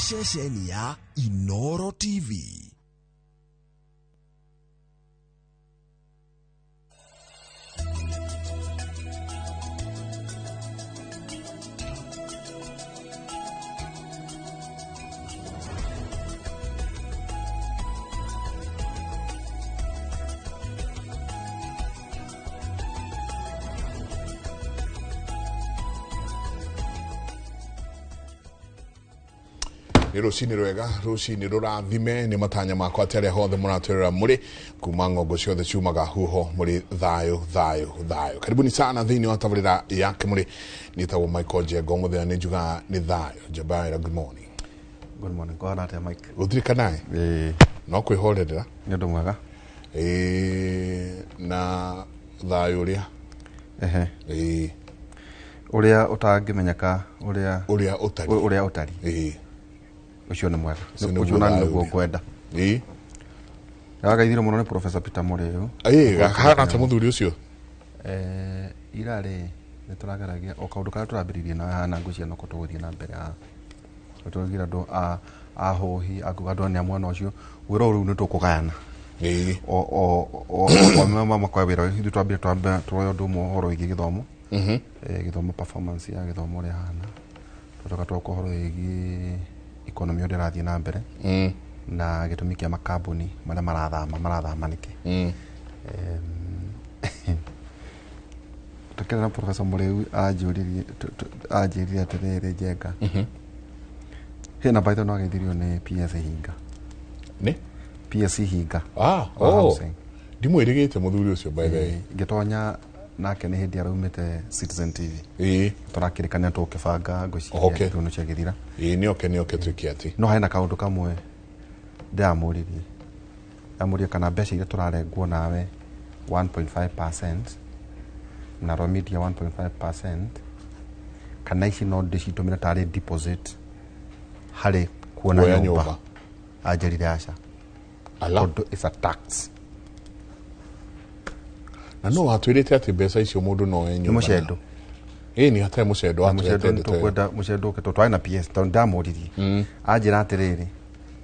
Ceceni ya Inoro TV. Nä rå cinä rwega rå cinä rå rathime nä matanya makwa atä arä a hothe må ratwärera må rä kuma ng'ongo ciothe ciumaga huho må rä thayå thayå thayå. Karibuni sana thä inä wa tabarä ra yake må rä nä Michael Njenga må thenya nä njugaga nä thayå Njabaira. Good morning. Good morning. Kũhana atĩa, Mike? Gå tirä kanaä no kwä horerera. Nĩ ũndũ mwega. Na thayå å rä Ehe. A Ũrĩa ũtangĩmenyeka ũrĩa å rä a å tari ũrĩa ũtari. Ũcio nĩ mwega. Ũcio nĩguo Ũcio nani thayũ nĩguo ũrĩa. ngwenda. Ndagageithirwo mũno nĩ Professor Peter Mũrĩu. Hana atä må thuri å cio? Ira rĩ nĩ tũrageragia o kaũndũ karĩa tũrambĩrĩirie nawe haha na ngwĩciria noko tũgũthiĩ na mbere haha. Tũraugire andũ a ahũhi anguga andũ nĩ a mwena ũcio wĩra ũyũ rĩu nĩ tũkũgayana. O makoya wĩra ithuĩ twambire twambe tuoye ũndũ ũmwe ũhoro wĩgiĩ gĩthomo, gĩthomo, performance ya gĩthomo ũrĩa hana, tũcoka twoka ũhoro wĩgiĩ economy ũrĩa ĩrathiĩ na mbere na gĩtũmi kĩa makambuni marĩa marathama nĩkĩ. Tũkĩra na Professor Mũrĩu anjũririe anjĩrire atĩrĩrĩ, Njenga, hena by the way no ageithirio nĩ PS Hinga. Nä PS Hinga Ah, wa oh. housing. Ndimwä rä gä te må thuri å cio, by the way. Ngĩtonya nake nĩ hĩndĩ araumĩte Citizen TV. Tũrakĩrĩkania tũkĩbanga ngwĩciria rĩu nĩ ciagĩthira. Ĩĩ, nä oke nä oke tuä ke atä No hena kaũndũ kamwe ndĩramũririe, ndamũririe kana mbeca iria tũrarengwo nawe 1.5% na Romedia 1.5%, kana ici no ndĩcitũmĩre tarĩ deposit harĩ kuona Kuoya nyũmba. nyũmba. Anjĩrire aca. Ala. Tondũ it's a tax. Na no watwä rä te atä mbeca icio må ndå no oe Nĩ nyũmba. mũcendo. Ä nä hatarä må cendo. Mũcendo nĩ tũkwenda mũcendo ũke tondũ twarĩ na PS tondũ ndamũririe anjĩra atĩrĩrĩ,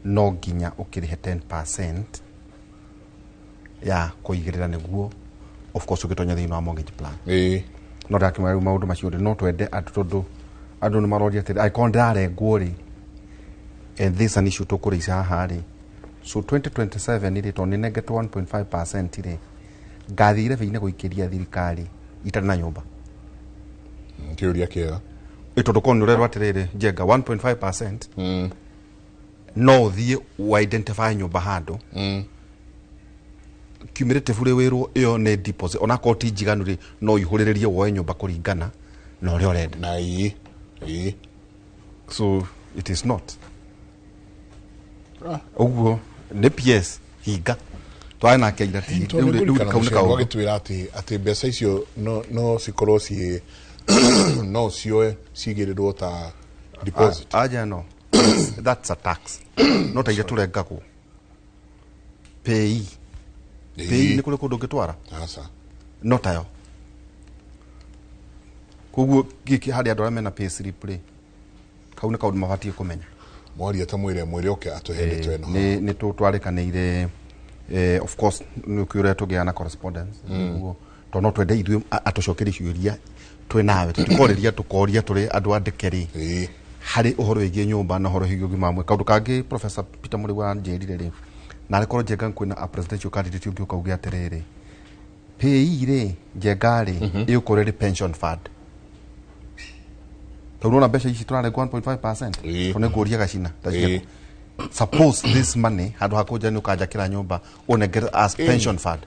no nginya ũkĩrĩhe 10% ya kũigĩrĩra nĩguo of course ũgĩtonya thĩinĩ wa mortgage plan. No ndakĩmwĩra rĩu maũndũ macio rĩ no twende andũ tondũ andũ nĩ maroria atĩrĩ, angĩkorwo ndĩrarengwo rĩ, and this an issue tũkũrĩica haha rĩ, so 2027 rĩ, tondũ nĩnengetwo 1.5% rĩ, ngathiĩ irebe-inĩ gũikĩria thirikari itarĩ na nyũmba? Kä å ria kä ega. Ĩ tondũ korwo nĩ ũrerwo atĩrĩrĩ, Njenga, 1.5% no ũthiĩ wa identify nyũmba handũ cumulative rĩ wĩrwo ĩyo nĩ deposit, onakorwo ti njiganu rĩ, no ihũrĩrĩrie woe nyũmba kũringana na ũrĩa ũrenda. Na ä So it is not ũguo nĩ PS Hinga twarĩ nake ira ti rĩu rĩu kau nĩ kaũndũ. Agä twä ra atä mbeca icio no cikorwo ciä no cioe cigä rä rwo ta deposit. Aja no, that's a tax, no ta iria tũrengagwo pay pay nĩ kũrĩ kũndũ ũngĩtwara. Aca. No tayo koguo gĩkĩ harĩ andũ arĩa mena pay slip rĩ, kau nĩ kaũndũ mabatiĩ kũmenya. Mwaria ta mwä re mwä re oke atå he ndeto ä no. Nĩ twarĩkanĩire, of course nĩ ũkĩ ũrĩa tũgĩaga na correspondence nĩguo tondũ no twende ithuĩ atũcokerie ciũria twĩ nawe, tũtikorĩria tũkoria tũrĩ andũ andĩke rĩ harĩ ũhoro wĩgiĩ nyũmba na ũhoro wĩgiĩ ũgima wa mwĩrĩ. Kaũndũ kangĩ Professor Peter Mũrĩu anjĩrire rĩ, narĩ korwo Njenga kwĩna a presidential candidate ũngĩ ũkauge atĩrĩrĩ, pay rĩ, Njenga rĩ, ĩgũkorwo ĩrĩ pension fund tondũ nona mbeca ici tũrarengwo 1.5% tondũ nĩ ngũria gacina ta ciaku. Suppose this money handũ ha kũnja nĩ ũkanjakĩra nyũmba ũnengere as pension fund.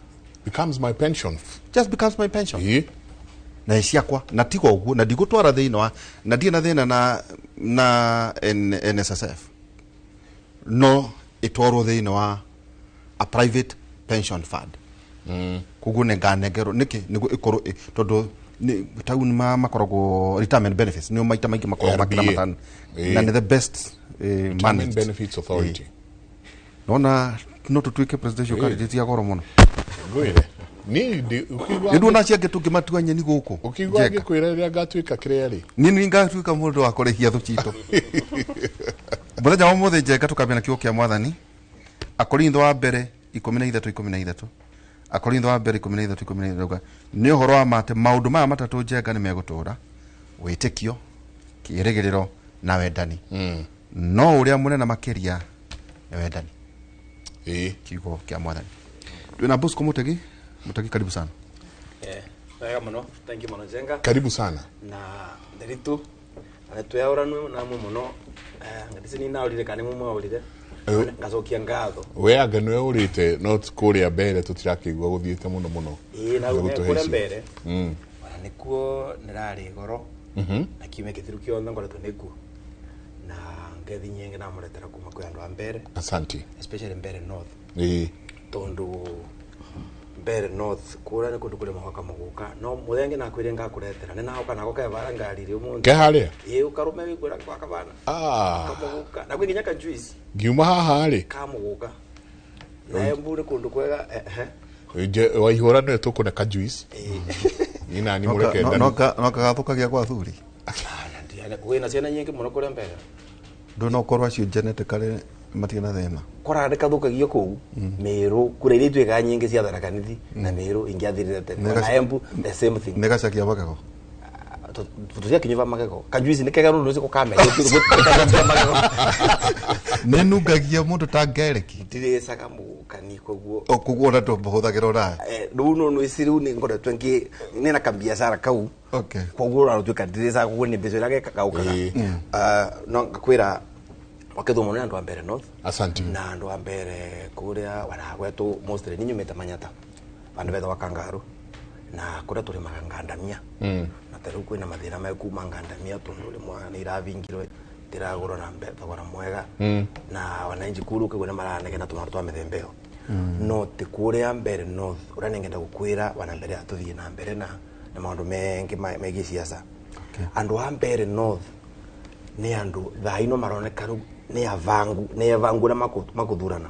Becomes my pension. Just becomes my pension. Na nĩ ciakwa na tiga ũguo na ndigũtwara thĩinĩ wa na ndirĩ na thĩna na NSSF, no ĩtwarwo thĩinĩ wa a private pension fund, koguo nĩ nganengerwo nĩkĩ nĩguo ĩkorwo tondũ tau nĩ makoragwo retirement benefits nĩo maita maingĩ makoragwo RBA. makĩramata na nĩ the best Retirement managed. Benefits Authority. Nona no tũtuĩke presidential candidate ya goro mũno. Ngwä re niä Nĩ nduona acio angĩ tũngĩmatua nyeni gũkũ. Å kä igua ngä kwä ra rä rä a ngatuä ka kä rä a rä Niĩ nĩ ngatuĩka mũndũ wa kũrĩhia thũ citũ. Muthenya wa muthi Njenga tukambia na kiugo kia Mwathani. Akorintho wa mbere 13:13. Akorintho wa mbere 13:13 ni uhoro wa mate maundu maya matatu Njenga ni megutura witikio, kĩĩrĩgĩrĩro na wendani. No uria munene makiria ni wendani. Kiugo kia Mwathani. Twina Bosco Mutegi. Mutegi, karibu sana. Wega muno, thank you muno Njenga. Karibu sana. Na nderitu tweaũranwe namwe muno ngatisi ninaũrire kana nĩ mwaũrire ngacokia ngatho. We anga nĩwe ũrĩte no kũrĩa mbere tũtirakĩigua gũthiĩte mũno mũno. Ĩĩ na kũrĩa mbere ona nĩkuo nĩrarĩ goro na kiumia kĩthiru kĩothe ngoretwo nĩkuo na ngethi nyingĩ namũretera kuma kwĩ andũ a mbere. Asante. Especially Mbere North. Ĩĩ tondu Mbere North kura ni kundu kuri mwaka muguka no muthenge nakwire ngakuretera ni naoka nako kevara ngarire umuntu ke haria ii ukarume wigura kwa kabana kamuguka na kwinginya ka juice ngiuma haha ri kamuguka na embu ni kundu kwega je waihura ni tukune ka juice ni nani murekenda no kagathukagia kwa thuri wina ciana nyingi muno kuria mbere ndu no korwo acio genetically matigana thina kora ndikathukagio kuu Meru kura iria ituikaga nyingi cia Tharaka Nithi na Meru ingiathirire tene na Embu the same thing negacakia magego tutiakinyuva magego kajuici ni kega nundu ucio gukamenya magego ninungagia mundu ta ngereki ndiricaga mugukani koguo koguo ona ndũhũthagĩra ona riu no ici riu ni ngoretwo ngi nina kambiacara kau okay koguo uratuika ndiricaga koguo ni mbeca iria gaukaga no ngakwira wakithumo ni andu a Mbere North. Asante. Na andu a mbere kuria wanagwetu mostly ni nyumite Manyata vandu bethawa Kangaru na kuria turimaga ngandamia na tariu kwina mathina me kuma ngandamia tondu rimwe ni iravingirwe tiragurwo na thogora mwega na wananchi kuru ukigwa ni maranegena tumaundu twa mithemba iyo no ti kuria Mbere North uria ningenda gukwira wana mbere atuthie na mbere na maundu mengi megie siasa. Andu a Mbere North ni andu thaa ino maroneka riu ni avangu ni avangu na makuthurana.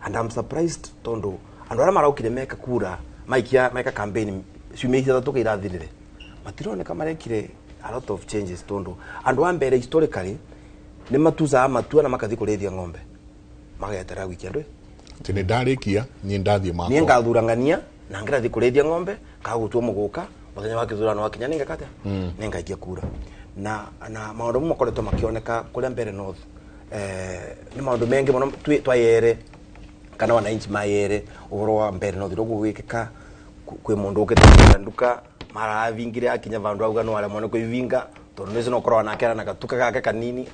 And I'm surprised tondu andu aria maraukire meka kura maikia meka campaign ciumia ithathatu irathirire matironeka marekire a lot of changes tondu andu a mbere historically ni matucaga matua na makathi kurithia ng'ombe magetera wiki andu tene ndarikia ni ndathie makwa ni ngathurangania na ngirathi kurithia ng'ombe kagutua muguka muthenya wa kithurano wakinya ningekatia ningaikia kura na maundu mamwe makoretwo makioneka kuria Mbere North ni maundu mengi muno twayere kana wananchi mayere uhoro wa Mbere North rugu gwikika kwi mundu ukite nduka maravingire akinya vandu auga no aremwo ni kuivinga tondu nicio no korwa nake na gatuka gake kanini.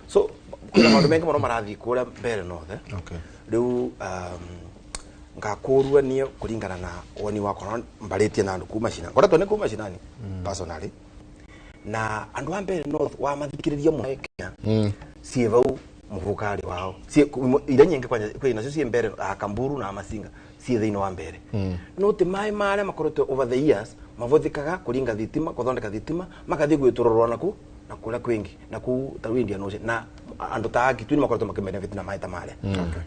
So kuna maundu mengi muno marathii kuria Mbere North. Okay. Riu ngakurua nie kuringana na woni wakwa mbaritie na andu kuma cinani ngoretwo ni kuma cinani personally na andu a Mbere North wa mathikiriria muno Kenya sie vau muvukari wao sie ira nyingi kwanja kwi nacio sie mbere Kamburu na Masinga sie thiini wa mbere no ti mai maria makoretwo over the years mavuthikaga kuringa thitima kuthondeka thitima makathi gwitururwa naku na kuria kwingi na ku ta Indian Ocean na andu ta Kitui makoretwo makibenefit na mai ta maria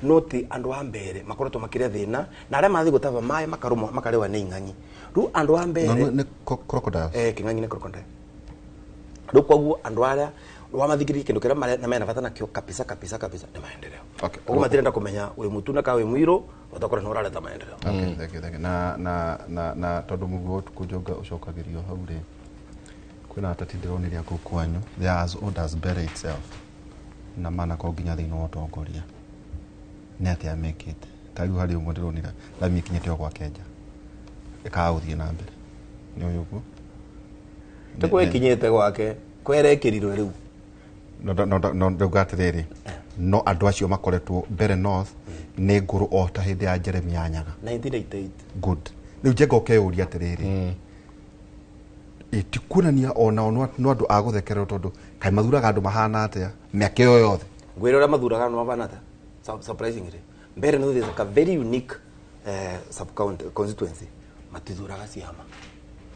no ti andu a mbere makoretwo makiria thina na aria mathi gutava mai makarumwa makariwa ni ing'ang'i riu andu a mbere ni crocodile king'ang'i ni crocodile riu koguo andu aria wamathikiririe kindu kiria na mena bata nakio kabisa kabisa kabisa ni maendeleo. Okay. Koguo matirenda kumenya wi mutuna ka wi mwiru watakora no urareta maendeleo. Okay, thank you, thank you. Na na na na tondu muguo tukujonga ucokagirio hau ri kwina atati ndironirie kuu kwanyu they are as old as Mbere itself na mana ko nginya thiini wa utongoria ni atia mekite ta riu hari umwe ndironire rami ikinyite o gwa Kenja ikaga guthie na mbere ni uyu uguo tikwekinyite gwake kwerekirirwe riu no ndauga atiriri no andu acio makoretwo Mbere North ni nguru o ta hindi ya Jeremiah Nyaga 1988. Good. Riu Njenga ukeyuria atiriri itikunania ona no andu a guthekererwo tondu kai mathuraga andu mahana atia miaka iyo yothe ngwira uria mathuraga andu mabana atia surprisingly Mbere North is a very unique sub county constituency matithuraga ciama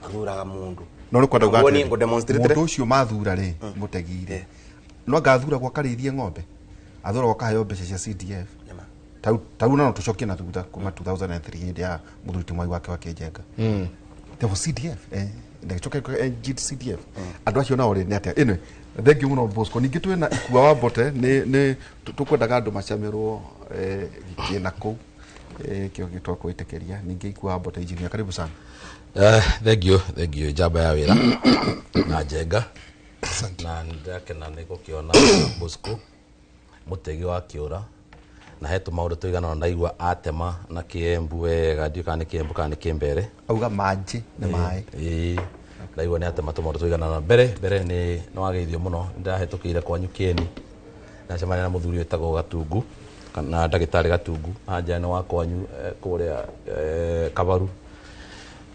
mathuraga mundu no ni kwenda uga atiri mundu ucio mathura ri mutegire no ngathura gwa karithie ng'ombe athura gwa kaheo mbeca cia CDF tau no tucokie na thutha kuma 2003 hindi ya muthuri ti Mwai wake wa Kenjenga there was CDF Ndagĩcoka NGCDF andũ acio nao rĩ nĩ atĩa? Anyway, thank you mũno Bosco. Ningĩ twĩna Ikua wa Mbote, nĩ tũkwendaga andũ macamirwo gĩkĩna kũu kĩo gĩtwakwĩtĩkĩria. Ningĩ Ikua wa Mbote engineer, karibu sana. Thank you, thank you, njamba ya wĩra na njenga na ndakena nĩ gũkĩona Bosco mũtegi wa kĩũra na he tũmaũndũ tũigana ũna ndaigua atema na kĩembu wega, ndiũĩ kana nĩ kĩembu kana nĩ kĩmbere. Auga manjĩ nĩ maĩ. Ĩĩ, ndaigua nĩ atema tũmaũndũ tũigana ũna. Mbere nĩ wageithio mũno, nĩndahĩtũkĩire kwanyu kĩeni, ndacemania na mũthuri wĩtagwo Gatungu na ndagĩtarĩ Gatungu anja nĩ wa kwanyu kũrĩa Kabaru,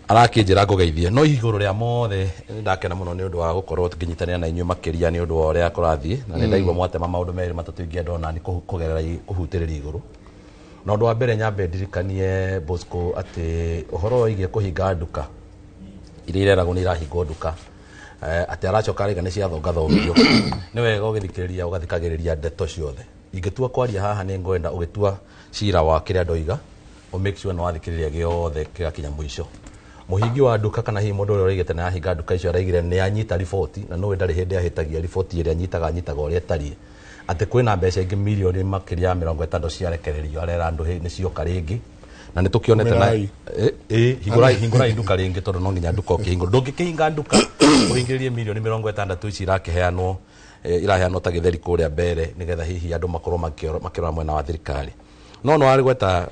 arakĩnjĩra ngũgeithie. No igũrũ rĩa mothe nĩndakena mũno nĩ ũndũ wa gũkorwo ngĩnyitanĩra na inyuĩ makĩria nĩ ũndũ wa ũrĩa kũrathiĩ, na nĩndaigua mwatema maũndũ merĩ matatũ ingĩenda onani kũgerera kũhutĩrĩria igũrũ. Na ũndũ wa mbere nyambe ndirikanie Bosco atĩ ũhoro wĩgiĩ kũhinga nduka iria ireragwo nĩ irahingwo nduka, atĩ aracoka araiga nĩ ciathongathongio. Nĩ wega ũgĩthikĩrĩria ũgathikagĩrĩria ndeto ciothe. Ingĩtua kwaria haha nĩ ngwenda ũgĩtua cira wa kĩrĩa ndoiga, ũ make sure nĩ wathikĩrĩria gĩothe gĩgakinya mũico. Mũhingi wa nduka kana hihi mũndũ ũrĩa ũraigĩte nĩ ahinga nduka icio araigire nĩ anyita riboti, na nũĩ ndarĩ hĩndĩ ahĩtagia riboti ĩrĩa anyitaga ũrĩa ĩtariĩ, atĩ kwĩna mbeca ingĩ mirioni makĩria ya 60 ciarekererio, arera andũ nĩ cioka rĩngĩ na nĩ tũkĩonete na hingũrai nduka rĩngĩ, tondũ no nginya nduka ũkĩhingũra, ndũngĩkĩhinga nduka ũhingĩrĩrie mirioni 60 ici irakĩheanwo, iraheanwo ta gĩtheri kũrĩa mbere, nĩgetha hihi andũ makorwo makĩrora mwena wa thirikari. No no arigweta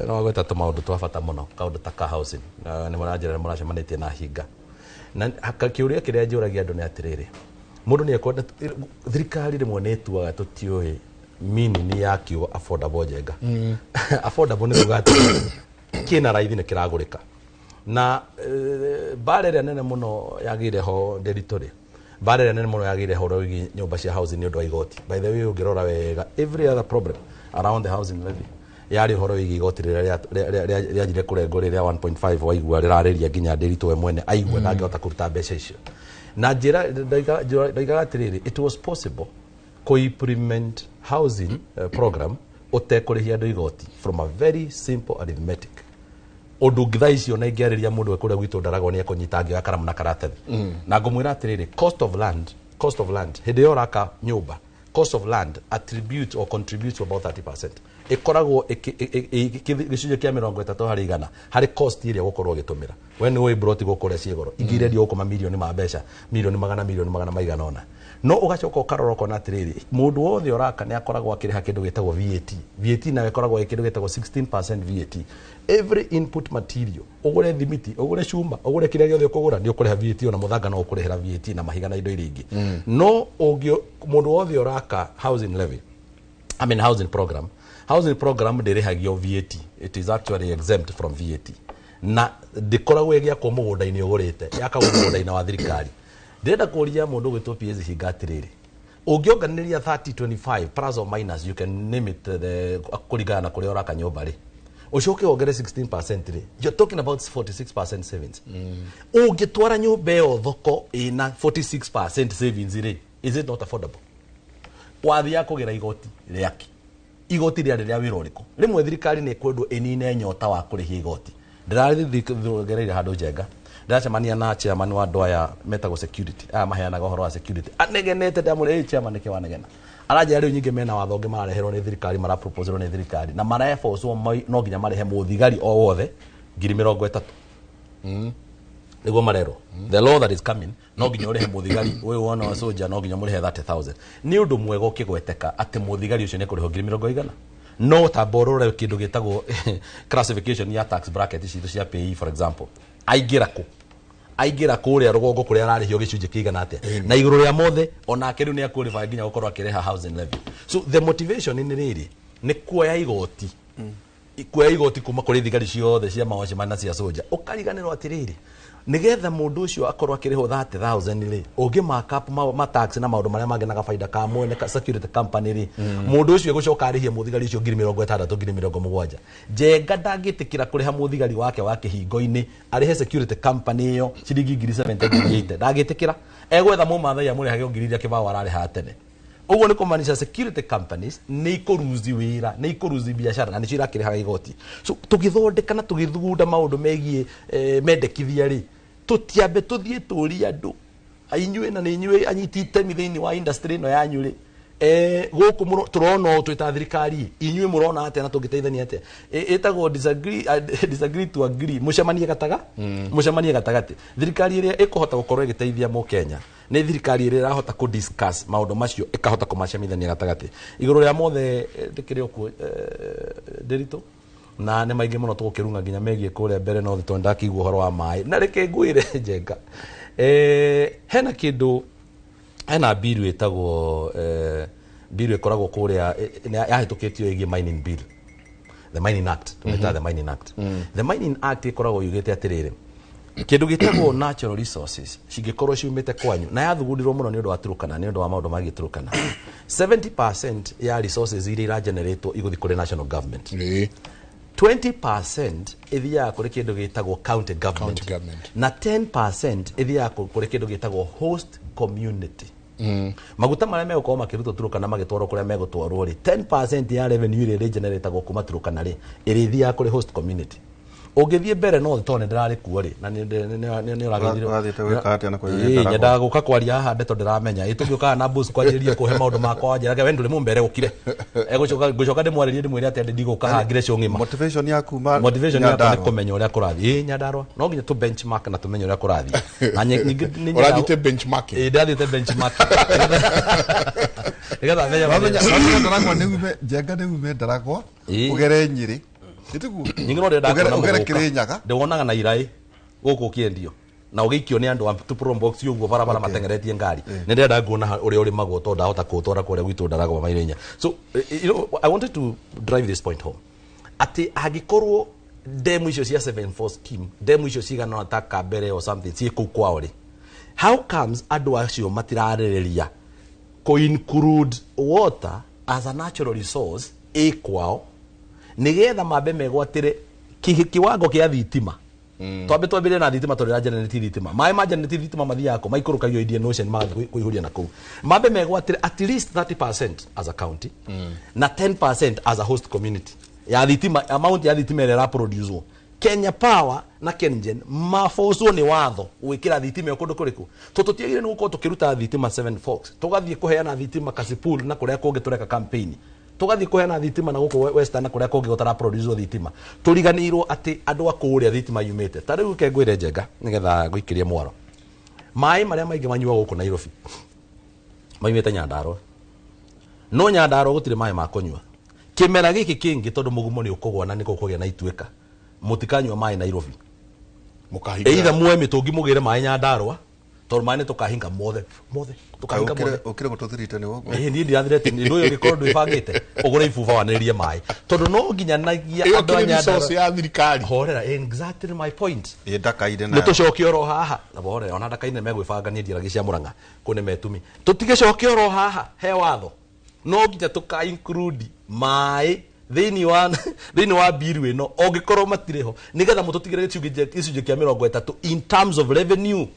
no agweta tũmaũndũ twa bata mũno, kaũndũ ta ka housing, nĩ mũranjĩra nĩ mũracemanĩtie na hinga. Na kĩũria kĩrĩa njũragia andũ nĩ atĩrĩrĩ, mũndũ nĩ ekwenda thirikari rĩmwe nĩ ĩtuaga tũtiũĩ meaning ya kiugo affordable njenga. Affordable nĩ kuga atĩ kĩna raithi nĩ kĩragũrĩka. Na mbara ĩrĩa nene mũno yagĩire ho Nderitu rĩ, mbara ĩrĩa nene mũno yagĩire ho wĩgiĩ nyũmba cia housing nĩ ũndũ wa igoti. By the way, ũngĩrora wega every other problem around the housing levy yarĩ ũhoro wĩgiĩ igoti rĩrĩa rĩanjire kũrengwo rĩrĩa 1.5 waigua rĩrarĩria nginya Nderitu we mwene aigua ndangĩhota kũruta mbeca icio. Na njĩra ndaigaga atĩrĩrĩ, it was possible kũ-implement housing program ũtekũrĩhia andũ igoti from a very simple arithmetic. Ũndũ ũngĩ thaa icio na ingĩarĩria mũndũ kũrĩa gwitũ ndaragwo nĩ ekũnyita angĩoya karamu na karatathi. Na ngũmwĩra atĩrĩrĩ, cost of land hĩndĩ ĩyo ũraka nyũmba, cost of land attribute or contribute to about 30%. Ĩkoragwo gĩcunjĩ kĩa 30 harĩ igana harĩ cost ĩrĩa ũgũkorwo ũgĩtũmĩra. We nĩ ũĩ broti gũkũ ũrĩa ciĩ goro, ingĩ irendio gũkũ mamirioni ma mbeca, mirioni magana maigana ũna. No ũgacoka ũkarora ũkona atĩrĩrĩ, mũndũ wothe ũraka nĩ akoragwo akĩrĩha kĩndũ gĩtagwo VAT. VAT nayo ĩkoragwo ĩ kĩndũ gĩtagwo 16% VAT. Every input material, ũgũre thimiti, ũgũre cuma, ũgũre kĩrĩa gĩothe ũkũgũra, nĩ ũkũrĩha VAT, ona mũthanga no ũkũrĩhĩra VAT na mahiga na indo iria ingĩ. No mũndũ wothe ũraka housing levy, I mean housing program ndĩrĩhagio VAT. It is actually exempt from VAT. Na ndĩkoragwo ĩgĩakwo mũgũnda-inĩ ũgũrĩte, yakagwo mũgũnda-inĩ wa thirikari. Ndĩrenda kũria mũndũ ũgwĩtwo PS Hinga atĩrĩrĩ, ũngĩonganĩrĩria 30 25 plus or minus, you can name it kũringana na kũrĩa ũraka nyũmba rĩ, ũcoke wongere 16% rĩ, you're talking about 46% savings. Ũngĩtwara nyũmba ĩyo thoko ĩna 46% savings rĩ, is it not affordable? Wathiaga kũgĩra igoti rĩake, igoti rĩarĩ rĩa wĩra ũrĩkũ? Rĩmwe thirikari nĩ ĩkwendwo ĩnine nyota wa kũrĩhia igoti. Ndĩrathiĩ handũ njenga, ndĩracemania na chairman wa andũ aya metagwo security, aya maheanaga ũhoro wa security, anegenete, ndamũrĩa, chairman nĩkĩ wanegena? Aranjĩra rĩu nyingĩ mena watho ũngĩ marareherwo nĩ thirikari, maraproposerwo nĩ thirikari, na marebocwo no nginya marĩhe mũthigari o wothe 30,000. Nĩguo marerwo. The law that is coming, no nginya ũrĩhe mũthigari ũyũ wona wa soldier, no nginya mũrĩhe 30,000. Nĩ ũndũ mwega ũkĩgweteka atĩ mũthigari ũcio nĩ ekũrĩhwo 100,000. No tamba ũrore kĩndũ gĩtagwo classification ya tax bracket citũ cia PAYE, for example. Aingĩra kũ? Aingĩra kũrĩa rũgongo kũrĩa ararĩhio gĩcunjĩ kĩigana atĩa? Na igũrũ rĩa mothe onake rĩu nĩ aqualify nginya gũkorwo akĩrĩha housing levy. So the motivation nĩ rĩrĩ, nĩ kuoya igoti. Kuoya igoti kuma kũrĩ thigari ciothe cia mawacimani na cia soja. Ũkariganĩrwo atĩrĩrĩ, nĩgetha mũndũ ũcio akorwo akĩrĩhwo 30,000 rĩ, ũngĩ mark up ma tax na maũndũ marĩa mangĩ na gabaida ka mwene ka security company rĩ, mũndũ ũcio egũcoka arĩhie mũthigari ũcio 60,000 70,000. Njenga ndangĩtĩkĩra kũrĩha mũthigari wake wa kĩhingo-inĩ arĩhe security company ĩyo ciringi 70,000, ndangĩtĩkĩra. Egwetha mũmathai amũrĩhage ngiri iria kĩbaũ ararĩha tene. Ũguo nĩ kũmaanisha security companies nĩ ikũruzi wĩra, nĩ ikũruzi biacara na nĩcio irakĩrĩhaga igoti. So tũgĩthondeka na tũgĩthugunda maũndũ megiĩ mendekithia rĩ, Tũtiambe tũthiĩ tũrie andũ inyuĩ, na nĩ inyuĩ anyiti itemi thĩinĩ wa industry ĩno yanyu rĩ, gũkũ tũrona ũũ twĩ ta thirikari, inyuĩ mũrona atĩa na tũngĩteithania atĩa? Ĩtagwo disagree to agree. Mũcemanie gataga mũcemanie gatagatĩ. Thirikari ĩrĩa ĩkũhota gũkorwo ĩgĩteithia mũkenya nĩ thirikari ĩrĩa ĩrahota kũ discuss maũndũ macio, ĩkahota kũmacemithania gatagatĩ. Igũrũ rĩa mothe, ndĩkĩrĩ o kuo, ndĩritũ na nĩ maingĩ mũno tũgũkĩrunga nginya megiĩ kũrĩa mbere no tondũ ndakĩigua ũhoro wa maĩ. Na reke ngwĩre, Njenga, hena kĩndũ, hena bill ĩtagwo bill ĩkoragwo kũrĩa, yahĩtũkĩtio ĩgiĩ mining bill, the Mining Act, tũmĩtaga the Mining Act. The Mining Act ĩkoragwo yugĩte atĩrĩrĩ, kĩndũ gĩtagwo natural resources cingĩkorwo ciumĩte kwanyu na yathugundirwo mũno nĩ ũndũ wa Turukana, nĩ ũndũ wa maũndũ magiĩ Turukana, 70% ya resources iria irageneratwo igũthiĩ kũrĩ national government. 20% ĩthiaga kũrĩ kĩndũ gĩtagwo county government, County government. Na 10% ĩthiaga kũrĩ kĩndũ gĩtagwo host community. Maguta marĩa megũkorwo makĩrutwo Turukana magĩtwarwo kũrĩa megũtwarwo rĩ, 10% ya revenue ĩrĩa ĩrĩgeneratagwo kuma Turukana rĩ, ĩrĩthiaga kũrĩ host community. Ũngĩthiĩ mbere no tondũ nĩ ndĩrarĩ kuo rĩ, na nĩ ũragĩthire. Ũrathiĩte gwĩka atĩa na kũrĩa Ĩĩ, Nyandarua? nyendaga gũka kwaria haha ndeto ndĩramenya. Ĩ tũngĩũkaga na bus kwanjĩrĩria kũhe maũndũ makwa, wanjĩraga we ndũrĩ mũmbere ũkire. Egũcoka ngũcoka ndĩmwarĩrie ndĩmwĩre atĩ ndigũka haha ngire cũng'ima. Motivation yaku ma Motivation yakwa nĩ Nyandarua. kũmenya ũrĩa kũrathiĩ. Ĩ, Nyandarua no nginya tũ benchmark na tũmenye ũrĩa kũrathiĩ. Na ningĩ nĩ nyendaga- Ũrathiĩte benchmarking? Ĩ, ndĩrathiĩte benchmark nĩgetha menye. Wamenya Ndaragwa nĩ ume, Njenga, nĩ ume Ndaragwa ũgere Nyĩrĩ, ĩtiguo? Ningĩ no ndĩrenda kuona Ũgere mũgũka. Kĩrĩnyaga. Ndĩwonaga na iraĩ gũkũ ũkĩendio na ũgĩikio nĩ andũ a tu box ũguo barabara mateng'eretie ngari. Nĩ ndĩrenda nguona ũrĩa ũrĩmagwo tondũ ndahota kũũtwara kũrĩa gwitũ Ndaragwa Mairĩnya. So I wanted to drive this point home atĩ angĩkorwo demu icio cia 74 scheme, demu icio cigana ũna ta Kambere or something ciĩ kũu kwao rĩ, how comes andũ acio matirarĩrĩria kũ include water as a natural resource ĩ kwao, nigetha mambe megwatĩre kiwango kĩa thitima? Twambe twambĩrĩrie na thitima tondũ ĩragenerate thitima. Maĩ ma generate thitima mathiaga kũ? Maikũrũkagio Indian Ocean, magathiĩ kũihũria na kũu. Mambe megwatĩre at least 30% as a county na 10% as a host community ya thitima, amount ya thitima ĩrĩa ĩraproducewo. Kenya Power na KenGen mabocwo nĩ watho gwĩkĩra thitima ĩyo kũndũ kũrĩkũ? To tũtiagĩrĩire nĩ gũkorwo tũkĩruta thitima Seven Forks, tũgathiĩ kũheana thitima Kasipul na kũrĩa kũngĩ tũreka campaign, tũgathiĩ kũheana thitima na gũkũ Western na kũrĩa kũngĩ gũtara produce thitima, tũriganĩirwo atĩ andũ a kũrĩa thitima yumĩte. Ta rĩu ke ngwĩre, Njenga, nĩgetha ngũikĩrie mwaro, maĩ marĩa maingĩ manyuagwo gũkũ Nairobi maumĩte Nyandarua. No Nyandarua gũtirĩ maĩ ma kũnyua kĩmera gĩkĩ kĩngĩ tondũ mũgumo nĩ ũkũgwa na nĩ gũkũgĩa na ituĩka. Mũtikanyua maĩ Nairobi. Mũkahinga. Either muoe mĩtũngi mũgĩre maĩ Nyandarua, tondũ maĩ nĩ tũkahinga mothe mothe, tũkahinga mothe. Ũkĩre gũtũthirite nĩ ũguo. Ĩĩ, niĩ ndirathirete nĩ ũyũ. Ũngĩkorwo ndwĩbangĩte, ũgũre ibuba wanĩrĩrie maĩ tondũ no nginyanagia Ĩyo andũ a kĩrĩ Nyandarua. resource ya thirikari. Horera, exactly my point. Ĩ, ndakaire Nĩ nayo. tũcoke oro haha na horera, ona ndakaine megwĩbanga. Niĩ ndiaragia cia Mũrang'a kũ nĩ metumi. Tũtigĩcoke oro haha he watho, no nginya tũka include maĩ thĩinĩ wa bill ĩno ũngĩkorwo matirĩ ho, nĩgetha mũtũtigĩre gĩcunjĩ kĩa 30 in terms of revenue,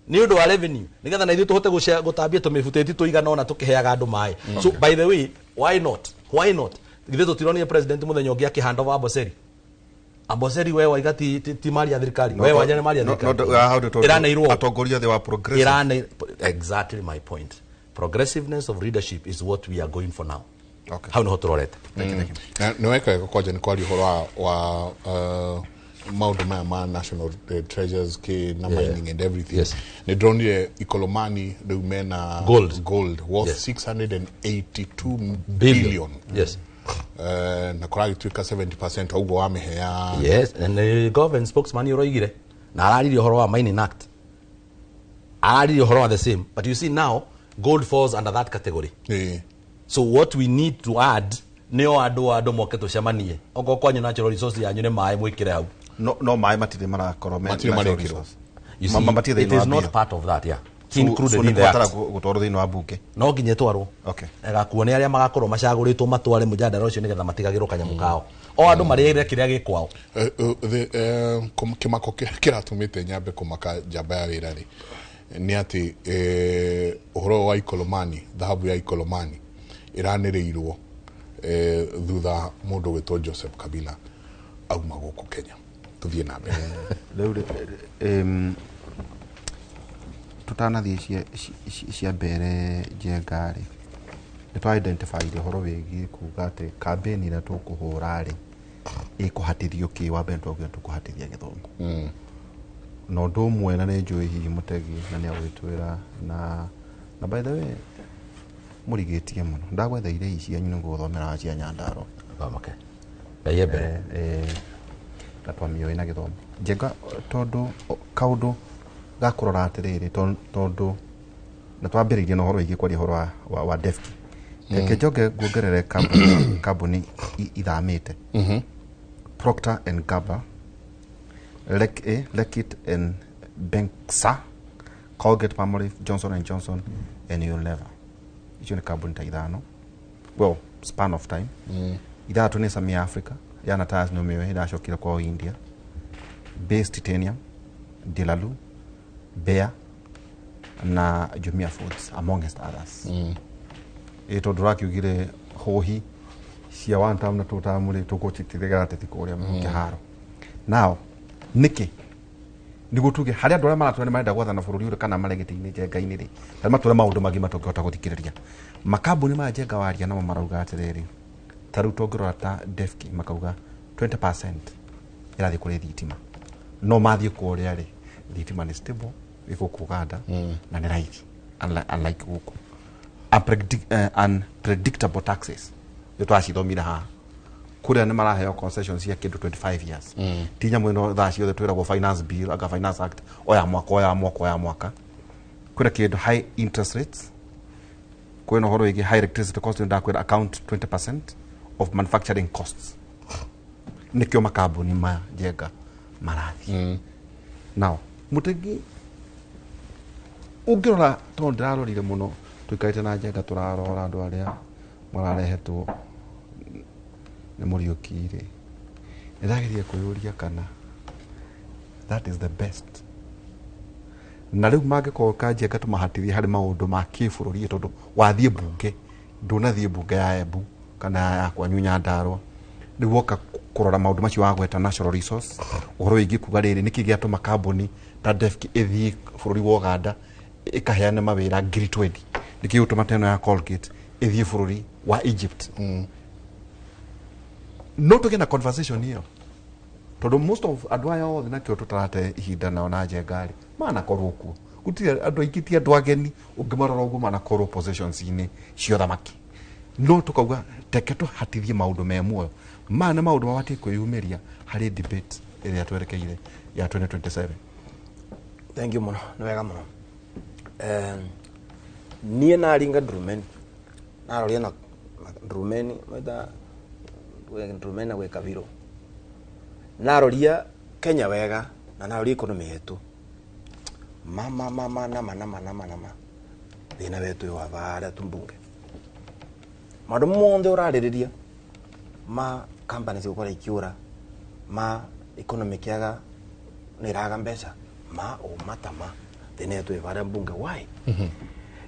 nĩ ũndũ wa revenue, nĩgetha na ithuĩ tũhote gũtambia tũmĩbutĩti tũigana ũna tũkĩheaga andũ maĩ. So by the way, why not? Why not? Githĩ tũtironire president mũthenya ũngĩ akĩhand over Amboseli? Amboseli we waiga ti mali ya thirikari, we wanja nĩ mali ya thirikari. Hau nĩ tondũ Ĩraneirwo. Atongoria thĩ wa progressive. Irane, exactly my point. Progressiveness of leadership is what we are going for now. Hau niho tũrorete. Na nĩ weka wega kwanja nĩ kwaria ũhoro wa maũndũ maya ma national treasures ki na mining and everything. Nĩ ndĩronire Ikolomani rĩu mena Gold. Gold worth 682 billion. Billion. Na kũragĩtuĩka 70% ũguo wamĩhe ya Yes, and the government spokesman ũroigire na araririe ũhoro wa Mining Act, araririe ũhoro wa the same, but you see, now gold falls under that category. So what we need to add nĩo andũ moke tũcemanie. Okorwo kwanyu natural resource yanyu nĩ maĩ, mwĩkĩre hau. No maĩ matirĩ marakorwo me Matirĩ natural marekĩrwo. resource. You see, Matirĩ it thĩinĩ wa is not bill. part of that, yeah. So- Included so in nĩ the act. kũbatara gũtwarwo thĩinĩ wa bunge. No nginya ĩtwarwo. Ĩgakuo nĩ arĩa magakorwo macagũrĩtwo matware mũjadara ũcio nĩgetha matigagĩrwo kanyamũ kao, o andũ marĩre kĩrĩa gĩ kwao. Kĩmako kĩrĩa kĩratũmĩte nyambe kũmaka njamba ya wĩra rĩ, nĩ atĩ ũhoro ũyũ wa Ikolomani, thahabu ya Ikolomani ĩranĩrĩirwo thutha mũndũ gwĩtwo Joseph Kabila auma gũkũ Kenya. Tuthiĩ na mbere. Rĩu tutanathiĩ cia mbere Njenga rĩ, nĩ twa identify ũhoro wĩgiĩ kuga atĩ campaign ĩrĩa tũkũhũra rĩ ĩkũhatithio kĩ. Wa mbere twaugire tũkũhatithia gĩthomo na ũndũ ũmwe, na nĩ njũĩ hihi Mũtegi na nĩ agwĩtwĩra na by the way mũrigĩtie mũno, ndagwetheire ici cianyu nĩ gũthomera cia Nyandarua. Make ngai mbere. Na twamĩoĩ na gĩthomo Njenga, tondũ kaũndũ gakũrora atĩrĩrĩ, tondũ na twambĩrĩirie na ũhoro wĩgiĩ kwaria ũhoro wa Devki. Reke njoke nguongerere kambuni ithamĩte: Procter and Gamble, Reckitt and Benckiser, Colgate Palmolive, Johnson and Johnson and Unilever. Icio nĩ kambuni ta ithano, well, span of time. Ithatũ nĩ Samia Africa yana Tires, nĩ ũmĩũĩ, ĩracokire kwao India, Base Titanium, Delalu, Bear na Jumia Foods, amongst others. Ĩ tondũ ũrakiugire hũhi cia one term na two term rĩ, tũkũcitigĩra ateti kũrĩa kĩharo now nĩkĩ? Nĩguo tuge harĩ andũ arĩa maratũra nĩ marenda gwathana bũrũri ũrĩ kana marĩ gĩtĩ-inĩ Njenga-inĩ rĩ, na matũre maũndũ mangĩ matũngĩhota gũthikĩrĩria. Makambuni maya Njenga waria namo marauga atĩrĩrĩ, ta rĩu tũngĩrora ta Devki, makauga 20% ĩrathiĩ kũrĩ thitima, no mathiĩ kũrĩa rĩ, thitima nĩ stable ĩ gũkũ Uganda na nĩ raithi, unlike gũkũ. Unpredictable taxes nĩ twacithomire haha, kũrĩa nĩ maraheo concession cia kĩndũ 25 years, ti nyamũ ĩno thaa ciothe twĩragwo finance bill anga finance act, oya mwaka, oya mwaka, oya mwaka. Kwĩna kĩndũ high interest rates, kwĩna ũhoro wĩgiĩ high electricity cost, ndakwĩra account 20% of manufacturing costs. Nĩkĩo makambuni maya Njenga marathiĩ. Now Mũtegi, ũngĩrora, tondũ ndĩrarorire mũno tũikarĩte na Njenga, tũrarora andũ arĩa mararehetwo nĩ Mũriũki rĩ, nĩndagĩrire kwĩyũria kana that is the best. Na rĩu mangĩkorwo ka Njenga tũmahatithie harĩ maũndũ ma kĩbũrũri, tondũ wathiĩ mbunge, ndũnathiĩ mbunge ya Embu kana ya kwanyu Nyandarua, rĩu woka kũrora maũndũ macio wagweta, natural resource, ũhoro wĩgiĩ kuga rĩrĩ, nĩkĩ gĩatũma kambuni ta Devki ĩthiĩ bũrũri wa Uganda ĩkaheane mawĩra 20,000? Nĩkĩ gĩgũtũma ta ĩno ya Colgate ĩthiĩ bũrũri wa Egypt? No tũgĩe na conversation ĩyo, tondũ most of andũ aya othe nakĩo tũtarate ihinda nao na Njenga rĩ, manakorwo kuo. Gũtirĩ andũ aingĩ, ti andũ ageni, ũngĩmarora ũguo manakorwo positions-inĩ cia ũthamaki. No tũkauga teke tũhatithie maũndũ me muoyo. Maya nĩ maũndũ mabatiĩ kwĩyumĩria harĩ debate ĩrĩa twerekeire ya 2027. Thank you mũno, nĩ wega mũno. Niĩ naringa Ndurumeni, naroria na Ndurumeni, maita Ndurumeni na gwĩ Kabiro, naroria Kenya wega na naroria economy yetu, mama mama, nama nama nama nama, thĩna wetu wĩ wa varia tu mbunge. Maũndũ monthe ũrarĩrĩria ma companies gũkorwo ikiũra, ma economy kĩaga nĩ ĩraga mbeca, ma ũma ta ma thĩna yetu wĩ varia mbunge. Why?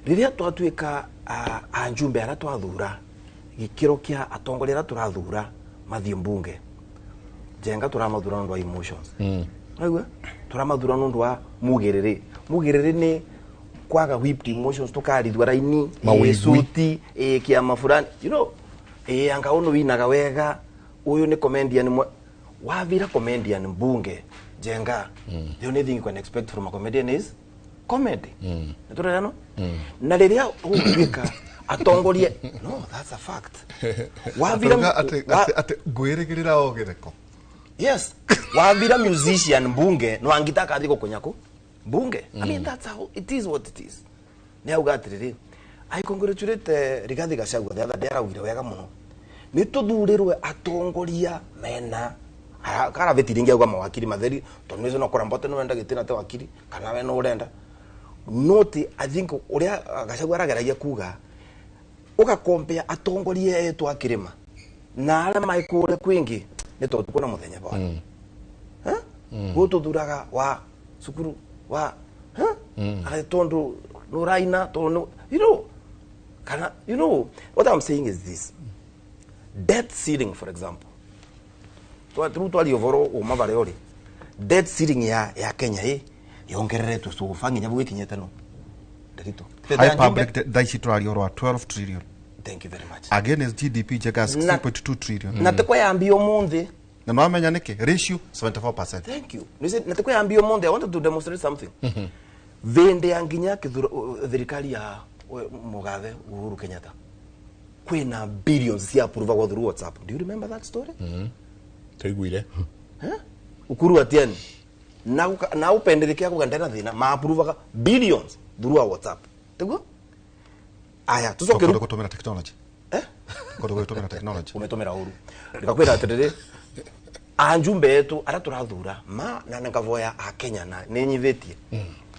Rĩrĩa twatuĩka anjumbe arĩa twathura, gĩkĩro kĩa atongoria arĩa tũrathura mathiĩ mbunge, Njenga, tũramathura nĩ ũndũ wa emotions. Aigua tũramathura nĩ ũndũ wa mugĩrĩrĩ. Mugĩrĩrĩ nĩ kwaga whipped emotions, tukarithwa raini. Mawĩgwi. Ĩ suti ĩ kĩama fulani, ĩ anga ũnũ winaga wega, ũyũ nĩ comedian mwe wavira comedian mbunge, Njenga. The only thing you can expect from a comedian is comedy. Nĩtũrerano na rĩrĩa ũgũtuĩka atongoria, no, that's a fact, wavira Atĩ ngwĩrĩgĩrĩra o gĩtheko. Yes, wavira musician mbunge no angitaka athi gukunyaku mbunge. I mean, that's how it is, what it is. Ni auga atiriri, I congratulate Rigathi Gachagua the other day, araugire wega muno ni tuthurirwe atongoria mena karaveti ringi, auga mawakiri matheri, tondu nicio nokora mbote niwenda gitina te wakiri kana we nurenda noti. I think uria Gachagua arageragia kuga, ugakompea atongoria etu a kirima na aria mai kuria kwingi, ni tondu kuna muthenya bwana gututhuraga wa cukuru wa tondu nuraina, tondu kana what I'm saying is this: debt ceiling, for example, riu twaria ũhoro uma varia ũrĩ Debt ceiling ya Kenya yongereretwe so fangi nyabu ikinyete no nderito. High public debt ici tũraria ũhoro wa 12 trillion. Thank you very much. Against GDP njega 16.2 trillion. Na tekwa yambio munthe na nwamenya nĩkĩ ratio 74%. Thank you. Na tekwa yambio munthe I wanted to demonstrate something. Vende ya nginya thirikari ya Mugathe Uhuru Kenyatta kwina billions cia approve through WhatsApp. Do you remember that story? Tuiguire. Ukuru atiani na upenderekea kugandana thina ma approve billions through WhatsApp. Tiguo? Aya tucoke ru gutumira technology. Kodo gutumira technology. Umetumira uru. Ndikakwira atiriri anjumbe yetu ara turathura ma na ngavoya a Kenya na ninyivitie.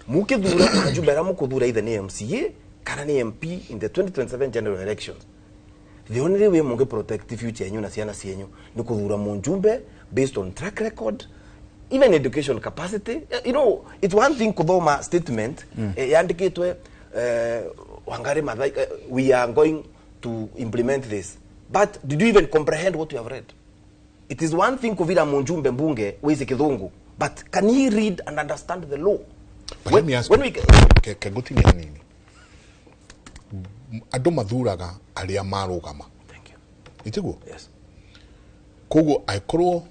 Mukithura anjumbe ara mukuthura either ni MCA kana ni MP in the 2027 general elections. The only way munge protect future yenyu na ciana cienyu ni kuthura munjumbe based on track record, even education capacity. You know, it's one thing kuthoma statement yandikitwe Wangari Maathai, we are going to implement this, but did you even comprehend what you have read? It is one thing kuvira munjumbe mbunge wizi kithungu, but can he read and understand the law? But let me ask when we kegutini hanini andu mathuraga aria marugama. Thank you. Itiguo? Yes. Koguo aikorwo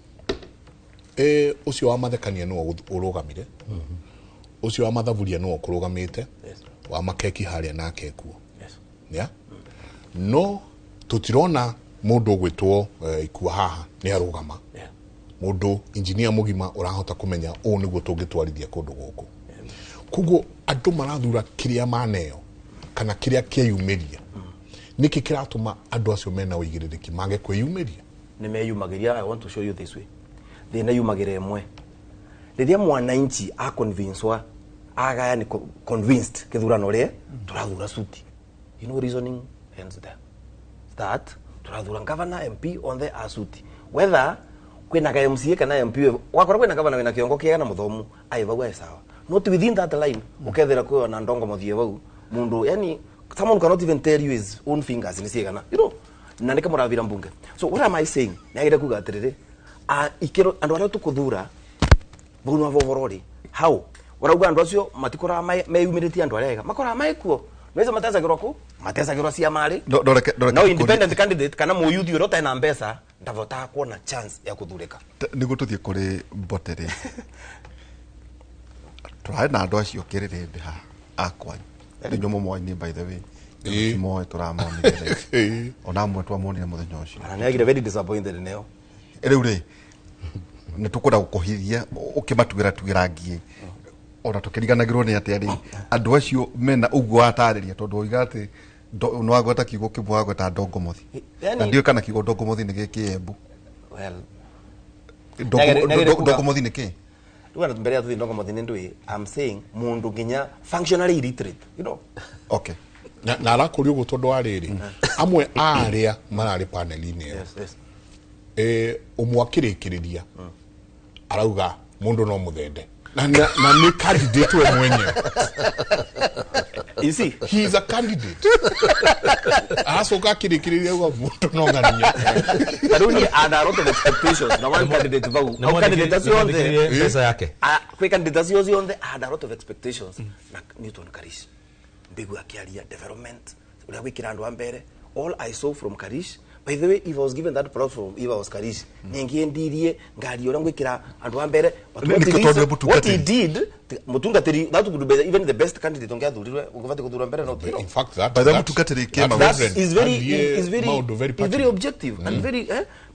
ucio wa mathekania no urugamire, ucio wa mathaburia no ukurugamite, wa makeki haria nake kuo. Yes. Yeah? No tutirona mundu gwitwo ikua haha ni arugama. Yeah. Mundu engineer mugima urahota kumenya uu niguo tungitwarithia kundu guku. Koguo andu marathura kiria maneo kana kiria kieyumiria. Niki kiratuma andu acio mena uigiririki mage kwiyumiria? Ni meyumagiria. I want to show you this way. Thina yumagira imwe riria mwananchi a convincewa agaya ni convinced kithurano ri turathura suti. You know, reasoning ends there. Start turathura governor MP on the asuti, whether kwina ka MCA kana MP wakora kwina governor wina kiongo kiega na muthomu ai vau sawa, not within that line. Ukethira kwi na ndongo muthie vau mundu, yani someone cannot even tell you his own fingers ni ciigana, you know, na nika muravira mbunge. So what am I saying? Nagire kuga atiriri ikiro andu aria tukuthura vau no vovorori how urauga andu acio matikora meyumiritie andu aria ega makora maikuo meza matesagirwa ku matesagirwa cia mari. No independent candidate kana muyuthi uria utena mbeca ndavotaga kuona chance ya kuthurika. Niguo tuthie kuri Mbote ri turari na andu acio kiririmbĩ haha akwanyu nĩ mũmoini by the way moe tũramonire ona amwe twamonire mũthenya ũcio na nĩagire very disappointed neo. Rĩu rĩ nĩ tũkwenda gũkũhithia ũkĩmatuĩra tuĩra ngiĩ ona tũkĩriganagĩrwo nĩ atĩa rĩ andũ acio mena ũguo watarĩria tondũ oiga atĩ no wagweta kiugo kĩmwe wagweta ndongomothi na ndiũĩ kana kiugo ndongomothi nĩ gĩkĩ Embu. Well, ndongomothi nĩ kĩ? Rĩu mbere ya tũthiĩ ndongomothi nĩ ndũĩ, I'm saying mũndũ nginya functionally illiterate, you know. Okay. Na arakũria ũguo tondũ wa rĩrĩ amwe a arĩa mararĩ panel-inĩ ĩyo. Yes, yes. Ũmwe akĩrĩkĩrĩria arauga mũndũ no mũthende na nĩ candidate we mwenyewe. You see, he is a candidate. Aracoka akĩrĩkĩrĩria auga mũndũ no ng'ania. Tarĩu niĩ I had a lot of expectations na one candidate vau. Au candidate acio othe mbeca yake. Kwĩ candidate acio othe I had a lot of expectations na Newton Karish. Mbegu akiaria development uria gwikira andu a mbere. All I saw from Karish, by the way, if I was given that platform, if I was Karish, ningiendirie ngari uria ngwikira andu a mbere. But what he did, mutungatiri, that would be even the best candidate ongiathurirwe ungivati kuthura mbere no. In fact, that by the mutungatiri came that is very is very objective and very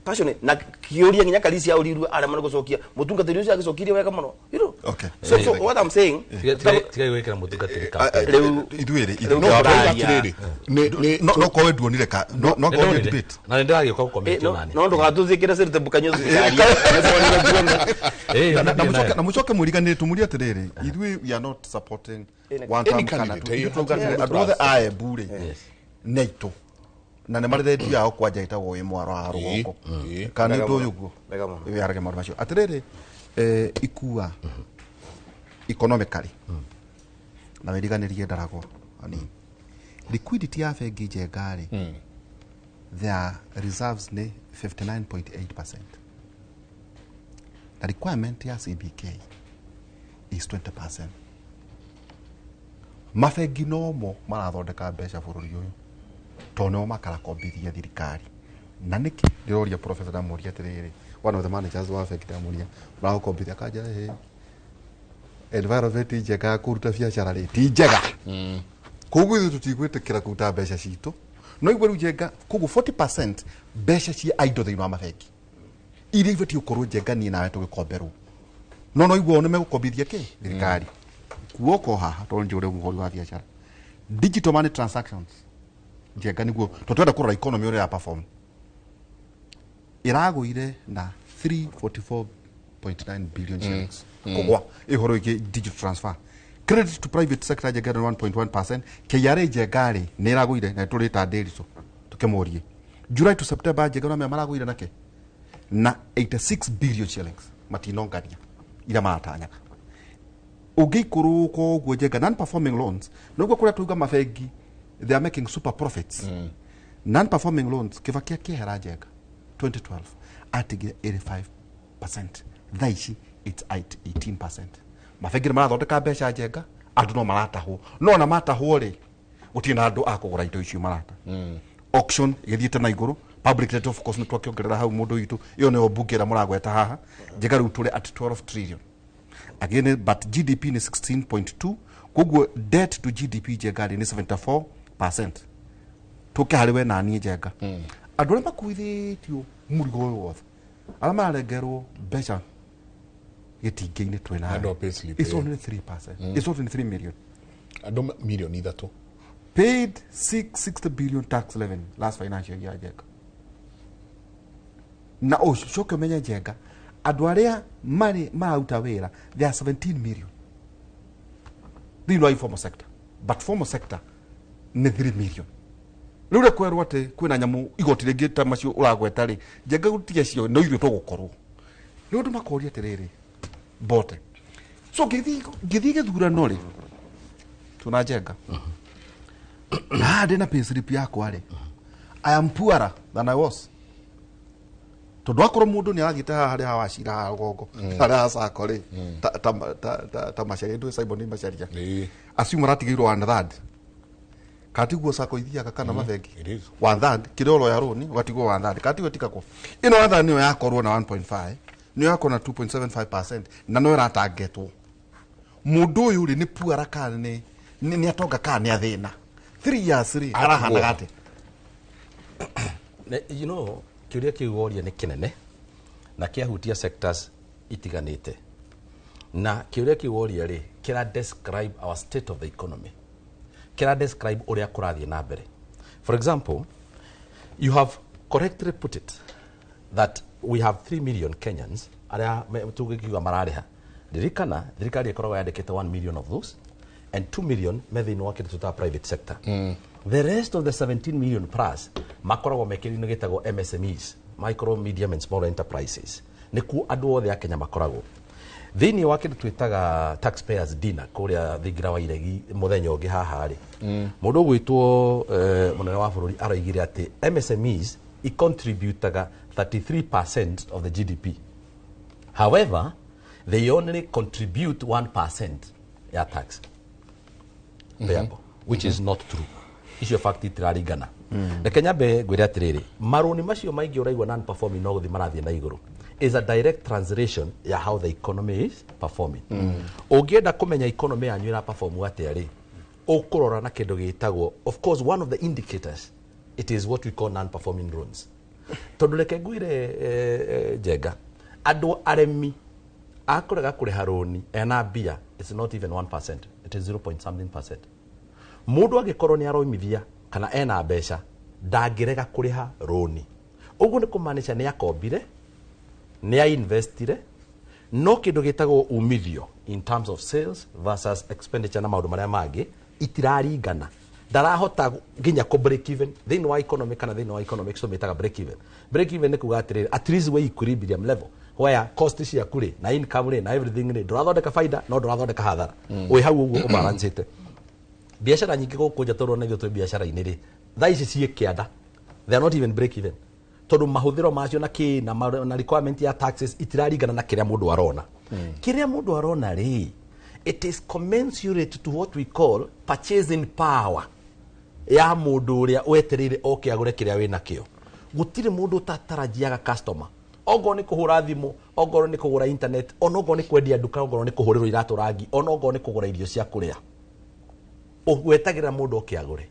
passionate. Na kiuria nginya Karish aurirwe aria mana gucokia mutungatiri ucio agicokirie wega muno, you know. Okay. So what I'm saying, tiga gwikira mutungatiri ka riu ithuĩ no no kowe nduonire ka no kowe debate na ndiragiuka gucomment nani no ndugathuthikire cirite mbukanyo na mucoke mwiriganire tumurie atiriri ithuĩ we are not supporting one term kana andu othe a Embu rĩ nĩ aitũ na nĩ marĩ redio yao kwanja ĩtagwo wĩ mwaro wa rũgongo kana nĩ ũndũ ũyũ guo wĩharage maũndũ macio atĩrĩrĩ ikua economically na wĩriganĩrie ndaragwo hanini liquidity ya bengi njenga rĩ their reserves nĩ 59.8%. Na requirement ya CBK is 20%. Mabengi nomo marathondeka mbeca bũrũri ũyũ tondũ nĩo makarakombithia thirikari. Na nĩkĩ ndĩroria professor ndamũria atĩrĩrĩ, one of the managers wa bengi ndamũria maragũkombithia akanjĩra ĩĩ environment njega ya kũruta biacara rĩ ti njega, koguo ithuĩ tũtigwĩtĩkĩra kũruta mbeca citũ. No igua rĩu Njenga, koguo 40% mbeca cia indo thĩinĩ wa mabengi iria ibatiĩ gũkorwo Njenga niĩ nawe tũgĩkomberwo, no igua nĩ megũkombithia kĩ thirikari. Kuoko haha tondũ njũre mũhũri wa biacara digital money transactions Njenga nĩguo tondũ twenda kũrora economy ũrĩa ĩra perform, ĩragũire na 344.9 billion shillings kũgwa ĩhoro ĩngĩ. Digital transfer credit to private sector Njenga nĩ 1.1%. KRA Njenga rĩ nĩ ĩragũire na tũrĩta Ndĩritũ tũkĩmũrie July to September Njenga no maragũire nake na 86 billion shillings, matinongania iria maratanyaga. Ũngĩikũrũka ũguo Njenga, non performing loans noguo kũrĩa tuga mabengi they are making super profits. Non performing loans Kibaki akĩehera Njenga 2012 atigire 85%, thaa ici it's at 18%. Mabengi nĩ marathondeka mbeca Njenga, andũ no maratahwo, no ona matahwo rĩ gũtirĩ na andũ a kũgũra indo icio marata. Auction ĩgĩthiĩte na igũrũ. Public debt of course nĩ twakĩongerera hau mũndũ witũ, ĩyo nĩyo mbunge ĩrĩa mũragweta haha Njenga. Rĩu tũrĩ at 12 trillion again, but GDP ni 16.2, koguo debt to GDP Njenga rĩ nĩ 74%. Tũke harĩ we na niĩ Njenga, andũ arĩa makuithĩtio mũrigo ũyũ wothe, arĩa mararengerwo mbeca gĩtingĩ-inĩ twĩ Andũ a payslip, It's eh. only 3%. It's only 3 million. Andũ 3 milioni. Paid 660 billion tax revenue last financial year Njenga. Na ũcoke ũmenye Njenga, andũ arĩa marĩ mararuta wĩra they are 17 million thĩinĩ wa informal sector, but formal sector nĩ 3 million. Rĩu rĩ kwerwo atĩ kwĩna nyamũ igoti rĩngĩ ta macio ũragweta rĩ Njenga, gũtiga cio no ithuĩ tũgũkorwo rĩu andũ makoria atĩrĩrĩ bote. So ngĩthiĩ gĩthurano rĩ tuna Njenga na ndĩ na payslip yakwa rĩ, I am poorer than I was, tondũ akorwo mũndũ nĩ arathiĩte haha harĩa hawacira haha rũgongo harĩa ha sacco rĩ ta Macharia, ndũĩ Simon Macharia, acio maratigĩirwo one third katiguo sacco ithiaga kana mabengi. It is. One third kĩrĩa ũroya rũni ũgatigwo one third katiguo tikakwo ĩno one third nĩyo yakorwo na 1.5, nĩyo yakorwo na 2.75% na no ĩratangetwo. Mũndũ ũyũ rĩ nĩ puara kana nĩ atonga kana nĩ athĩna 3 years rĩ arahanaga atĩa? You know, kĩũria kĩu woria nĩ kĩnene na kĩahutia sectors itiganĩte, na kĩũria kĩu woria rĩ kĩra describe our state of the economy, kĩra describe ũrĩa kũrathiĩ na mbere. For example, you have correctly put it that we have 3 million Kenyans arĩa tũgĩkiuga mararĩha. Ririkana thirikari ĩkoragwo yandĩkĩte 1 million of those and 2 million me thĩinĩ wa kĩndũ tũtaga private sector. The rest of the 17 million plus makoragwo me kĩndũ gĩtagwo MSMEs, micro, medium and small enterprises. Nĩkuo andũ othe a Kenya makoragwo thĩinĩ wa kĩndũ twĩtaga taxpayers dinner kũrĩa thingira wa iregi mũthenya ũngĩ haha rĩ, mũndũ ũgwĩtwo mũnene wa bũrũri aroigire atĩ MSMEs icontributaga 33% of the GDP. However, they only contribute 1% ya tax payable, which is not true. Icio fact itiraringana. Reke nyambe ngwĩre atĩrĩrĩ, marũni macio maingĩ ũraigua non performing no gũthiĩ marathiĩ na igũrũ is a direct translation ya how the economy is performing. Ũngĩenda kũmenya economy yanyu ĩra perform atĩa rĩ, ũkũrora na kĩndũ gĩtagwo, of course, one of the indicators, it is what we call non performing loans. Tondũ reke ngwĩre Njenga, andũ aremi akũrega kũrĩha rũni ena mbia, it's not even 1%, it is 0 point something percent. Mũndũ angĩkorwo nĩ aroimithia kana ena mbeca ndangĩrega kũrĩha rũni. Ũguo nĩ kũmaanisha nĩ akombire, nĩ ainvestire, no kĩndũ gĩtagwo umithio in terms of sales versus expenditure na maũndũ marĩa mangĩ itiraringana, ndarahota nginya kũ break even thĩinĩ wa economy, kana thĩinĩ wa economics tũmĩtaga break even. Break even nĩ kuga atĩrĩrĩ, at least we equilibrium level where cost ciaku rĩ na income rĩ na everything rĩ ndũrathondeka faida no ndũrathondeka hathara, wĩ hau ũguo ũbalancĩte. Biacara nyingĩ gũkũ nja tũrona ithuĩ twĩ biacara-inĩ rĩ thaa ici ciĩ kĩanda, they are not even break even, Tondu mahuthiro macio na ki na requirement ya taxes itiraringana na kiria mundu arona. Kiria mundu arona ri, it is commensurate to what we call purchasing power ya mundu uria wetereire oke agure kiria wina kio. Gutire mundu utatarajiaga customer. Ogo ni kuhura thimu, ogo ni kugura internet, onogo ni kwendia nduka, ogo ni kuhurirwo iratu rangi, onogo ni kugura irio cia kuria. Wetagira mundu oke agure.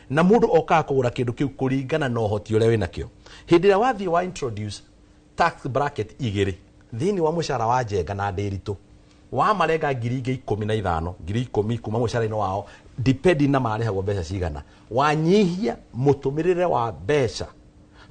Na mundu okaga kugura kindu kiu kuringana na uhoti uria wina kio. Hindi ria wathie wa introduce tax bracket igiri thiini wa mucara wa Njenga na Ndiritu wa marenga ngiri ingĩ 15 ngiri 10 kuma mucara-inĩ wao depending na marĩhagwo mbeca cigana, wanyihia mũtũmĩrĩre wa mbeca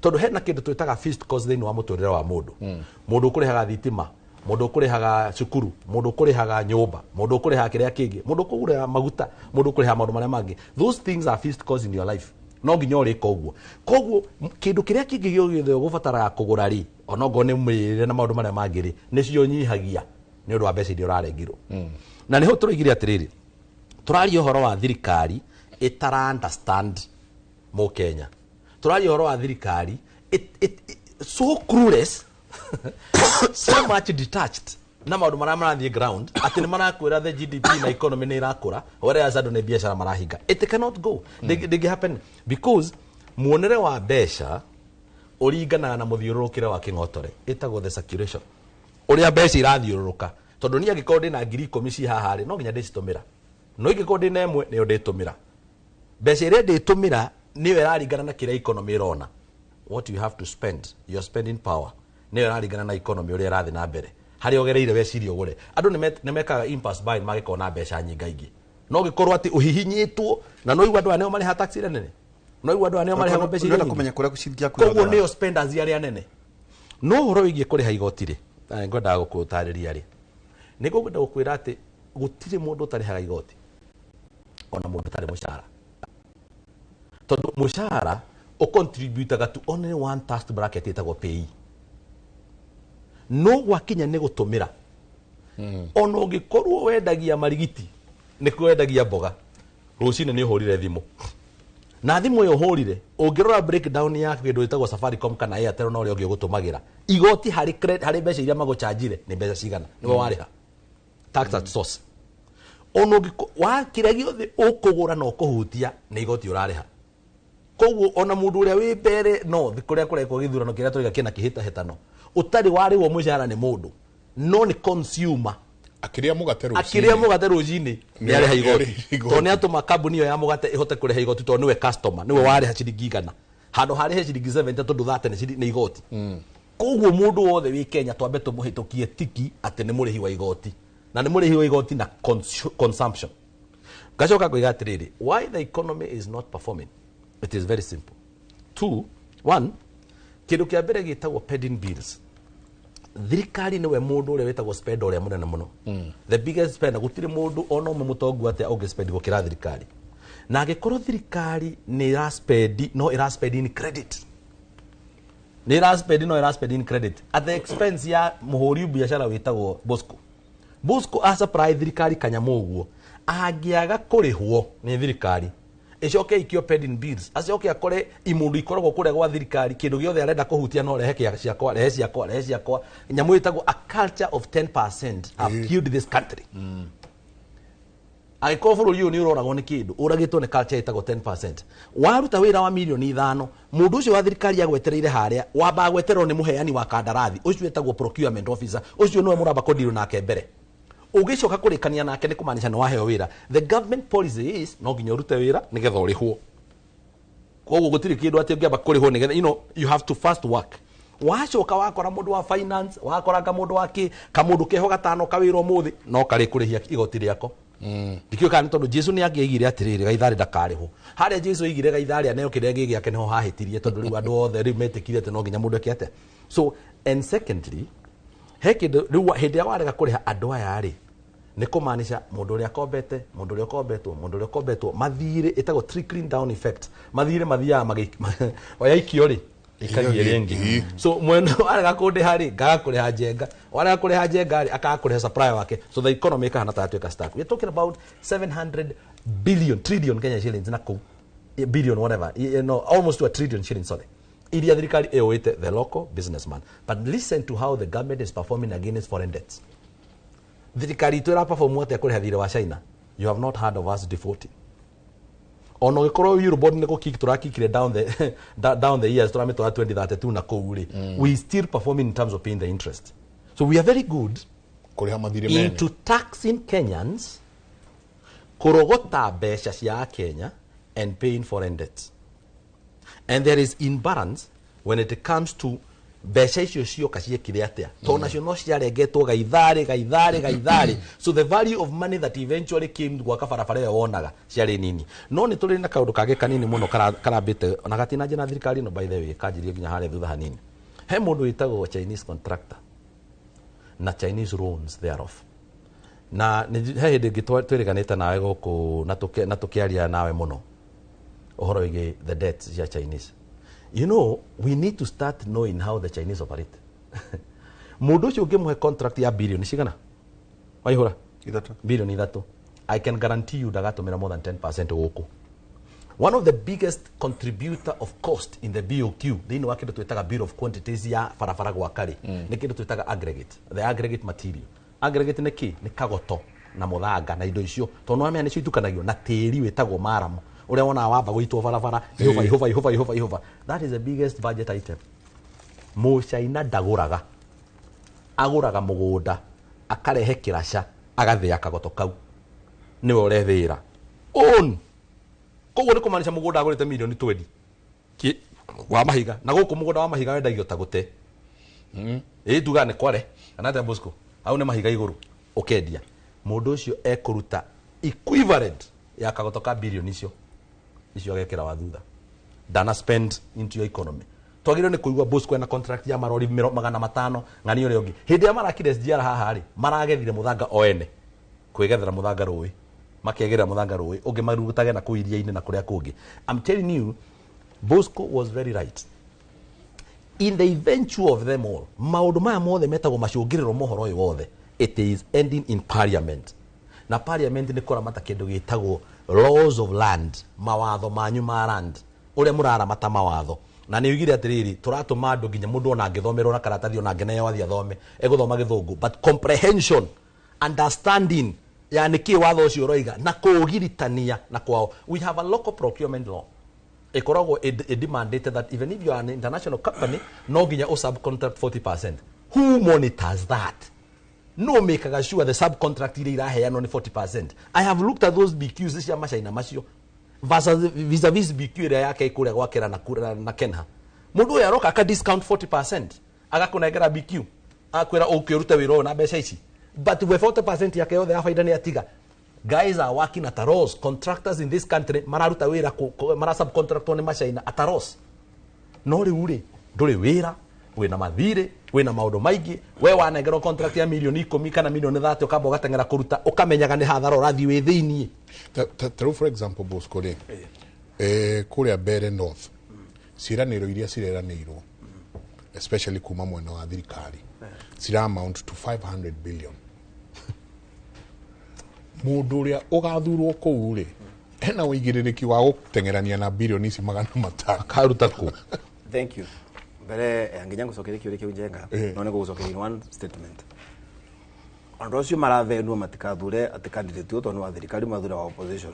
tondu hena kindu twitaga fixed cost thiini wa mũtũrĩre wa mũndũ. Mũndũ ũkũrĩhaga thitima, mũndũ ũkũrĩhaga cukuru, mũndũ ũkũrĩhaga nyũmba, mũndũ ũkũrĩhaga kĩrĩa kĩngĩ, mũndũ ũkũgũraga maguta, mũndũ ũkũrĩhaga maũndũ marĩa mangĩ. Those things are fixed costs in your life. No nginya ũrĩka ũguo. Koguo kĩndũ kĩrĩa kĩngĩ gĩothe ũgũbataraga kũgũra rĩ, onokorwo nĩ mĩrĩre na maũndũ marĩa mangĩ rĩ, nĩcio nyihagia nĩ ũndũ wa mbeca iria ũrarengirwo. Na nĩho tũroigire atĩrĩrĩ, tũraria ũhoro wa thirikari ĩtara understand mũkenya. Tũraria ũhoro wa thirikari so clueless, so much detached na maũndũ marĩa marathiĩ ground atĩ nĩ marakwĩra the GDP na economy nĩ ĩrakũra, whereas andũ nĩ biacara marahinga. It cannot go. Ndĩngĩ happen because muonere wa mbeca ũringanaga na mũthiũrũrũkĩre wa kĩng'otore, ĩtagwo the circulation, ũrĩa mbeca irathiũrũrũka. Tondũ niĩ angĩkorwo ndĩna ngiri 10 ci haha rĩ, no nginya ndĩcitũmĩra, no ingĩkorwo ndĩna ĩmwe nĩyo ndĩtũmĩra. Mbeca iria ndĩtũmĩra nĩyo ĩraringana na kĩrĩa economy ĩrona. What you have to spend, your spending power, nĩyo ĩraringana na economy ũrĩa ĩrathiĩ na mbere, harĩa ũgereire wecirie ũgũre. Andũ nĩ mekaga impulse buying magĩkorwo na mbeca nyingaingĩ, no gĩkorwo atĩ ũhihinyĩtwo na no igua andũ aya nĩo marĩha tax ĩrĩa nene, no igua andũ aya nĩo marĩhagwo mbeca iria Ũrenda nyingĩ. kũmenya kũrĩa ciringi yaku Koguo ĩrathera. nĩo spenders arĩa nene. No ũhoro wĩgiĩ kũrĩha igoti rĩ, na ngwendaga gũkũtarĩria rĩ, nĩ ngũkwenda gũkwĩra atĩ gũtirĩ mũndũ ũtarĩhaga igoti, ona mũndũ ũtarĩ mũcara, tondũ mũcara ũcontributaga to only one tax bracket ĩtagwo PAYE. No gwakinya nĩ gũtũmĩra, ona ũngĩkorwo wendagia marigiti, nĩkuo wendagia mboga, rũcinĩ nĩ ũhũrire thimũ, na thimũ ĩyo ũhũrire ũngĩrora breakdown ya kĩndũ gĩtagwo Safaricom kana Airtel na ũrĩa ũngĩ ũgũtũmagĩra, igoti harĩ credit, harĩ mbeca iria magũchanjire nĩ mbeca cigana nĩwe warĩha tax at source. Ona wa kĩrĩa gĩothe ũkũgũra na ũkũhutia nĩ igoti ũrarĩha. Koguo ona mũndũ ũrĩa wĩ mbere no kũrĩa kũrekwo gĩthurano kĩrĩa tũraiga kĩna kĩhĩtahĩtano, ũtarĩ warĩhwo mũcara nĩ mũndũ, no nĩ consumer. Akĩrĩa mũgate rũcinĩ. Akĩrĩa mũgate rũcinĩ nĩ arĩha igoti. Nĩ arĩha igoti. Tondũ nĩ atũma kambuni ĩyo ya mũgate ĩhote kũrĩha igoti, tondũ nĩwe customer, nĩwe warĩha ciringi igana. Handũ harĩhe ciringi 70 tondũ 30 nĩ igoti. Koguo mũndũ wothe wĩ Kenya twambe tũmũhĩtũkie tiki atĩ nĩ mũrĩhi wa igoti. Na nĩ mũrĩhi wa igoti na consumption. Ngacoka ngoiga atĩrĩrĩ, why the economy is not performing? It is very simple. 2, 1, kĩndũ kĩa mbere gĩtagwo pending bills. Thirikari nĩwe mũndũ ũrĩa wĩtagwo spender ũrĩa mũnene mũno. The biggest spender, gũtirĩ mũndũ ona ũmwe mũtongu atĩa ũngĩ spend gũkĩra thirikari. Na angĩkorwo thirikari nĩ ĩraspend, no ĩraspend in credit. Nĩ ĩraspend, no ĩraspend in credit at the expense ya mũhũri biacara wĩtagwo Bosco. Bosco a supply thirikari kanyamũ ũguo, angĩaga kũrĩhwo nĩ thirikari ĩcoke ikio pending bills, acoke akore imundu ikoragwo kũrĩa gwa thirikari, kĩndũ gĩothe arenda kũhutia no rehe kĩa ciakwa, rehe ciakwa, rehe ciakwa. Nyamũ ĩtagwo a culture of 10% have killed this country. Angĩkorwo bũrũri ũyũ nĩ ũroragwo nĩ kĩndũ, ũragĩtwo nĩ culture ĩtagwo 10%. Waruta wĩra wa mirioni 5, mũndũ ũcio wa thirikari agwetereire harĩa, wambaga gwetererwo nĩ mũheani wa kandarathi, ũcio wĩtagwo procurement officer, ũcio nĩwe mũramba kũndirwo nake mbere. Ũgĩcoka kũrĩkania nake nĩ kũmaanisha nĩ waheo wĩra. The government policy is no nginya ũrute wĩra nĩgetha ũrĩhwo. Koguo gũtirĩ kĩndũ atĩ ũngĩamba kũrĩhwo nĩgetha, you know, you have to first work. Wacoka wakora mũndũ wa finance, wakora kamũndũ wa kĩ, kamũndũ keho gatano kawĩra ũmũthĩ, no karĩ kũrĩhia igoti rĩako. Ndikĩũĩ kana nĩ tondũ Jesu nĩ angĩaigire atĩrĩrĩ, gaitharĩ ndakarĩhwo. Harĩa Jesu aigire gaitharĩ aneo kĩrĩa gĩ gĩake nĩho hahĩtirie, tondũ rĩu andũ othe rĩu metĩkire atĩ no nginya mũndũ eke atĩa. So, and secondly, he kĩndũ rĩu hĩndĩ ĩrĩa warega kũrĩha andũ aya rĩ, nĩ kũmaanisha mũndũ ũrĩa akombete, mũndũ ũrĩa ũkombetwo, mũndũ ũrĩa ũkombetwo, mathirĩ ĩtagwo trickling down effect. Mathirĩ mathiaga waikio rĩ, ikagia rĩngĩ. So mwene warega kũndĩha rĩ, ngaga kũrĩha Njenga, warega kũrĩha Njenga rĩ, akaga kũrĩha supplier wake. So the economy ĩkahana ta yatuĩka stuck. We are talking about 700 billion, trillion Kenya shillings na kũu, billion whatever, no, almost to a trillion shillings, sorry. Iria thirikari ĩũĩte the local businessman. But listen to how the government is performing against foreign debts. Thirikari itũ ĩraperform atĩa kũrĩha thirĩ wa China? You have not heard of us defaulting. Ona ũgĩkorwo Eurobond nĩ gũkick tũrakikire down the years, tũramĩtwara 2032 na kũu rĩ, we still performing in terms of paying the interest. So we are very good kũrĩha mathirĩ mene. Into taxing Kenyans, kũrogota mbeca cia Kenya and paying foreign debts. And there is imbalance when it comes to mbeca icio cioka ciekire atia, tondũ nacio no ciarengetwo gaitharĩ gaitharĩ gaitharĩ. So the value of money that eventually came gwaka barabara ĩyo wonaga ciarĩ nini. No nĩ tũrĩ na kaũndũ kangĩ kanini mũno karambĩte na gatinanjia na thirikari ĩno, by the way, kanjirie nginya harĩa thutha hanini. He mũndũ wĩtagwo Chinese contractor na Chinese loans thereof, na he hĩndĩ ĩngĩ twĩrĩganĩte nawe gũkũ na tũkĩaria nawe mũno ũhoro wĩgiĩ the debt cia Chinese. We need to start knowing how the Chinese operate. Mũndũ ũcio ũngĩmũhe contract ya bilioni cigana waihũra? 3. Bilioni 3, I can guarantee you ndagatũmĩra more than 10% gũkũ. One of the biggest contributor of cost in the BOQ, thĩinĩ wa kĩndũ twĩtaga bill of quantities ya barabara gwaka rĩ, nĩ kĩndũ twĩtaga aggregate, the aggregate material. Aggregate nĩ kĩ? Nĩ kagoto na mũthanga na indo icio, tondũ nĩwamenya nĩcio itukanagio na tĩri wĩtagwo maramu ũrĩa wonaga wamba gũitwo barabara ihũba ihũba ihũba ihũba ihũba. That is the biggest budget item. Mũcaina ndagũraga, agũraga mũgũnda, akarehe kĩraca, agathĩa kagoto kau, nĩwe ũrethĩĩra own. Koguo nĩ kũmaanisha mũgũnda agũrĩte milioni 20 wa mahiga, na gũkũ mũgũnda wa mahiga wendagio ta gũte. Ĩ tugaga nĩ kware kana atĩa, Bosco? Hau nĩ mahiga igũrũ ũkendia. Mũndũ ũcio ekũruta equivalent ya kagoto ka bilioni icio icio agekĩra wa thutha, dana spend into your economy. Twagĩrĩirwo nĩ kũigua Bosco ena contract ya marori 500 ng'ani ũrĩa ũngĩ. Hĩndĩ ĩrĩa marakire SGR haha rĩ, maragethire mũthanga o ene, kwĩgethera mũthanga rũĩ, makegĩrĩra mũthanga rũĩ ũngĩ marutage na kũu iria-inĩ na kũrĩa kũngĩ. I'm telling you, Bosco was very right. In the eventual of them all, maũndũ maya mothe metagwo macũngĩrĩro mohoro ũyũ wothe, it is ending in parliament. Na parliament nĩ kũramata kĩndũ gĩtagwo laws of land, mawatho manyu ma land, ũrĩa mũraramata mawatho. Na nĩ ugire atĩrĩrĩ, tũratũma andũ nginya mũndũ ona angĩthomerwo na karatathi, ona angĩneo athiĩ athome, egũthoma gĩthũngũ, but comprehension, understanding ya nĩkĩ watho ũcio ũroiga na kũũgiritania na kwao. We have a local procurement law ĩkoragwo ĩ-demandĩte that even if you are an international company, no nginya ũ subcontract 40%. Who monitors that? No makaga sure the subcontract iria iraheanwo nĩ 40%? I have looked at those BQs cia macaina macio versus vis-a-vis BQ ĩrĩa yake ĩkũrĩa gwakĩra na Kenha. Mũndũ ũyũ aroka aka discount 40%, agakũnengera BQ, akwĩra ũke ũrute wĩra ũyũ na mbeca ici, but we 40% yake yothe ya baida nĩ atiga. Guys are working at a loss. Contractors in this country mararuta wĩra mara subcontractwo nĩ macaina at a loss. No rĩu rĩ, ndũrĩ wĩra, wĩna mathirĩ, wĩna maũndũ maingĩ. We wanengerwo contract ya milioni 10 kana milioni 30, ũkamba ũgateng'era kũruta, ũkamenyaga nĩ hathara ũrathiĩ wĩ thĩiniĩ. Ta rĩu, for example, Bosco rĩ, kũrĩa Mbere North, ciĩranĩro iria cireranĩirwo, especially kuma mwena wa thirikari, cira amount to 500 billion. Mũndũ ũrĩa ũgathurwo kũu rĩ, ena ũigĩrĩrĩki wa gũteng'erania na bilioni ici 500? Karuta kũ? Thank you. Mbere ya nginya ngucokeria kiuria kiu, Njenga, no nĩ gũgũcokeria in one statement. Andũ acio marathenwo matikathure atĩ candidate ũyũ tondũ nĩ wa thirikari, mathure wa opposition.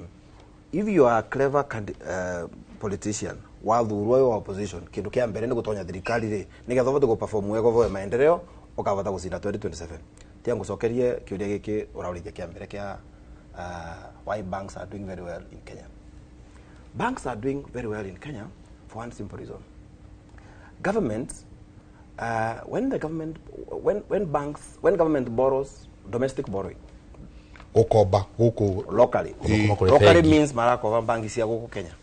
If you are a clever politician, wathurwo wĩ wa opposition, kĩndũ kĩa mbere nĩ gũtonya thirikari rĩ, nĩgetha ũhote gũ-perform wega, ũvoe maendeleo, ũkavota gũcinda 2027. Tia ngũcokerie kĩũria gĩkĩ ũraũrĩtie kĩa mbere kĩa why banks are doing very well in Kenya. Banks are doing very well in Kenya for one simple reason. Governments, when the government, when banks, when government borrows, domestic borrowing, Gũkomba gũkũ. Locally, Gũkũ kũrĩ locally bengi. Means marakoba banki cia gũkũ Kenya.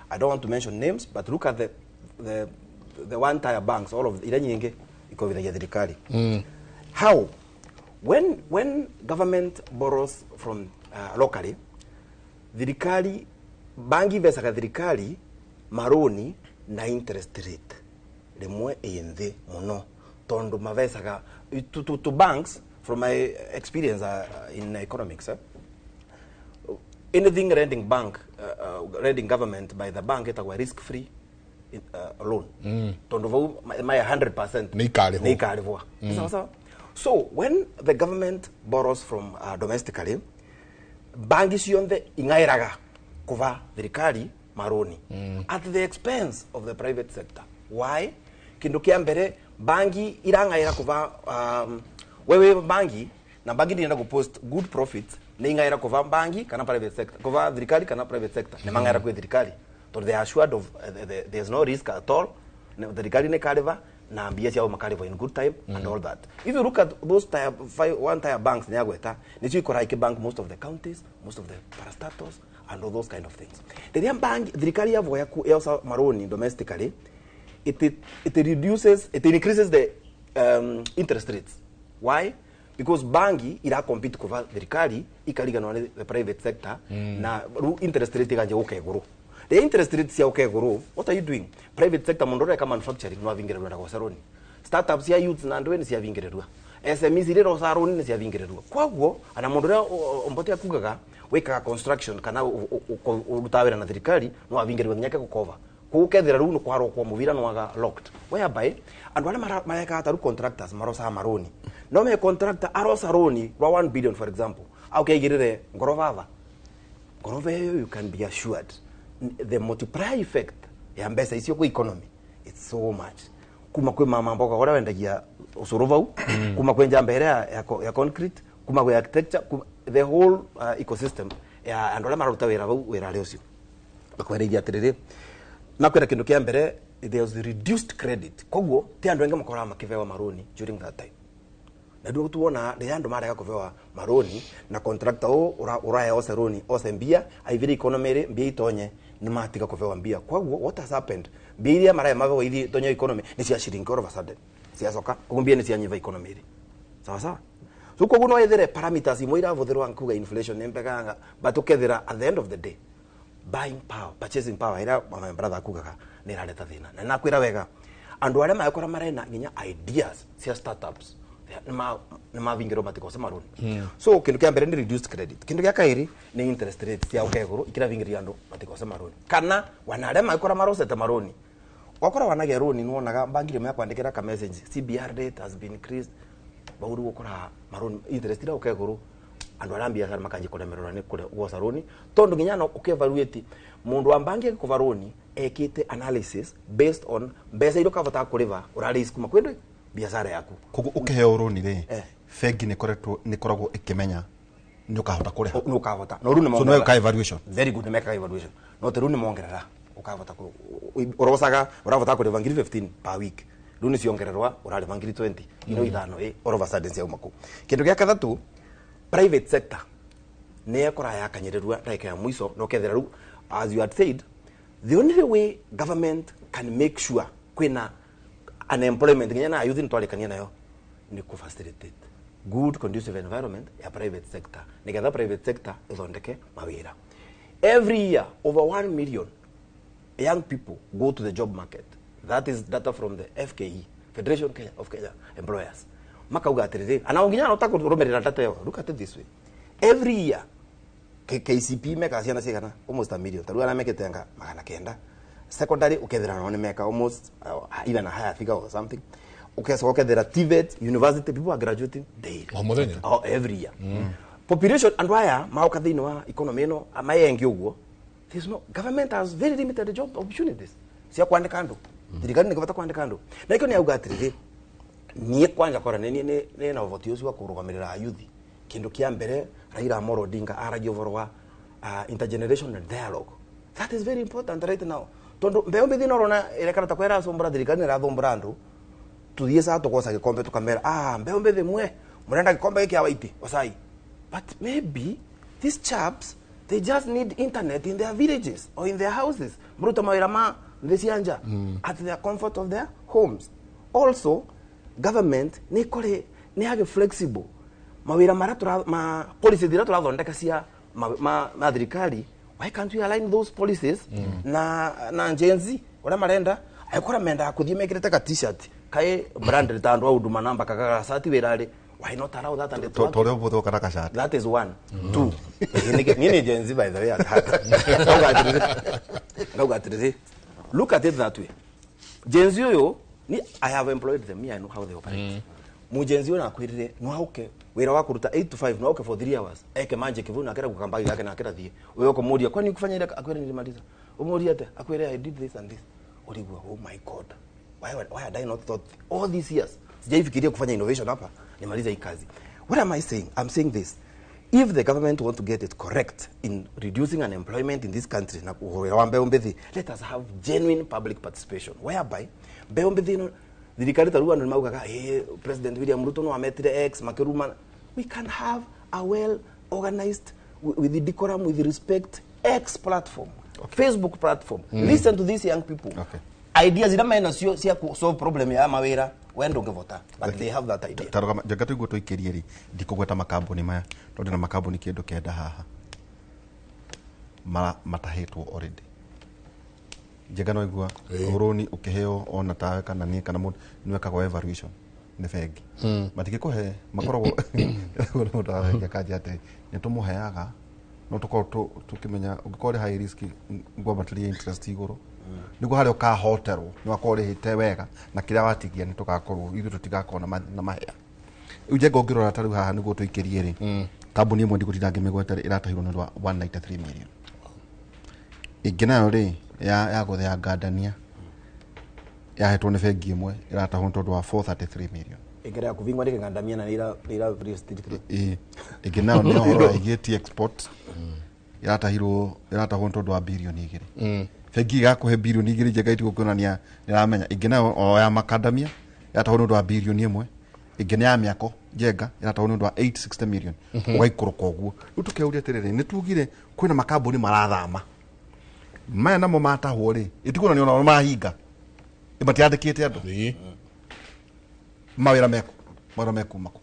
I don't want to mention names, but look at the one tier banks, all of iria nyingĩ ikovithagia thirikari. How? When government borrows from locally, thirikari, bangi ivecaga thirikari marũni na interest rate rimwe ĩ nthĩ mũno, tondũ mavecaga to banks. From my experience in economics, anything lending bank, lending government by the bank ĩtagwo risk free. loan tondu vau maya 100% Nĩ ikarĩhwo. nĩ ikarĩhwo. Sawa sawa. So when the government borrows from domestically, bangi cionthe ing'aĩraga kuva thirikari maroni at the expense of the private sector. Why? Kindu kia mbere, bangi irang'aira kuva wewe bangi na bangi ndinenda kupost good profits, nĩ ing'aira kuva bangi kana private sector, kuva thirikari kana private sector. Nĩ mang'aira kwĩ thirikari tondu they are assured of there's no risk at all. Thirikari nĩ karĩva na mbia ciao makarĩva in good time and all that. If you look at those tier five, one tier banks, nĩ agweta nĩcio ikora bank most of the counties, most of the parastatals and all those kind of things. Rĩrĩa bank thirikari yavoya yosa maroni domestically, it reduces, it increases the interest rates. Why? Because bangi ira compete kuva thirikari ikariganwa nĩ the private sector, na rĩu interest rate iganja gũka igũrũ. The interest rate cia gũka igũrũ, what are you doing? Private sector, mundu ũreka manufacturing no avingĩrĩrwo na goca roni, startups cia youths na andũ nĩ ciavingĩrĩrwa, SMEs iria iroca roni nĩ ciavingĩrĩrwa. Koguo ana mundu ũrĩa mbote akugaga wĩkaga construction kana ũrutaga wĩra na thirikari no avingĩrĩrwo nginya ke gũkova. Koguo kethira rĩu nĩ kwarokwo mũbira nwaga locked, whereby andũ arĩa marekaga ta rĩu contractors marocaga maroni, no me contractor aroca roni rwa 1 billion, for example, aukeigĩrĩre ngoroba ngoroba ĩyo, you can be assured the multiplier effect ya mbeca icio kwĩ economy, it's so much. Kuma kwĩ mama mboga ũrĩa wendagia ũcũrũ vau, kuma kwĩ njamba ĩrĩa ya concrete, kuma kwĩ architecture, the whole ecosystem ya andũ arĩa mararuta wĩra vau wĩra-rĩ ũcio. Bakwereithia atĩrĩrĩ, nakwĩra kĩndũ kĩa mbere, there's reduced credit. Koguo ti andũ aingĩ makoraga makĩbewa maroni during that time, na ndio tuona rĩrĩa andũ marega kũbewa maroni na contractor ũũ ũrahe ose roni ose mbia aivire economy rĩ mbia itonye, nĩ matiga kũbewa mbia. Koguo what has happened, mbia iria marahe mabewa ithi itonye economy nĩ cia shrink all of a sudden, ciacoka. Koguo mbia nĩ cianyiva economy rĩ. Sawa sawa. So koguo no ethere parameters imwe irabuthirwa nkuga inflation nĩ mbeganga, but ukethira at the end of the day buying power, purchasing power ira my brother akugaga nĩ ĩrareta thĩna. Na nakwĩra wega, andũ arĩa magĩkora marena nginya ideas cia startups nĩ mavingĩrwo matikose maroni. So kĩndũ kĩa mbere nĩ reduced credit, kĩndũ gĩa kaĩrĩ nĩ interest rate cia ũka igũrũ ikĩravingĩria andũ matikose maroni, kana wana arĩa magĩkora marocete maroni. Wakora wanagĩa roni, nĩwonaga bangi rĩmwe yakwandĩkĩra ka message, "CBR rate has been increased." Bau rĩu ũkoraga maroni interest ira ũka igũrũ, andũ arĩa biacara makanjia kũremererwo nĩ kũgoca roni, tondũ nginya no ũkĩevaluate mũndũ wa bangi agĩkũva roni ekĩte analysis based on mbeca iria ũkavotaga kũrĩva ũrarĩis kuma kwĩ ndũ biacara yaku. Koguo ũkĩheo rũni rĩ, bengi nĩ ĩkoretwo nĩ ĩkoragwo ĩkĩmenya nĩ ũkahota kũrĩha. Nĩ ũkahota, no rĩu nĩ So nĩ weka evaluation. Very good, nĩ mekaga evaluation, no te rĩu nĩ mongerera ũkavota ũrocaga ũravota kũrĩva ngiri 15 per week, rĩu nĩ ciongererwa ũrarĩva ngiri 20 ino ithano ĩ all of a sudden ciauma kũu. Kĩndũ gĩa kathatũ, private sector nĩ ĩkora yakanyĩrĩrua ndagĩka ya mũico, na ũkethera rĩu, as you had said, the only way government can make sure kwĩna unemployment nginya na youth nĩtwarĩkania nayo nĩ kũ facilitate good conducive environment ya private sector, nĩgetha private sector ĩthondeke mawĩra. Every year over 1 million young people go to the job market. That is data from the FKE, Federation of Kenya Employers. Makauga atĩrĩrĩ, ana nginya no takũrũmĩrĩra data ĩyo. Look at it this way, every year KCP meka ciana cigana? Almost a million. Tarĩu arĩa mekĩte anga 900 secondary, ukethera nao nĩ meka almost even a higher figure or something. Ukecoka ukethera TVET university people are graduating daily. O mũthenya? Oh, every year. Population andũ aya maoka thĩinĩ wa economy ĩno mayengi ũguo, there's no, government has very limited job opportunities cia kwandĩka andũ. Thirikari nĩ bata kwandĩka andũ, na ikĩo nĩ auga atĩrĩrĩ, niĩ kwanja kora nĩ nĩ na ũhoti ũcio wa kũrũgamĩrĩra ayuthi. Kĩndũ kĩa mbere, Raila Amolo Odinga aragia ũhoro wa intergenerational dialogue. That is very important right now, tondu mbeu mbithi norona irekana ta kwera cumbura thirikari nĩ ĩrathumbũra andũ. Tuthiĩ saa tũgoca gĩkombe tũkamera, ah, mbeu mbithi mwe mũrenda gĩkombe gĩkĩ waiti ocai, but maybe these chaps, they just need internet in their villages or in their houses, mũrute mawĩra ma thĩ cia nja at their comfort of their homes. Also government nĩ kũrĩ nĩ yage flexible mawĩra marĩa ma policies iria tũrathondeka cia ma thirikari. Why can't we align those policies na Gen Z ũrĩa marenda? Agĩkora mendaga kũthiĩ mekĩrĩte ka T-shirt kaĩ branded ta andũ a Huduma Number, kagacati wĩra-rĩ, why not allow that and it's working? Tore ũbũthĩ ũkana kacati. That is one. Two, niĩ nĩ Gen Z by the way at heart. Ngauga atĩrĩrĩ, Look at it that way. Gen Z uyu ni I have employed them, me I know how they operate. Mu Gen Z uyu nakwirire no auke wira wa kuruta 8 to 5 no auke for 3 hours. Eke manje kivu na akera gukambagi yake na akera thie. Uyo kumuria kwani kufanya ile akwire nilimaliza. Umuria ate akwire I did this and this. Uligwa oh my God. Why had I not thought all these years? Sijaifikiria kufanya innovation hapa nimalize hii kazi. What am I saying? I'm saying this. If the government want to get it correct in reducing unemployment in this country, na kuhorera wa mbeu mbithi, let us have genuine public participation whereby mbeu mbithi no thirikari ta rua maugaga hey, President William Ruto no ametire X makiruma. We can have a well organized with the decorum, with the respect X platform, okay. Facebook platform. Listen to these young people. Okay. Ideas ira mena sio cia ku solve problem ya mawira wendo ngevota, but they have that idea. Taroga njenga tuiguo tuikirie ri ndikugweta makambuni maya tondu na makambuni kindu kenda haha mara matahitwo already. Njenga no igua uroni ukiheo ona tawe kana nie kana mundu niwekagwo evaluation ni bengi matingikuhe makoragwo mundu wa bengi akanja ati ni tumuheaga no tukorwo tukimenya ungikorwo ri high risk ngwambatiria interest iguru niguo haria ukahoterwo ni wakorwo rihite wega na kiria watigia ni tugakorwo ithuĩ tutigakorwo na mahea. Riu njenga ũngĩrora ta rĩu haha niguo tũikĩrie rĩ kambuni ĩmwe ndigũtinda ngĩmĩgweta rĩ ĩratahirwo nĩ ũndũ wa 193 million. Ĩngĩ nayo rĩ ya gũthĩa ngandania yahetwo nĩ bengi ĩmwe ĩratahwo nĩ tondũ wa 433 million. Ĩngĩ ya kũvingwa nĩ kĩgandamia na nĩ ira Ĩngĩ nayo nĩ ũhoro wa igĩti export ĩratahirwo ĩratahwo nĩ tondũ wa birioni 2. Bengi igakuhe birioni 2 njenga itigukuonania nĩramenya. Ĩngĩ nayo o ya makandamia ĩratahwo nĩ ũndũ wa birioni 1. Ĩngĩ nĩ ya mĩako njenga ĩratahwo nĩ ũndũ wa 860 million. Ũgaikũrũka ũguo. Rĩu tũkeuria atĩrĩrĩ nĩ tugire kwĩna makambuni marathama maya namo matahwo rĩ itikuonania ona mahinga matiandĩkĩte andũ mawĩra meko mawĩra mekuma kũ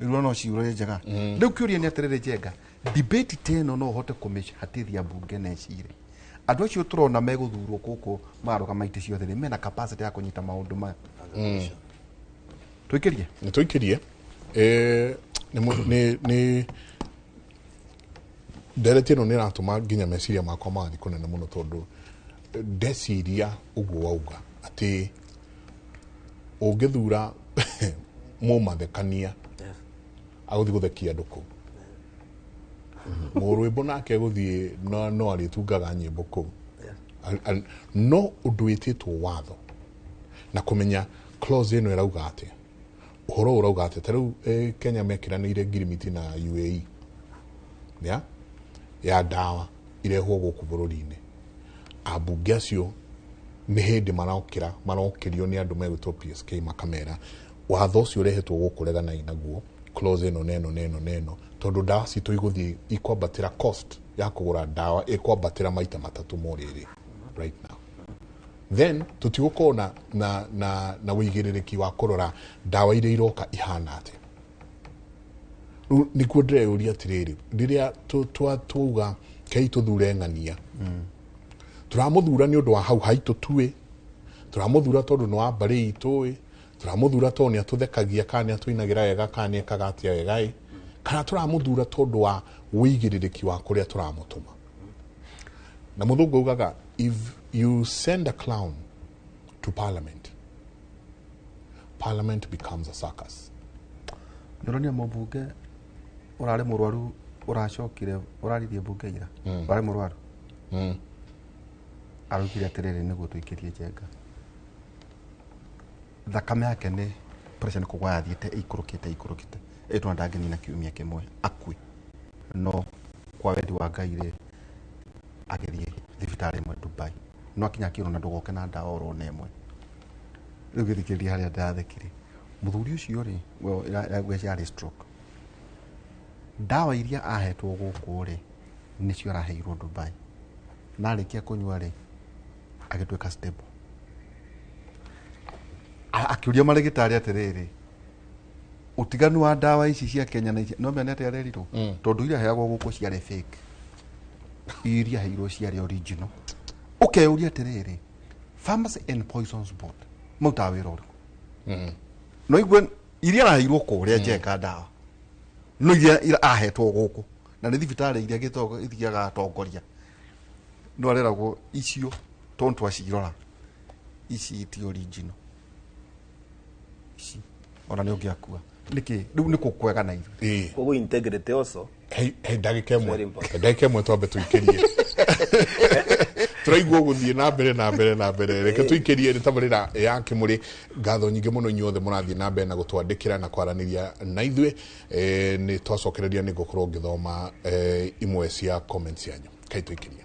rĩu no ciũria njega. Rĩu kĩũria nĩ atĩrĩrĩ njenga debate ta ĩno no ũhote kũmĩhatithia mbunge na ĩcire andũ acio tũrona megũthurwo gũkũ marũgama itĩ ciothe rĩ mena capacity ya kũnyita maũndũ maya. Tũikĩrie nĩ tũikĩrie nĩ ndereti ĩno nĩ ĩratũma nginya meciria makwa magathiĩ kũnene mũno tondũ ndeciria ũguo wauga atĩ ũngĩthura mũmathekania agũthiĩ gũthekia andũ kũu mũrwĩmbo nake gũthiĩ no arĩtungaga nyĩmbo kũu no ũndũ wĩtĩtwo watho na kũmenya clause ĩno ĩrauga atĩa ũhoro ũrauga atĩa. Ta rĩu Kenya mekĩranĩire ngirimiti na UAE ya ndawa irehwo gũkũ bũrũri-inĩ. Ambunge acio nĩ hĩndĩ marokĩrio nĩ andũ megwĩtwo PSK makamera watho ũcio ũrehetwo gũkũ reganai naguo clause ĩno neno neno neno tondũ ndawa citũ igũthiĩ ikwambatĩra cost ya kũgũra ndawa ĩkwambatĩra maita matatũ morĩrĩ right now. Then tũtigũkorwo na wĩigĩrĩrĩki wa kũrora ndawa iria iroka ihana atĩa. Rĩu nĩkuo ndĩreyũria atĩrĩrĩ rĩrĩa twauga kei tũthure ng'ania tũramũthura nĩ ũndũ wa hau haitũ tuĩ tũramũthura tondũ nĩ wa mbarĩ itũ ĩ tũramũthura tondũ nĩ atũthekagia kana nĩ atũinagĩra wega kana nĩ ekaga atĩa wega ĩ kana tũramũthura tondũ wa wĩigĩrĩrĩki wa kũrĩa tũramũtũma. Na mũthũngũ augaga if you send a clown to parliament, parliament becomes a circus. Nĩũronia mũmbunge ũrarĩ mũrwaru ũracokire ũraririe mbunge ira ũrarĩ mũrwaru araugire atĩrĩrĩ nĩguo tũikĩrie njenga thakame yake nĩ pressure nĩ kũgwa yathiĩte ĩikũrũkĩte ĩikũrũkĩte ĩtwa ndangĩnina kiumia kĩmwe akue no kwa wendi wa Ngai rĩ agĩthiĩ thibitarĩ ĩmwe Dubai no akinya akĩrwo na ndũgoke na ndawa oro na ĩmwe. Rĩu gĩthikĩrĩria harĩa ndathekire mũthuri ũcio rĩ yarĩ stroke ndawa iria ahetwo gũkũ rĩ nĩcio araheirwo Dubai na arĩkia kũnyua rĩ agĩtuĩka stable. Akĩũria marĩgĩtarĩ atĩrĩrĩ ũtiganu wa ndawa ici cia Kenya na ici no mene atĩ arerirwo tondũ iria aheagwo gũkũ ciarĩ fake iria aheirwo ciarĩ original. Ũkeyũria atĩrĩrĩ Pharmacy and Poisons Board mautaga wĩra ũrĩkũ? No igue iria araheirwo kũrĩa njenga ndawa no iria ahetwo gũkũ na nĩ thibitarĩ iria ithiaga atongoria no areragwo icio Tondu twacirora ici ti original ici ona nĩ ũngĩakua nĩkĩ rĩu nĩ kũkwega na ithuĩ. Koguo integrity also He ndagĩka ĩmwe, ndagĩka ĩmwe twambe tũikĩrie. Tũraigua gũthiĩ na mbere na mbere na mbere. Reke tũikĩrie nĩ tabarĩra ya Kĩmũrĩ. Ngatho nyingĩ mũno inyuothe mũrathiĩ na mbere na gũtwandĩkĩra na kwaranĩria na ithuĩ. Nĩ twacokereria nĩ ngũkorwo ngĩthoma imwe cia comments cianyu. Kai tũikĩrie.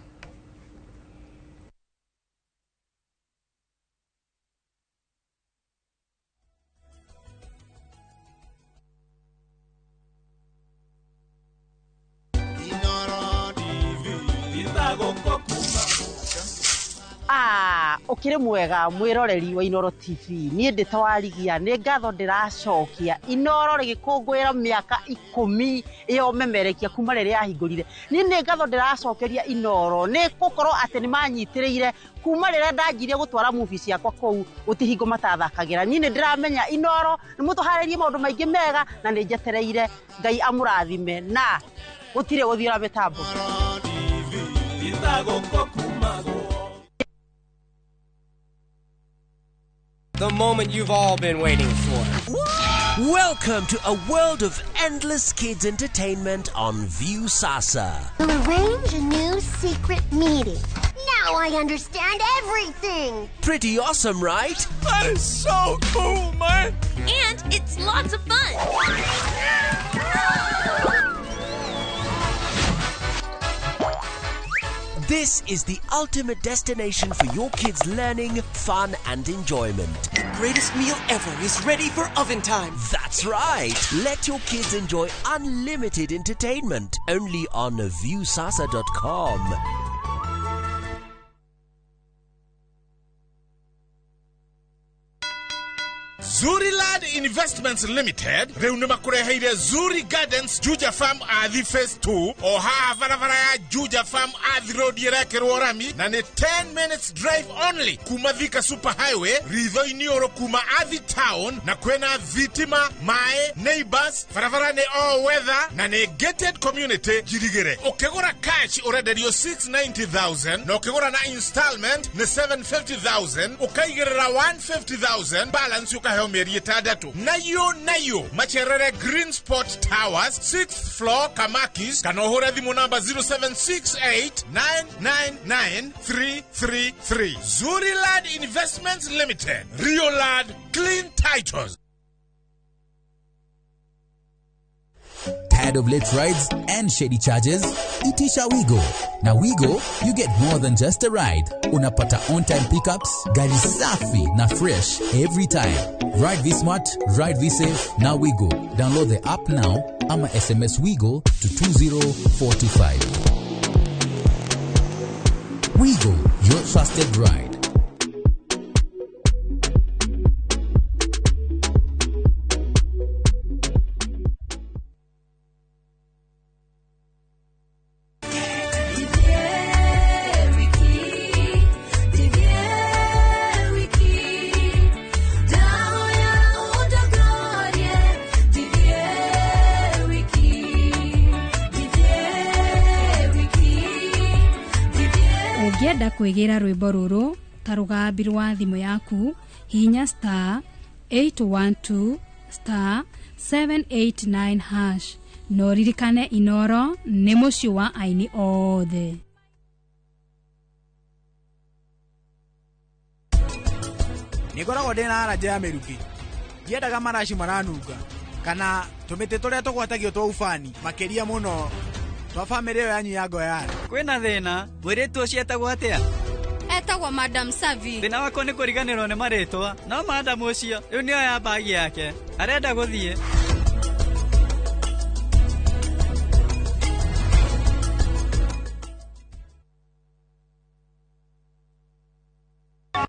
Ukire mwega mwiroreri wa Inooro TV niĩ ndĩ ta warigia nĩ ngatho ndĩracokia Inooro rĩgĩkũngũĩra mĩaka 10 ĩyo memerekia kuma rĩrĩa yahingũrire. Niĩ nĩ ngatho ndĩracokeria Inooro nĩ gũkorwo atĩ nĩ manyitĩrĩire kuma rĩrĩa ndanjirie gũtwara movie ciakwa kũu gũtihingo matathakagĩra. Niĩ nĩ ndĩramenya Inooro nĩ mũtũharĩrie maũndũ maingĩ mega na nĩ njetereire Ngai amũrathime na gũtirĩ gũthiũra mĩtambo. The moment you've all been waiting for. Welcome to a world of endless kids entertainment on Viusasa. We'll arrange a new secret meeting. Now I understand everything. Pretty awesome, right? That is so cool, man. And it's lots of fun. This is the ultimate destination for your kids' learning, fun, and enjoyment. The greatest meal ever is ready for oven time. That's right. Let your kids enjoy unlimited entertainment only on Viusasa.com. Zuri Land Investments Limited rĩu nĩ makũreheire Zuri Gardens Juja Farm Athi Phase 2 o haha barabara ya Juja Farm Athi Road ĩrekĩrwo rami na nĩ 10 minutes drive only kuma Thika Super Highway ritho-inĩ ũrũ kuma Athi Town na kwĩna thitima maĩ neighbors barabara nĩ all weather na nĩ gated community njirigĩre. Ũkĩgũra cash ũrenderio 690,000 na ũkĩgũra na installment nĩ 750,000 ũkaigĩrĩra 150,000 balance ũkaheo mĩeri ĩtandatũ. Nayo macerere Green Spot Towers 6th floor Kamakis kana ũhũre thimũ namba 0768999333. Zuri Land Investments Limited, Rio Land, clean titles. Tired of late rides and shady charges? Itisha Wigo. Now Wigo, you get more than just a ride. Unapata on-time pickups, gari safi na fresh every time. Ride V Smart, ride V Safe, now Wigo. Download the app now ama SMS Wigo to 20425. Wigo, your trusted ride. Ũngĩenda kwĩgĩra rwĩmbo rũrũ ta rũgambi rwa thimũ yaku hihinya star 812 star 789 hash no ririkane Inooro nĩ mũciĩ wa aini othe. Nĩngoragwo ndĩna aranja ya mĩrukĩ ndiendaga maraci maranunga kana tũmĩtĩ tũrĩa tũgwatagio twa ubani makĩria mũno twa bamĩrĩ ĩyo yanyu ya Goyara. Kwĩna thĩna mwĩrĩtu ũcio etagwo atĩa? Etagwo Madam Savi. Thĩna wakwa nĩ kũriganĩrwo nĩ marĩtwa no madam ũcio rĩu nĩoya ya bagi yake arenda gũthiĩ.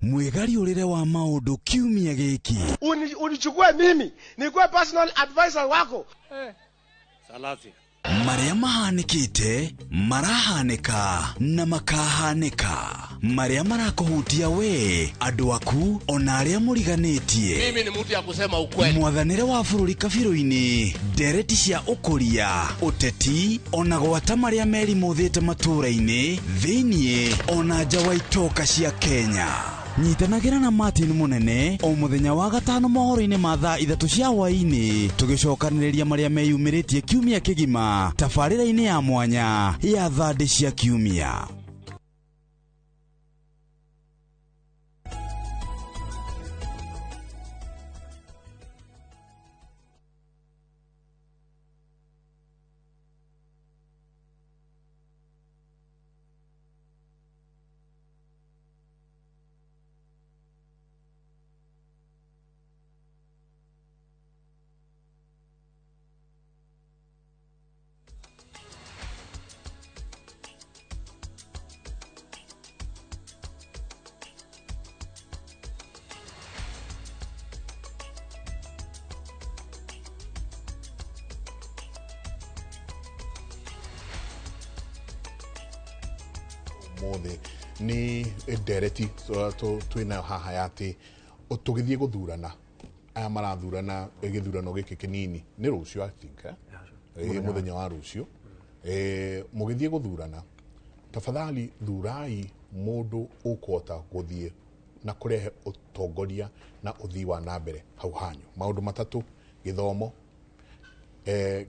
Mwĩgariũrĩre wa maũndũ kiumia gĩkĩ. Unichukue mimi nikuwe personal advisor wako. Salasi. Marĩa mahanĩkĩte, marahanĩka na makahanĩka. Marĩa marakũhutia we, andũ aku, ona arĩa mũriganĩtie. Mimi ni mtu ya kusema ukweli. Mwathanĩre wa bũrũri kabirũ-inĩ, ndereti cia ũkũria, ũteti, ona gwata marĩa merimũthĩte matũũra-inĩ, thĩiniĩ, ona nja wa itoka cia Kenya. Nyitanagĩra na Martin Mũnene o mũthenya wa gatano mohoro-inĩ ma thaa 3 cia hwaĩ-inĩ, tũgĩcokanĩrĩria marĩa meyumĩrĩtie kiumia kĩgima tabarĩra-inĩ ya mwanya ya thandĩ cia kiumia. Mothe ni ndereti twinayo haha ya ati tugithie guthurana aya marathurana githurano giki kinini ni rucio, I think muthenya wa rucio mugithie guthurana, tafadhali thurai mundu ukuhota guthie na kurehe utongoria na uthii wa na mbere hau hanyu. Maundu matatu: githomo,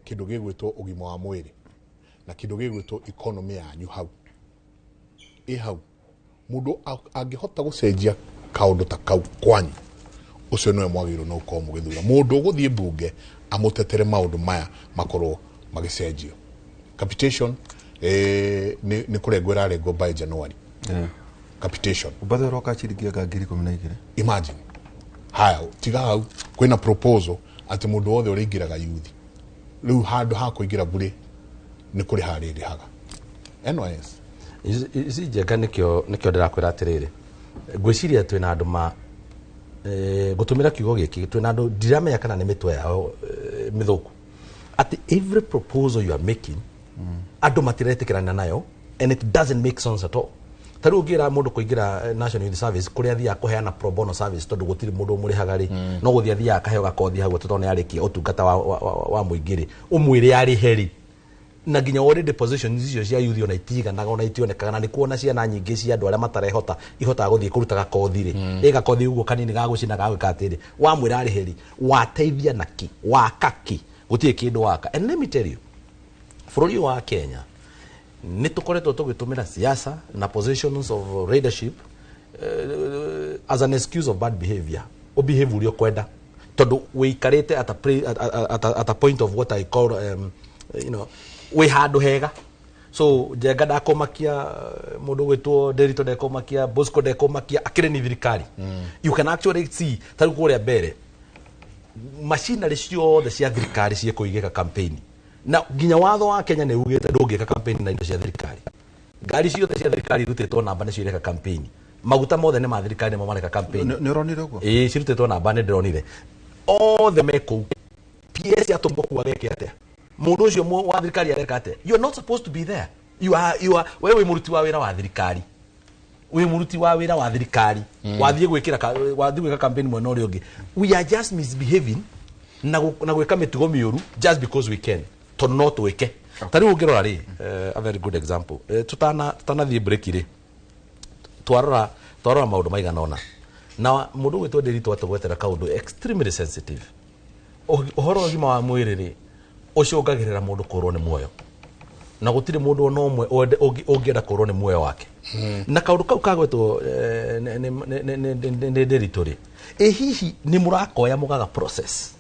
kindu gigwitwo ugima wa mwiri, na kindu gigwitwo economy yanyu hau. Hau mundu angihota gucenjia kaundu ta kau kwanyu, ucio niwe mwagĩrĩirwo no gũkorwo mũgĩthura mundu ũgũthiĩ mbunge amũtetere maũndũ maya makorwo magĩcenjio. Capitation nĩ kũrengwo ĩrarengwo by January. Capitation ubathe roka ciringi anga 12,000. Imagine. Haya, tiga hau kwĩna proposal atĩ mũndũ wothe ũrĩingĩraga youth rĩu handũ ha kũingĩra bure nĩ kũrĩha arĩrĩhaga NYS. Ici njenga nikio ndĩrakwĩra atĩrĩrĩ, ngwĩciria twĩna andũ ma gũtũmĩra kiugo gĩkĩ, twĩna andũ ndiramenya kana nĩ mĩtwe yao mĩthũku, atĩ every proposal you are making andũ matiretĩkĩrana nayo and it doesn't make sense at all. Ta rĩu ũngĩra mũndũ kũingĩra National Youth Service kũrĩa athiaga kũheana pro bono service tondũ gũtirĩ mũndũ ũmũrĩhaga rĩ, no gũthiĩ athiaga akaheo gakothi hau tondũ nĩ arĩkia ũtungata wa mũingĩ rĩ, ũmwĩre arĩhe rĩ, na nginya already positions icio cia youth ona itiganaga ona itionekaga, na nĩ kuona ciana nyingĩ cia andũ arĩa matarehota ihotaga gũthiĩ kũruta gakothi rĩ, ĩ gakothi ũguo kanini ga gũcina ga gwĩka atĩrĩ, wamwĩra arĩhe rĩ, wateithia naki waka kĩ, gũtirĩ kĩndũ waka. And let me tell you, bũrũri wa Kenya nĩ tũkoretwo tũgĩtũmĩra siasa na positions of leadership as an excuse of bad behavior, ũbehave ũrĩa ũkwenda tondũ wĩikarĩte at a point of what I call you know, wĩ handũ hega. So njenga ndakũmakia, mũndũ ũgwĩtwo Nderitu ndekũmakia, Bosco ndekũmakia, akĩrĩ ni thirikari. You can actually see ta rĩu kũrĩa mbere machinery ciothe cia thirikari ciĩkũigĩka campaign, na nginya watho wa Kenya nĩ ugĩte ndũngĩka campaign na indo cia thirikari. Ngari ciothe cia thirikari irutĩtwo namba nĩcio ireka campaign, maguta mothe nĩ ma thirikari nĩmo mareka campaign. Nĩ ũronire ũguo? Ĩĩ, cirutĩtwo namba nĩ ndĩronire othe me kũu. PS atũmwo kũu ageke atĩa? Mundu ucio wa thirikari areka atia? You are not supposed to be there. You are wewe wi muruti wa wira wa thirikari, wi muruti wa wira wa thirikari, wathie gwikira wathie gwika campaign mwena uria ungi. We are just misbehaving na gwika mitugo miuru just because we can, tondu no twike. Ta riu ungirora ri, a very good example, tutanathie break ri, twarora maundu maigana ona na mundu gwitwo Nderitu atugwetera kaundu extremely sensitive, uhoro wa ũgima wa mwĩrĩ ri ucũngagĩrĩra mũndũ kũrwo nĩ muoyo, na gũtirĩ mũndũ ona ũmwe ũngĩenda kũrwo nĩ muoyo wake. Na kaũndũ kau kagwetwo nĩ Nderitu rĩ, ĩ hihi nĩ mũrakoya mũgaga process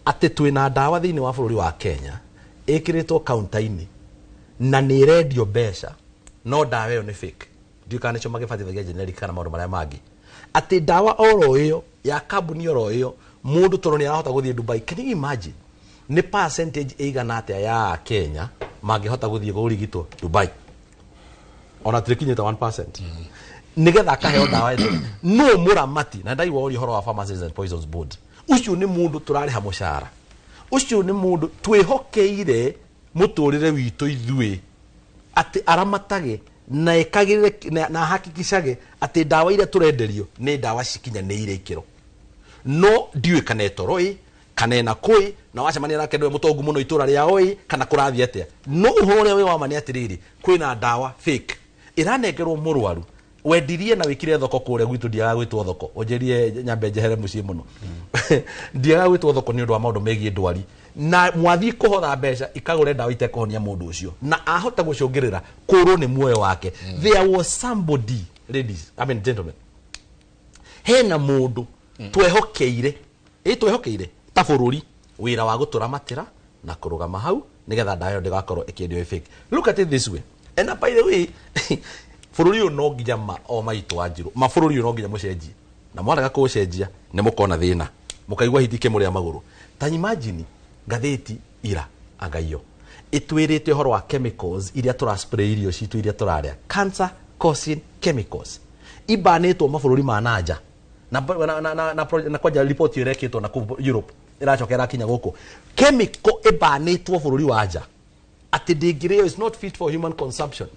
atĩ twĩna ndawa thĩinĩ wa bũrũri wa Kenya ĩkĩrĩtwo counter-inĩ na nĩ ĩrendio mbeca, no ndawa ĩyo nĩ fake, ndiũĩ kana nĩcio magĩbatithagia generic kana maũndũ marĩa mangĩ, atĩ ndawa oro ĩyo ya kambuni oro ĩyo mũndũ tondũ nĩ arahota gũthiĩ Dubai. Can you imagine nĩ percentage ĩigana atĩa ya Kenya mangĩhota gũthiĩ kũrigitwo Dubai? Ona tũrĩkinyĩte 1%. Nĩgetha akaheo ndawa ĩno no mũramati, na ndaigua ũria ũhoro wa Pharmacies and Poisons Board, ũcio nĩ mũndũ tũrarĩha mũcara, ũcio nĩ mũndũ twĩhokeire Mũtũrĩre witũ ithuĩ atĩ aramatage na ekagĩrĩre na hakikishage atĩ ndawa iria tũrenderio nĩ ndawa cikinyanĩire ikĩro. No ndiũĩ kana etoro ĩ kana ena kũĩ na wacemania nake nĩwe mũtongu mũno itũra rĩao ĩ kana kũrathiĩ atĩa. No ũhoro ũrĩa wĩ wa ma nĩ atĩrĩrĩ, kwĩna ndawa fake ĩranengerwo mũrwaru wendirie na wikire thoko kũrĩa gwitũ. Ndiaga gwĩtwo thoko, ũnjĩrie nyambe njehere mũciĩ mũno, ndiaga gwĩtwo thoko nĩ ũndũ wa maũndũ megiĩ ndwari, na mwathiĩ kũhotha mbeca ikagũre ndawa itekũhonia mũndũ ũcio na ahota gũcũngĩrĩra kũrwo nĩ muoyo wake. There was somebody, ladies, I mean gentlemen, hena mũndũ twehokeire twehokeire ta bũrũri wĩra wa gũtũramatĩra na kũrũgama hau nĩgetha ndawa ĩyo ndĩgakorwo ĩkĩendio ĩ fake. Look at it this way, and by the way, bũrũri ũyũ no nginya ma o maitũ wanjirũ ma bũrũri ũyũ no nginya mũcenjie, na mwarega kũũcenjia nĩ mũkona thĩna, mũkaigua hiti ikĩmũrĩa magũrũ. Ta imagine ngathĩti ira angaiyo ĩtwĩrĩte ũhoro wa chemicals iria tũra spray irio citũ iria tũrarĩa, cancer causing chemicals ibanĩtwo mabũrũri ma nanja na na na na, na kwanja report ĩyo ĩrekĩtwo na kũu Europe ĩracoka ĩrakinya gũkũ, chemical ĩbanĩtwo bũrũri wa nja atĩ ndĩngĩrĩo, is not fit for human consumption,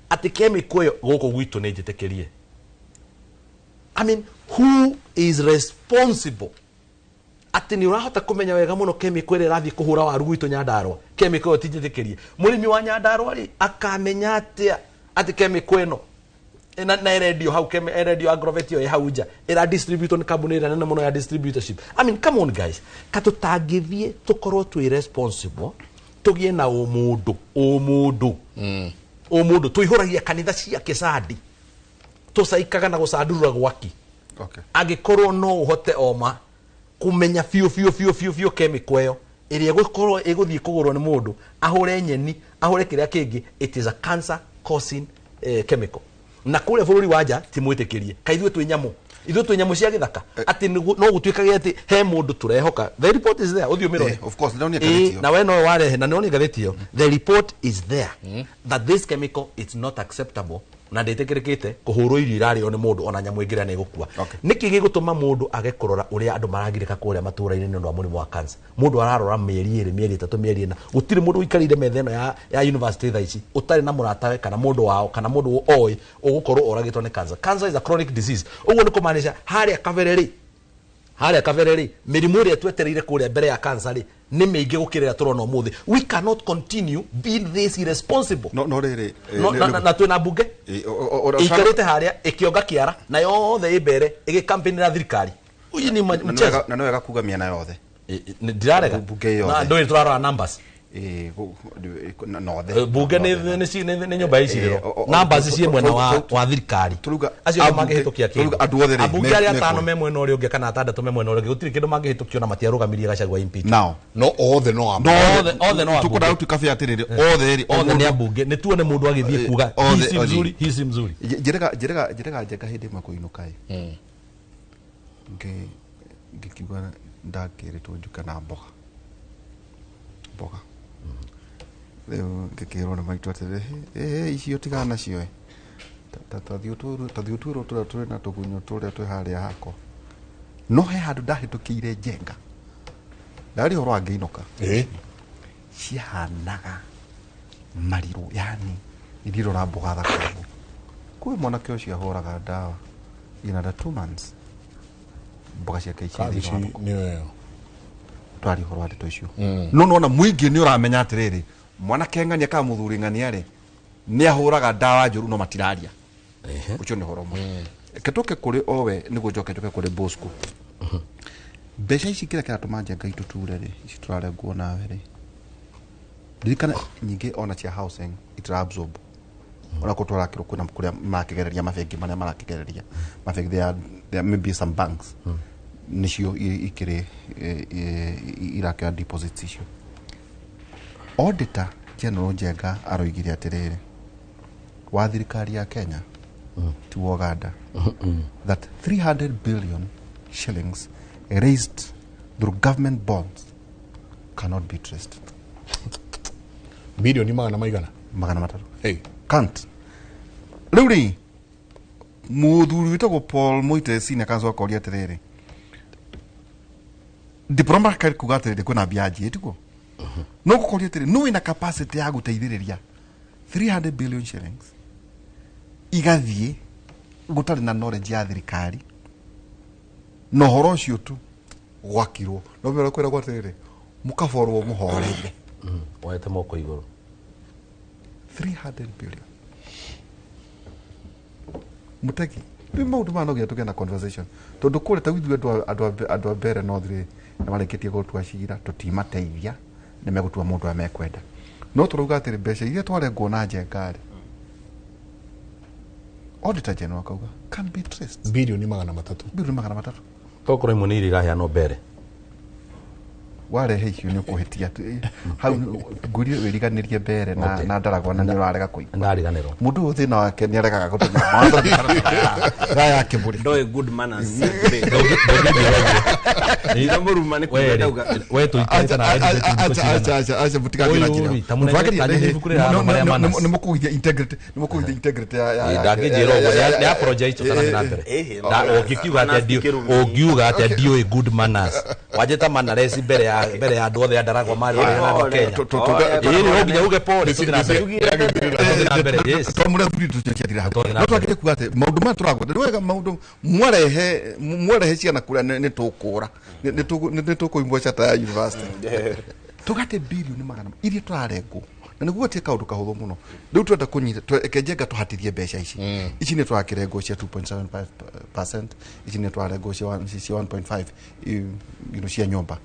atĩ chemical ĩyo gũkũ gwitũ nĩ njĩtĩkĩrie. I mean, who is responsible atĩ nĩ ũrahota kũmenya wega mũno chemical ĩrĩa ĩrathiĩ kũhũra waru gwitũ Nyandarũa, chemical ĩyo ti njĩtĩkĩrie? Mũrĩmi wa Nyandarũa rĩ akamenya atĩa atĩ chemical ĩno na ĩrendio hau, ĩrendio agrovet ĩyo ĩ hau nja ĩra distribute nĩ kambuni ĩrĩa nene mũno ya distributorship? I mean, come on guys, katũtangĩthiĩ tũkorwo twĩ responsible, tũgĩe na ũmũndũ ũmũndũ ũmũndũ. Tũihũragia kanitha cia kĩcandi, tũcaikaga na gũcandurura gwaki. Angĩkorwo no ũhote oma kũmenya biũ biũ biũ biũ biũ chemical ĩyo ĩrĩa ĩgũkorwo ĩgũthiĩ kũgũrwo nĩ mũndũ ahũre nyeni ahũre kĩrĩa kĩngĩ, it is a cancer causing chemical, na kũrĩa bũrũri wa nja ti mwĩtĩkĩrie. Ka ithuĩ twĩ nyamũ, ithuĩ twĩ nyamũ cia gĩthaka atĩ no gũtuĩkage atĩ he mũndũ tũrehoka? The report is there, ũthiĩ ũmĩrore. Of course, ndĩronire ngathĩti ĩyo. Na we no warehe na nĩwonire ngathĩti ĩyo. The report is there that this chemical is not acceptable na ndĩtĩkĩrĩkĩte kũhũrwo irio irarĩo nĩ mũndũ, ona nyamũ ĩngĩrĩa nĩ ĩgũkua. Nĩkĩ gĩgũtũma mũndũ age kũrora ũrĩa andũ maragirĩka kũrĩa matũũra-inĩ nĩ ũndũ wa mũrimũ wa cancer? Mũndũ ararora mĩeri 2, mĩeri 3, mĩeri 4. Gũtirĩ mũndũ ũikarĩire metha ĩno ya university thaa ici ũtarĩ na mũratawe kana mũndũ wao kana mũndũ oĩ ũgũkorwo oragĩtwo nĩ cancer. Cancer is a chronic disease. Ũguo nĩ kũmaanisha harĩa kabere rĩ, harĩa kabere rĩ, mĩrimũ ĩrĩa twetereire kũrĩa mbere ya cancer rĩ nĩ mĩingĩ gũkĩra ĩrĩa tũrona ũmũthĩ. We cannot continue being this irresponsible. No rĩrĩ No, na twĩna mbunge ĩikarĩte harĩa ĩkĩonga kĩara na yothe ĩ mbere ĩgĩkampenera thirikari. Ũyũ nĩ mchezo. Na no wega kuga mĩena yothe. Ndirarega. Mbunge yothe. Na ndũĩ tũrarora numbers. Nothe. Bunge nĩ nyũmba ya icirĩro. Numbers ciĩ mwena wa thirikari. Acio nĩo mangĩhĩtũkia kĩndũ. Andũ othe rĩ, Ambunge arĩa me atano kũrĩ. me mwena ũrĩa ũngĩ kana atandatũ me mwena ũrĩa ũngĩ gũtirĩ kĩndũ mangĩhĩtũkio na matiarũgamirie Gachagua impeach. Now. No othe no No othe no ambunge. Tukwenda gũtuĩka bĩa atĩrĩrĩ, othe rĩ, o Othe nĩ mũndũ- ambunge. Nĩ tuone mũndũ agĩthiĩ kuga othe, hii si othe. mzuri, hii si mzuri. Njĩraga Njenga hĩndĩ ĩmwe kũinũka ĩ. Ngĩkiuga ndakĩrĩtwo njuke na mboga. Mboga. Rĩu ngĩkĩrwo nĩ maitũ atĩrĩ, "Ĩ, icio tigana nacio ĩ. Ta thiĩ ũtuĩrwo tũrĩa tũrĩ na tũgunyũ tũrĩa twĩ harĩa hakwa." No he handũ ndahĩtũkĩire Njenga. Ndarĩ ũhoro wa ngĩinũka. Ciahanaga marirũ, yani ndirora mboga thaka ũguo. Kwĩ mwanake ũcio ahũraga ndawa in under 2 months. Mboga ciake ici Kabici thĩinĩ wa thoko. nĩyo ĩyo. Twari ũhoro wa ndeto icio. No nona mũingĩ nĩ ũramenya atĩrĩrĩ, mwanake ng'ania kana mũthuri ng'ania rĩ, nĩ ahũraga ndawa njũru no matiraria. Ũcio nĩ ũhoro ũmwe. Reke tũke kũrĩ owe nĩguo njoke njoke kũrĩ Bosco. Mbeca ici kĩrĩa kĩratũma Njenga itũture rĩ, ici tũrarengwo nawe rĩ, ririkana nyingĩ ona cia housing itira absorb. Ona kũ tũrakĩrwo kwĩna kũrĩa marakĩgereria mabengi marĩa marakĩgereria mabengi, there may be some banks nĩcio ikĩrĩ irakĩoya deposits icio. Auditor General Njenga aroigire atĩrĩrĩ, wa thirikari ya Kenya ti wa Uganda, that 300 billion shillings raised through government bonds cannot be traced. Bilioni magana maigana? 300. Hey. Can't. Rĩu rĩ, mũthuri wĩtagwo Paul Moite senior counsel akoria atĩrĩrĩ, diplomatically kuga atĩrĩrĩ, kwĩna mbia njie tiguo? No gukoria atiri no wina capacity ya guteithiriria 300 billion shillings igathie gutari na knowledge ya thirikari no horo ucio tu gwakirwo no mbere kwira gwatiriri mukaborwo muhoreire woete moko iguru 300 billion mutegi ni maundu ma no gĩa tũgĩe na conversation tondu kũrĩa ta ithuĩ andũ a mbere no thirĩ nĩ marĩkĩtie gũtua cira tũtimateithia nĩ megũtua mũndũ ũrĩa mekwenda no tũrauga atĩrĩ mbeca iria twarengwo na Njenga rĩ Auditor General akauga can be traced bilioni 300 bilioni 300 tokorwo imwe nĩ iria iraheanwo mbere warehe icio nĩ ũkũhĩtia hau ngũrie wĩriganĩrie mbere na Ndaragwa na nĩ ũrarega kũigua ndariganĩrwo mũndũ ũyũ thĩna wake nĩ aregaga gũtũmĩra thaa ya kĩbũrĩ ndoĩ good manners we tũikarĩte na acha mũtigathiĩ na njĩra nĩ mũkũgithia integrity nĩ mũkũgithia integrity ya ndangĩnjĩra ũguo nĩ apologize tũtanathiĩ na mbere ũngiuga atĩa ndiũĩ good manners wanjĩta manners mbere ya andũ othe a Ndaragwa marĩ othe na Kenya ĩĩ no nginya uge pole tũthiĩ na mbere yes twamũrĩa thuri tũciathira hau no twagĩrĩire kuga atĩ maũndũ maya tũragweta nĩ wega maũndũ mwarehe ciana kũrĩa nĩ tũkũra nĩ tũkũimbwo chata ya university tũgate bilioni 100 iria tũrarengwo na nĩguo gũtirĩ kaũndũ kahũthũ mũno rĩu twenda kũnyita reke Njenga tũhatithie mbeca ici ici nĩ tũrakĩrengwo cia 2.75% ici nĩ tũrarengwo cia 1.5 you know, cia nyũmba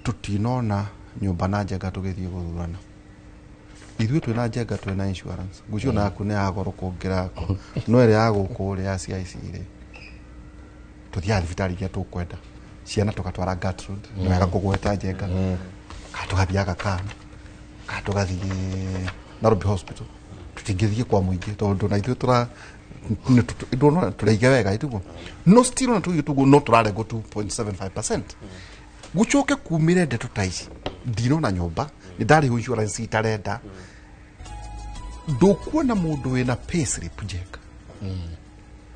tũtinona nyũmba na Njenga tũgĩthiĩ gũthurana ithuĩ twĩna Njenga twĩna insurance ngũcio na yaku nĩ ya goro kũngĩra yakwa no ĩrĩa ya gũkũ rĩ ya CIC rĩ tũthiaga thibitarĩ iria tũkwenda ciana tũgatwara Gertrude nĩ wega kũgweta Njenga kana tũgathiĩ Aga Khan kana tũgathiĩ Nairobi Hospital tũtingĩthiĩ kwa mũingĩ tondũ na ithuĩ tũra tũraige wega itiguo no still ona tũgĩthiĩ tũguo no tũrarengwo 2.75% gucoke kumire ndeto ta ici ndinona nyũmba nĩ ndarĩhwo insurance itarenda ndũkuona mũndũ wĩna payslip Njenga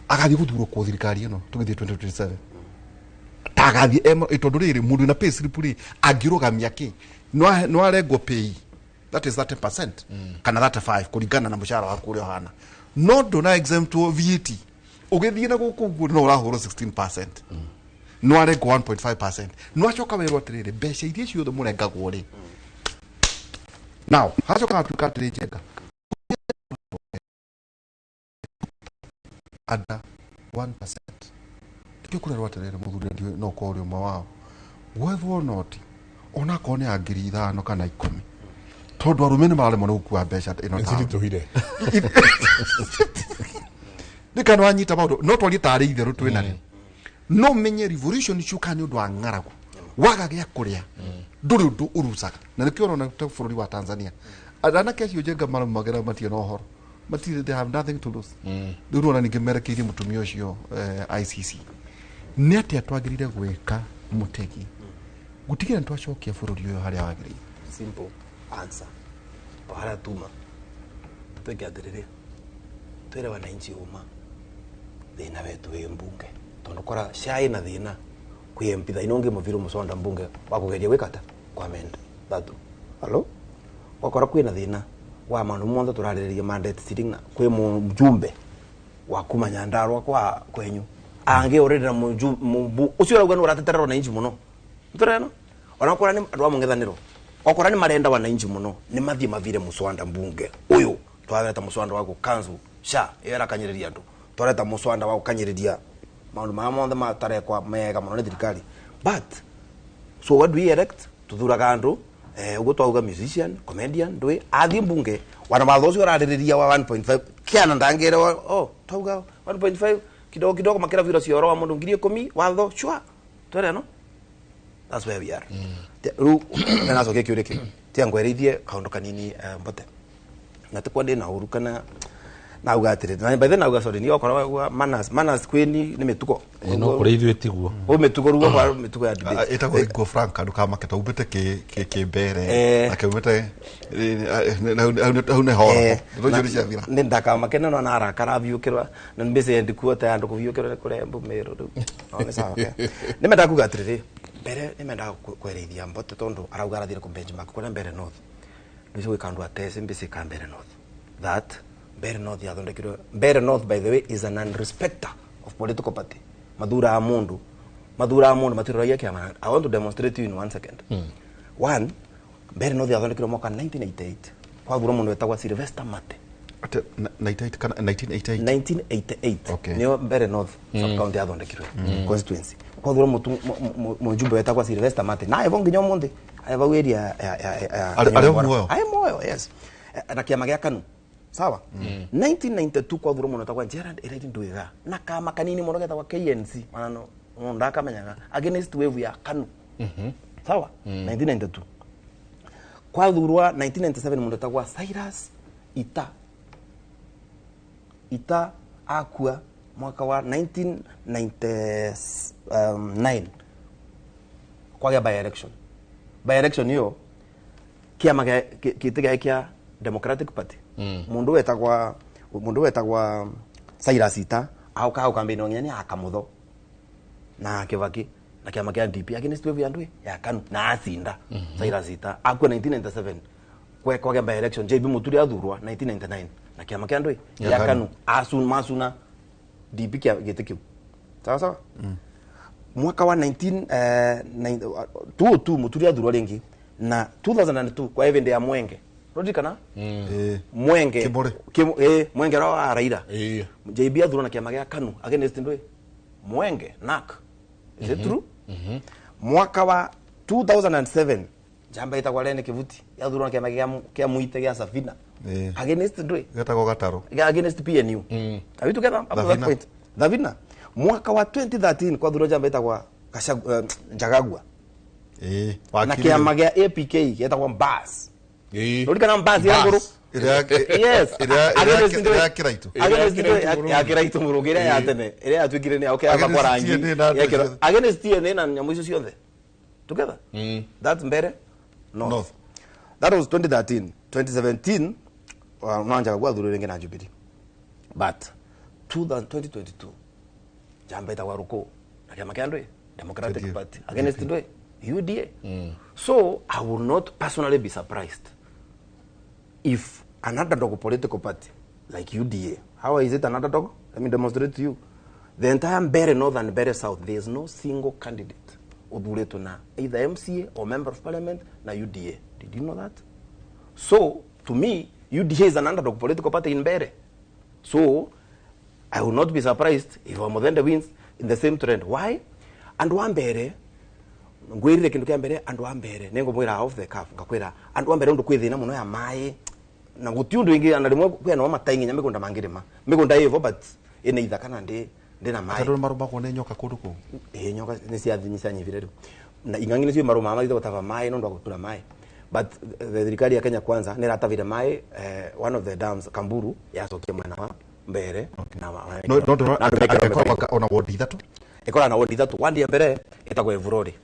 agathiĩ gũthurwo kwa thirikari ĩno tũgĩthiĩ 2027 tagathiĩ tondũ rĩrĩ mũndũ wĩna payslip rĩ angĩrũgamia kĩ no arengwo pay that is 30% kana 35 kũringana na mũcara waku ũrĩa ũhana no ndũna exemptwo VAT ũgĩthiĩ na gũkũ ũguo no ũrahũrwo 16% no arengwo 1.5% no acoka werwo atĩrĩrĩ mbeca iria ciothe mũrengagwo rĩ now hacoka hatuĩka atĩrĩ Njenga under 1% tikio kũrerwo atĩrĩrĩ mũthuri no ũkorwo ũrĩ ũmwe wao gwethwo noti onakorwo nĩ ya 5,000 kana 10 tondũ arũme nĩ mararemwo nĩ gũkua mbeca ĩno nĩciritũhire nĩ kana wanyita maũndũ no twarie tarĩ itherũ twĩ narĩo no menye revolution ciũkaga nĩ ũndũ wa ng'aragu waga gĩa kũrĩa ndũrĩ ũndũ ũrucaga na nĩkĩo ũrona ta bũrũri wa Tanzania anake acio Njenga marumagĩra matirĩ na ũhoro matirĩ they have nothing to lose rĩu nĩwona ningĩ merekeirie mũtumia ũcio ICC nĩ atĩa twagĩrĩire gwĩka mũtegi gũtigĩrĩra nĩ twacokia bũrũri ũyũ harĩa wagĩrĩire simple answer o harĩa tuma twĩke atĩrĩrĩ twĩre wananchi ũma thĩna wetu wĩ mbunge tondu kora cai na thina kwi MP tha inongi muviro musonda mbunge wakugeria gwikata kwa menda thatu halo wakora kwina thina wa maundu monthe turaririria mandate sitting na kwi mjumbe wa kuma Nyandarua kwa kwenyu angi urira mjumbe ucio urauga ni urateterera wananchi muno turena ona kora ni andu a mungethaniro okora ni marenda wananchi muno ni mathie mavire muswanda mbunge uyu twareta muswanda wa gukanzu sha era kanyiriria andu twareta muswanda wa gukanyiriria maundu maya monthe matarekwa mega muno ni thirikari but so what do we elect tuthuraga andu uguo twauga musician comedian ndui athie mbunge wana watho ucio uraririria wa 1.5 kiana ndangire oh twauga 1.5 kidogo kidogo makira vira cioro wa mundu 10,000 watho chwa twere no that's where we are riu nacokia kiuria kiu tia ngwerithie kaundu kanini mbote na tikwa ndina uru kana nauga atiri na by then nauga sorry ni okorwo manners kweni ni mitugo no kuri ithuĩ tiguo o mitugo ruo kwa mitugo ya debate etagwo Ingo Frank ndukamake ta umĩte ki mbere akiumĩte hau nĩ horo ndio nĩ ciathira ni ndakamake no na arakara biukirwa na mbece ndikuo ta andu kubiukirwa kure mbu meru riu no nĩ sawa nĩ menda kuga atiriri Mbere nimendaga kwereithia mbote tondu arauga arathire ku benchmark kuria Mbere North nicio gwikandu atece mbici ka Mbere North that Mbere North yathondekirwe. Mbere North, by the way, is an unrespecter of political party. Mathuraga mundu, mathuraga mundu, matiroragia kiama. I want to demonstrate to you in one second. One, Mbere North yathondekirwe mwaka 1988, kwathurwo mundu wetagwa Sylvester Mate. Ate 98 kana 1988? 1988. Okay. Niyo Mbere North sub county yathondekirwe, constituency. Kwathurwo mutu mujumbe wetagwa Sylvester Mate, na evo nginya umuthi vau area ya Arĩ o muoyo? Arĩ muoyo, yes. Na kiama gĩa KANU, sawa. 1992 kwathurwo mundu wetagwa Gerard Iraidi Ndwiga na kama kanini muno getagwa KNC, ona no ndakamenyaga, against wave ya KANU, sawa. 1992 kwathurwa, 1997, mundu wetagwa Cyrus Ita. Ita akua mwaka wa 1999, kwagĩa by election. By election iyo kiama gĩtĩ gĩake kĩa Democratic Party, mundu wetagwa Cyrus Ita auka hau kambeni nginya ni akamutho na Kibaki na kiama kia DP against wave ya ndui ya KANU, na acinda. Cyrus Ita akua 1997, kwe kwagĩa by election, JB Muturi athurwa 1999 na kiama kia ndui Ya ya KANU. KANU, asun masuna DP kia gĩtĩ kĩu, sawa sawa. Mwaka wa 19 2002 Muturi athurwa rĩngĩ, na 2002 kwa event ya Mwenge, ririkana? Eh. Mwenge. Kibore. Mwenge ra wa Raila. JB athurwa na kiama gĩa KANU against ndui Mwenge NAK. Is it true? Mwaka wa 2007 njamba itagwa Lene Kivuti yathurwa na kiama kia Muite gĩa Safina against ndui Getagwo Gataro. Against PNU. Are we together up to that Thavina. point? Thavina. Mwaka wa 2013 kwathurwa njamba itagwa Njagagua na Wakiri. kiama gĩa APK getagwa Mbas. Rurikana Mbas ya nguru? Yes. Ĩrĩa Kĩraitũ. Against ndui ya Kĩraitũ Mũrũngĩ, ĩrĩa ya tene, ĩrĩa yatuĩkire nĩ okay Against yakwa rangi. TNA na andũ acio. Against TNA na nyamũ icio ciothe together. That's Mbere North. North. That was 2013. 2017 no Njagagua athurwo rĩngĩ na Jubilee, but 2022 njamba itagwa Ruku na kiama kia ndui Democratic UDA. Party against ndui UDA. So I will not personally be surprised if an underdog political party like UDA. How is it an underdog? Let me demonstrate to you. The entire Mbere North and Mbere South, there is no single candidate uthuritwo na either MCA or member of parliament na UDA. Did you know that? So to me, UDA is an underdog political party in Mbere. So I will not be surprised if Wamuthende wins in the same trend. Why? Andu a Mbere, ngwirire kindu kia mbere, andu a Mbere ningumwira off the cuff, ngakwira andu a Mbere undu kwi thina muno ya mai na guti undu ingi, na rimwe kwina no matai nginya migunda mangirima migunda ivo, but ina ithaka na ndi na mai. Tondũ marũmagwo nĩ nyoka kũndũ kũu. Ĩ, nyoka nĩ ciathi nĩ cianyivire rĩu, na ing'ang'i nĩcio marũmaga mathite gũtaba maĩ nĩ ũndũ wa gũtura maĩ, but the thirikari ya Kenya Kwanza nĩ ĩratavire maĩ, one of the dams, Kamburu, yacokia mwena wa Mbere na No no na andũ mekĩrwo ndĩrona mĩbaibũ. Ona wodi ithatũ. Ĩkoragwo na wodi ithatũ. Wadi ya mbere ĩtagwo Evurori,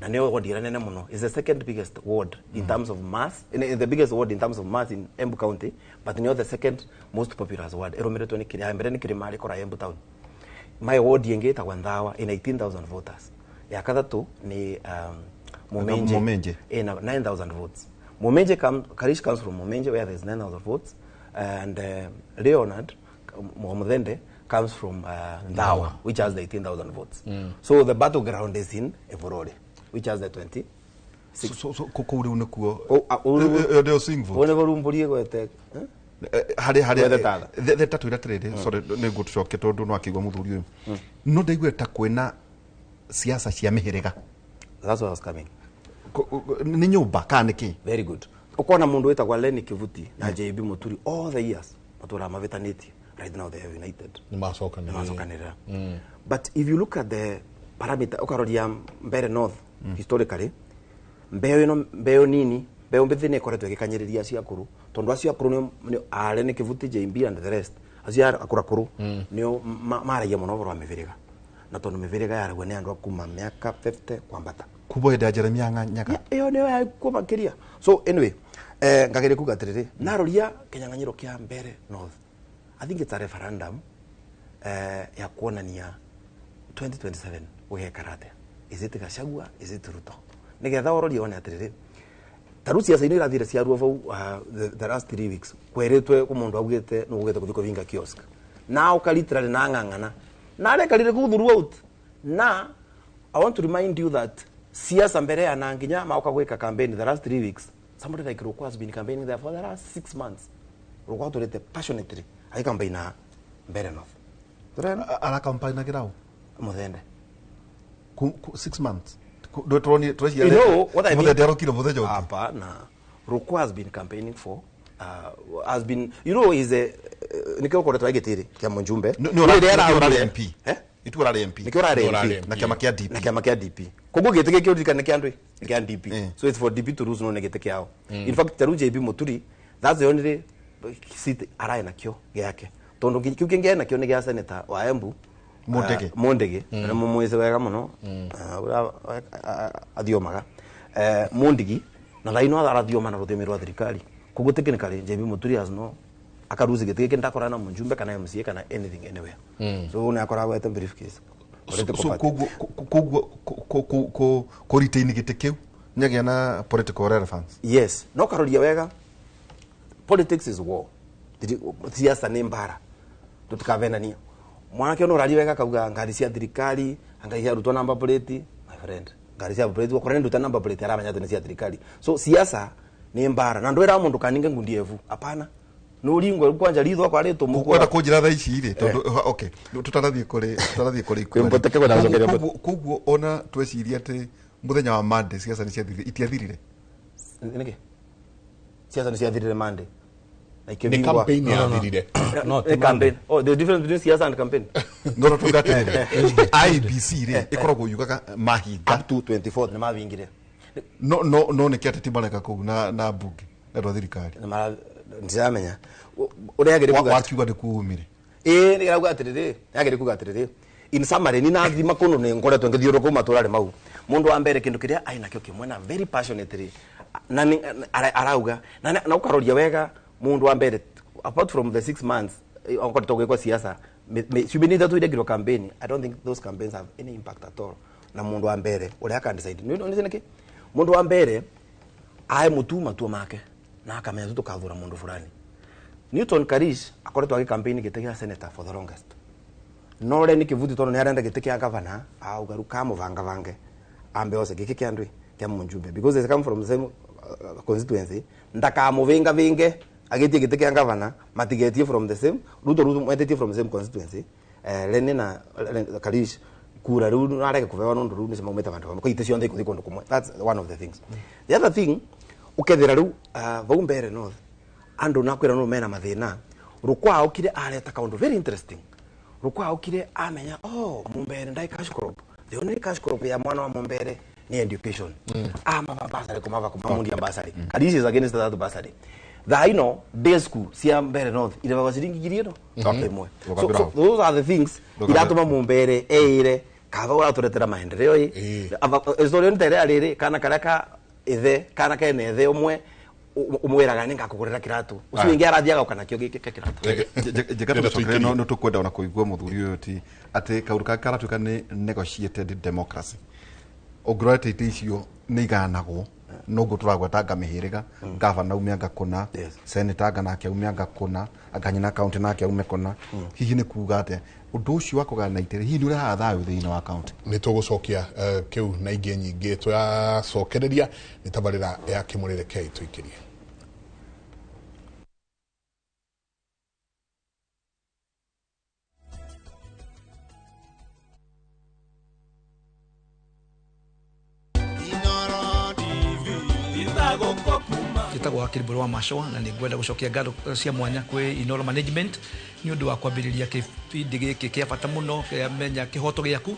na nĩyo wodi ĩrĩa nene mũno, is the second biggest ward in terms of mass, in the biggest ward in terms of mass in Embu County, but nĩyo the second most populous ward, ĩrũmĩrĩtwo nĩ kĩrĩa ya mbere nĩ Kĩrĩma ĩkora Embu town. My ward ĩngĩ ĩtagwo Nthawa, ĩna 18,000 voters. Ya kathatũ nĩ Mumenje. Mumenje. Ĩna 9,000 votes. Mumenje Karish comes from Mumenje, where there's 9,000 votes, and Leonard Muthende comes from Ndawa, which has the 18,000 votes. So the battleground is in Evurore, which has the 20. So kũu rĩu nĩkuo Oh, ĩyo nĩyo swing vote. Wone vorumbũrie gwete. Harĩ Gwethe tatha. Theta twĩra atĩrĩrĩ, sorry, nĩ ngũtũcokia tondũ no akĩigua mũthuri ũyũ, no ndaiguire ta kwĩna siasa cia mĩhĩrĩga. That's where I was coming. Nĩ nyũmba kana nĩ kĩ? Very good. Ukona mundu witagwa Lenny Kivuti na JB Muturi, all the years matũraga mavĩtanĩtie. Right now they have united. Nĩ macokanĩrĩra. Nĩmacokanĩrĩra. But if you look at the parameter, ũkaroria Mbere North historically, mbeo ĩno, mbeo nini, mbeo mbĩthĩ nĩ ĩkoretwo ĩgĩkanyĩrĩria acio akũrũ, tondũ acio akũrũ nĩo are nĩ Kivuti, JB and the rest, acio akũrũ akũrũ nĩo maragia mũno ũhoro wa mĩbĩrĩga, na tondũ mĩbĩrĩga yaragwo nĩ andũ a kuma mĩaka 50 kwambata. Kuma hĩndĩ ya Jeremia Nyaga. Ĩyo nĩyo yakuo makĩria. So anyway, ngageria kuga atĩrĩrĩ, naroria kĩnyang'anyĩro kĩa Mbere North, I think it's a referendum ya kuonania 2027 gũgekara atĩa. Is it Gachagua? Is it Ruto? Nigetha ũrorie one atĩrĩrĩ, ta rĩu ciaca-inĩ irathire ciarua vau the last 3 weeks kweretwe ku mundu augite no ugite kuthi kuvinga kiosk na uka literally na ng'ang'ana na arekarire ku throughout. Na I want to remind you that siasa mbere ya na nginya mauka gwika campaign the last 3 weeks, somebody like Rukwa has been campaigning there for the last 6 months. Rukwa turete passionately ai campaign na Mbere North. Ara campaign na kirau muthende 6 months. You know what I mean? Hapana. Rukwa has been campaigning for has been, you know, he's a nikio koretwa agitiri kia munjumbe. No, no, MP. Eh? Itu arari MP. Nikio arari MP. Na kiama kia DP. Na kiama kia DP. Koguo gĩtĩ gĩkĩ ũririkane kĩa andũ kĩa DP. So it's for DP to lose no nĩ gĩtĩ kĩao. In fact taru JB Muturi, that's the only seat arae nakio gĩake. Tondu kĩu kĩngĩ nakio nĩ gĩa senator wa Embu. Mondege. Mondege. Na mumwese wega muno. Athiomaga. Mondigi na thaa ino arathioma na rũthiomi rwa thirikari. Koguo technically JB Muturi has no akaruzi gĩtĩ gĩkĩ ndakora na mũjumbe kana MCA kana anything anywhere. So nĩ akoragwo ete briefcase. So koguo ko retain gĩtĩ kĩu nĩagĩa na political relevance. Yes, no karoria wega. Politics is war. Siasa nĩ mbara. Tutikavenania. Mwanake ono ũraria wega akauga ngari cia thirikari, ngari cia arutwo number plate, my friend. Ngari cia plate okorwo nĩ nduta number plate aramenya atĩ nĩ cia thirikari. So siasa nĩ mbara na ndwĩra mũndũ kaninge ngundi evu. Hapana. Nuringwe kwanja ritho kwa rĩtũ mũkwa. Kwenda kũnjĩra thaa ici rĩ tondu okay tutarathiĩ kũrĩ koguo ona tweciria atĩ mũthenya wa Monday siasa nĩ ciathirire, itiathirire nĩkĩ? Siasa nĩ ciathirire Monday. Ni campaign yathirire. No, campaign. Oh, the difference between siasa and campaign. No, no, tuga IBC rĩ ĩkoragwo yugaga mahinga up to 24 nĩ mavingire. No, no, no nĩ kĩateti mareka kũu na bunge na rwa thirikari. Ndiramenya uria agire kuga wakiuga nĩ kuumire. Ĩĩ nĩ rauga atiriri agire kuga atiriri in summary ni nathima kũndũ nĩ ngoretwo ngĩthiũrũrũka matũra mau mũndũ wa mbere kĩndũ kĩrĩa aĩ nakĩo kĩmwe na very passionately na arauga na ũkaroria wega mũndũ wa mbere apart from the 6 months okoretwo gwĩkwo siasa ciumia ithatũ irekirwo campaign. I don't think those campaigns have any impact at all. Na mũndũ wa mbere ũrĩa aka decide nĩ nĩkĩ mũndũ wa mbere ae mũtu matua make na akamenya tukathura mundu fulani. Newton Karish akoretwo agi campaign gĩtĩ gĩa senator for the longest. No re ni kivuti tono ni arenda gĩtĩ kĩa governor auga ru kamuvanga vange ambe ose gĩkĩ kĩa ndwi kĩa munjumbe because they come from the same constituency ndakamuvinga vinge agitie gĩtĩ kĩa governor matigetie from the same Ruto mwetetie from the same constituency Lene na Karish kura riu nareke kuvewa nundu riu ni maumite vandu vamwe ite cionthe ikuthi kundu kumwe. That's one of the things. The other thing ukethira riu vau Mbere North andu nakwira no mena mathina Rukwa aukire areta kaundu very interesting. Rukwa aukire amenya oh Mumbere ndai cash crop, the only cash crop ya mwana wa Mumbere ni education. Ama basari kumava kumamundi basari Karish is against that basari thaa ino day school cia Mbere North irevaga ciringi ngiri ino imwe. So those are the things iratuma Mumbere eire kava uraturetera maendeleo ii story ntere ariri kana karia ka ithe kana kene ithe umwe umwiraga ni ngakugurira kiratu ucio ingi arathiaga kana kio giki kia kiratu. Njega tucokere no tukwenda ona kuigua muthuri uyu ti ati kaundu ka karatuika ni negotiated democracy ũngĩrora ite icio nĩ iganagwo noguo tũragwetanga mĩhĩrĩga gavana aume anga kũna senator anga nake aume anga kũna anga nyina county nake aume kũna. Hihi nĩ kuga atĩa ũndũ ũcio wa kũgayana itĩ hihi nĩ ũrehaga thayũ thĩinĩ wa county? Nĩ tũgũcokia kĩu na ingĩ nyingĩ twacokereria nĩ tabarĩra ya Kĩmũrĩre kei tũikĩrie. Njĩtagwo Wakiri Mbũrũ wa Macoa na nĩ ngwenda gũcokia ngatho cia mwanya kwĩ Inooro Management nĩ ũndũ wa kwambĩrĩria kĩbindi gĩkĩ kĩa bata mũno kĩa menya kĩhoto gĩaku.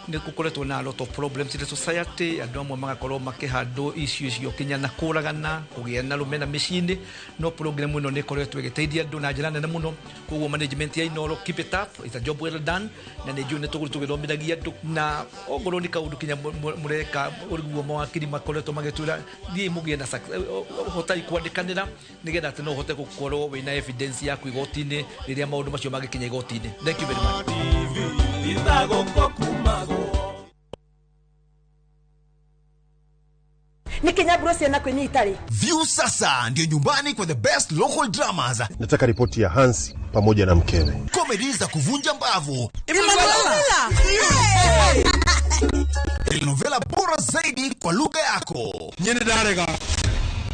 Nĩ gũkoretwo na a lot of problems in the society, andũ amwe magakorwo makĩhandwo icio icio kinya na kũragana kũgĩa na rũmena mĩciĩ-inĩ, no program ĩno nĩ ĩkoretwo ĩgĩteithia andũ na njĩra nene mũno. Koguo management ya Inooro, keep it up, it's a job well done, na nĩ njũĩ nĩ tũgũthiĩ tũgĩthomithagia andũ na ongorwo nĩ kaũndũ kinya mũreka ũriguo mawakiri makoretwo magĩtwĩra thiĩ mũgĩe na hotai kwandĩkanĩra nĩgetha atĩ no ũhote gũkorwo wĩna evidence yaku igoti-inĩ rĩrĩa maũndũ macio mangĩkinya igoti-inĩ. Thank you very much. Niki nyamburo ciana kwinyi itari. View sasa ndio nyumbani kwa the best local dramas. Nataka ripoti ya Hansi pamoja na mkewe. Comedy za kuvunja mbavu. Emanuela. Telenovela bora zaidi kwa lugha yako. Nyene ndarega.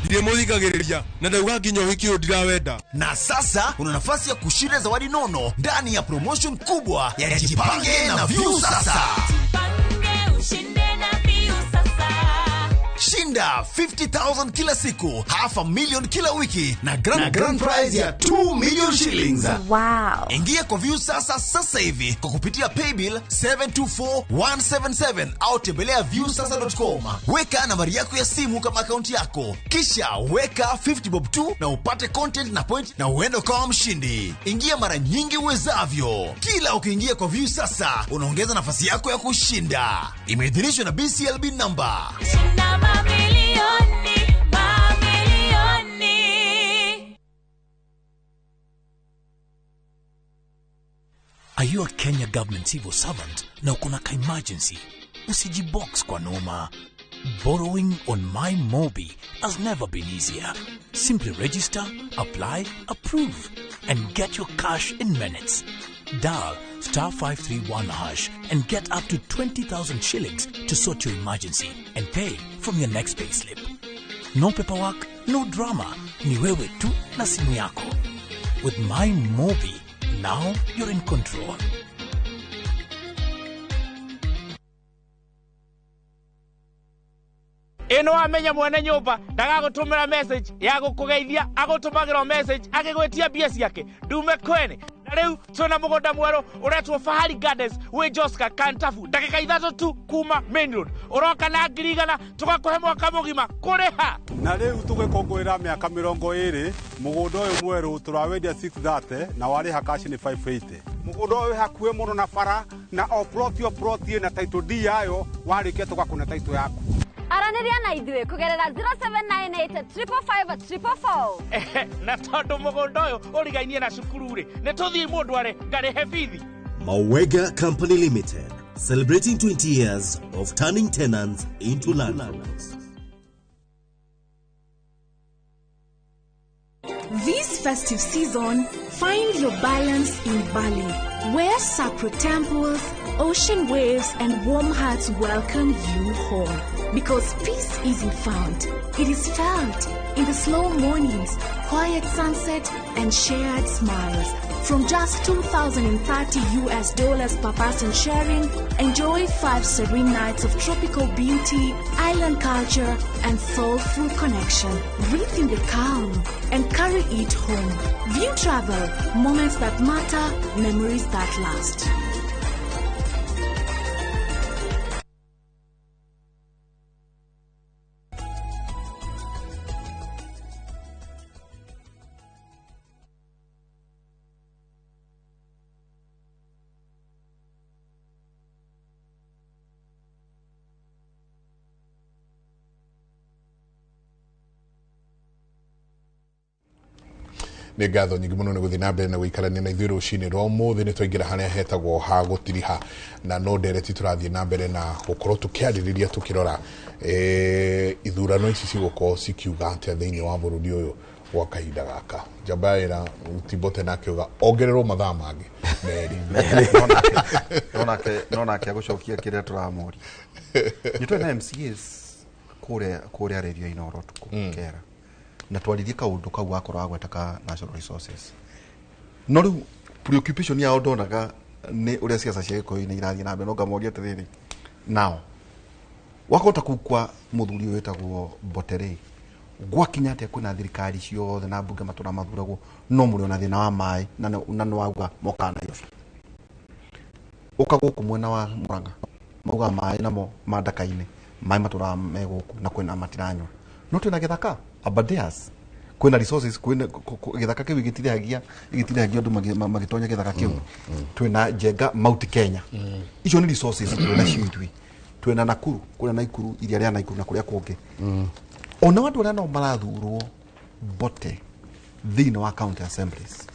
Ndiremuthikagiriria na ndauga nginya uhiki uyu ndirawenda. Na sasa una nafasi ya kushinda zawadi nono ndani ya promotion kubwa ya Jipange na View Sasa. Jipange ushinde na View Sasa. Shinda 50,000 kila siku, 500,000 kila wiki na grand prize ya 2 million shillings. Wow. Ingia kwa View Sasa sasa hivi kwa kupitia paybill 724177 au tembelea viewsasa.com. Weka nambari yako ya simu kama akaunti yako, kisha weka 50 bob tu na upate content na point na uende ukawa mshindi. Ingia mara nyingi uwezavyo. Kila ukiingia kwa View Sasa unaongeza nafasi yako ya kushinda. Imeidhinishwa na BCLB number. Shinda mamilioni, mamilioni. Are you a Kenya government civil servant na uko na ka emergency? Usijibox kwa noma. Borrowing on My Mobi has never been easier. Simply register, apply, approve, and get your cash in minutes. Dial *531# and get up to 20,000 shillings to sort your emergency and pay from your next payslip. No paperwork, no drama. Ni wewe tu na simu yako. With My Mobi, now you're in control. Ino amenya mwene nyumba ndagagũtũmĩra message ya gũkũgeithia, agũtũmagĩra message agĩgwĩtia mbia ciake ndume kwene. Na rĩu twĩna mũgũnda mwerũ ũretwo Fahari Gardens wĩ Joska Kantafu, ndagĩka 3 tu kuma main road. Ũroka na 100,000 tũgakũhe mwaka mũgima kũrĩha. Na rĩu tũgĩkũngũĩra mĩaka 20 mũgũnda ũyũ mwerũ tũrawendia 630 na warĩha cash nĩ 580. Mũgũnda ũyũ wĩ hakuhĩ mũno na bara na o plot o plot ĩna title deed yayo, warĩkia tũgakũne title yaku. Aranĩria na ithuĩ kũgerera 0798 555 444. Na tondũ mũgũnda ũyũ ũrigainie na cukuru rĩ, nĩ tũthiĩ mũndũ are ngarĩhe bithi. Mawega Company Limited, celebrating 20 years of turning tenants into landlords. This festive season, find your balance in Bali, where sacred temples, ocean waves, and warm hearts welcome you home. Because peace isn't found, it is felt in the slow mornings, quiet sunset, and shared smiles. From just $2,030 per person sharing, enjoy 5 serene nights of tropical beauty, island culture, and soulful connection. Breathe in the calm and carry it home. View Travel, moments that matter, memories that last. Nĩ ngatho nyingĩ mũno nĩ gũthiĩ na mbere na gũikarania na ithuĩ rũcinĩ rwa ũmũthĩ. Nĩ twaingĩra harĩa hetagwo ha gũtiriha na no ndereti tũrathiĩ na mbere na gũkorwo tũkĩarĩrĩria tũkĩrora ithurano ici cigũkorwo cikiuga atĩa thĩinĩ wa bũrũri ũyũ gwa kahinda gaka. Njamba ĩra Timbote nake uga ongererwo mathaa mangĩ merĩ. No nake agũcokia kĩrĩa tũramũria. Nĩ twĩna MCAs kũrĩa radio Inooro ũtukũ kera na twaririe kaundu kau gakorwo agweta ka natural resources. No riu preoccupation yao ndonaga ni uria ciaca cia Gikuyu-inĩ irathiĩ na mbere, no ngamoria atiriri, nao wakota kuu kwa muthuri ũyũ wĩtagwo Mbotere gwakinya atia kwĩna thirikari ciothe na mbunge matũra mathuragwo no mũrĩ ona thĩna wa maĩ na nĩ wauga mokaga Nairobi. Ũka gũkũ mwena wa Murang'a mauga maĩ namo ma Ndaka-inĩ maĩ matũraga me gũkũ na kwĩna matiranyua, no twĩna gĩthaka Aberdares kwĩna resources, kwĩna gĩthaka kĩu gĩtirĩhagia andũ magĩtonya gĩthaka kĩu. Twĩna Njenga Mount Kenya, icio nĩ resources twĩna cio ithuĩ. Twĩna Nakuru, kũrĩa Naikuru, iria rĩa Naikuru na kũrĩa kũngĩ. Ona andũ arĩa nao marathurwo Mbote thĩinĩ wa county assemblies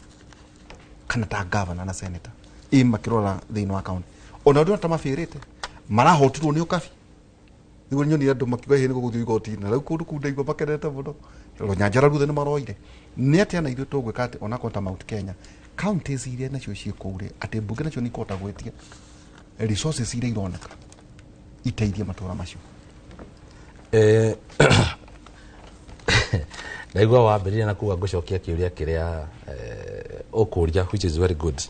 kana ta governor na senator ĩ makĩrora thĩinĩ wa county, ona andũ arĩa ta mabĩrĩte marahotirwo nĩ ũkabi. Niguo nyonire andũ makiuga hihi nĩ gũgũthiĩ igoti-inĩ, na rĩu kũndũ kũu ndaigua makenete mũno. Rũnyanjara ruothe nĩ maroire. Nĩ atĩa na ithuĩ tũgwĩka atĩ onakorwo ta Mount Kenya counties iria nacio ciĩ kũu rĩ, atĩ mbunge nacio nĩ ikũhota gwĩtia resources iria ironeka iteithie matũra macio? Ndaigua wambĩrĩria na kuga ngũcokia kĩũria kĩrĩa ũkũria, which is very good,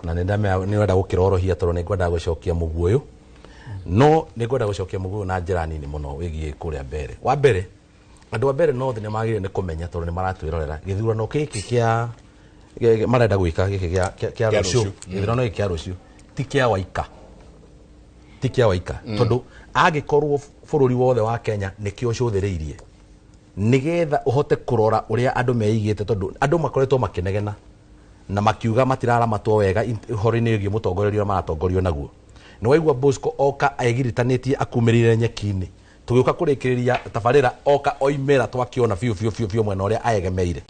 na nĩ ndamenya nĩ ũrenda gũkĩrorohia tondũ nĩ ngwendaga gũcokia mũguũyũ, no nĩ ngwenda gũcokia mũguũyũ na njĩra nini mũno wĩgiĩ kũrĩa mbere. Wa mbere, andũ a mbere north nĩ magĩrĩire nĩ kũmenya, tondũ nĩ maratwĩrorera, gĩthurano gĩkĩ kĩa marenda gwĩka gĩkĩ kĩa Kĩa rũciũ. Rũciũ. Gĩthurano gĩkĩ kĩa rũciũ ti kĩa Waika, ti kĩa Waika, tondũ angĩkorwo bũrũri wothe wa Kenya nĩkĩo ũcũthĩrĩirie nĩgetha ũhote kũrora ũrĩa andũ meigĩte, tondũ andũ makoretwo makĩnegena na makiuga matiraramatwo wega ũhoro-inĩ wĩgiĩ mũtongoria ũrĩa maratongorio naguo. Nĩ waigua Bosco oka egiritanĩtie akumĩrĩire nyeki-inĩ, tũgĩũka kũrĩkĩrĩria tabarĩra oka oimĩra twakĩona biũ biũ biũ biũ mwena ũrĩa aegemeire,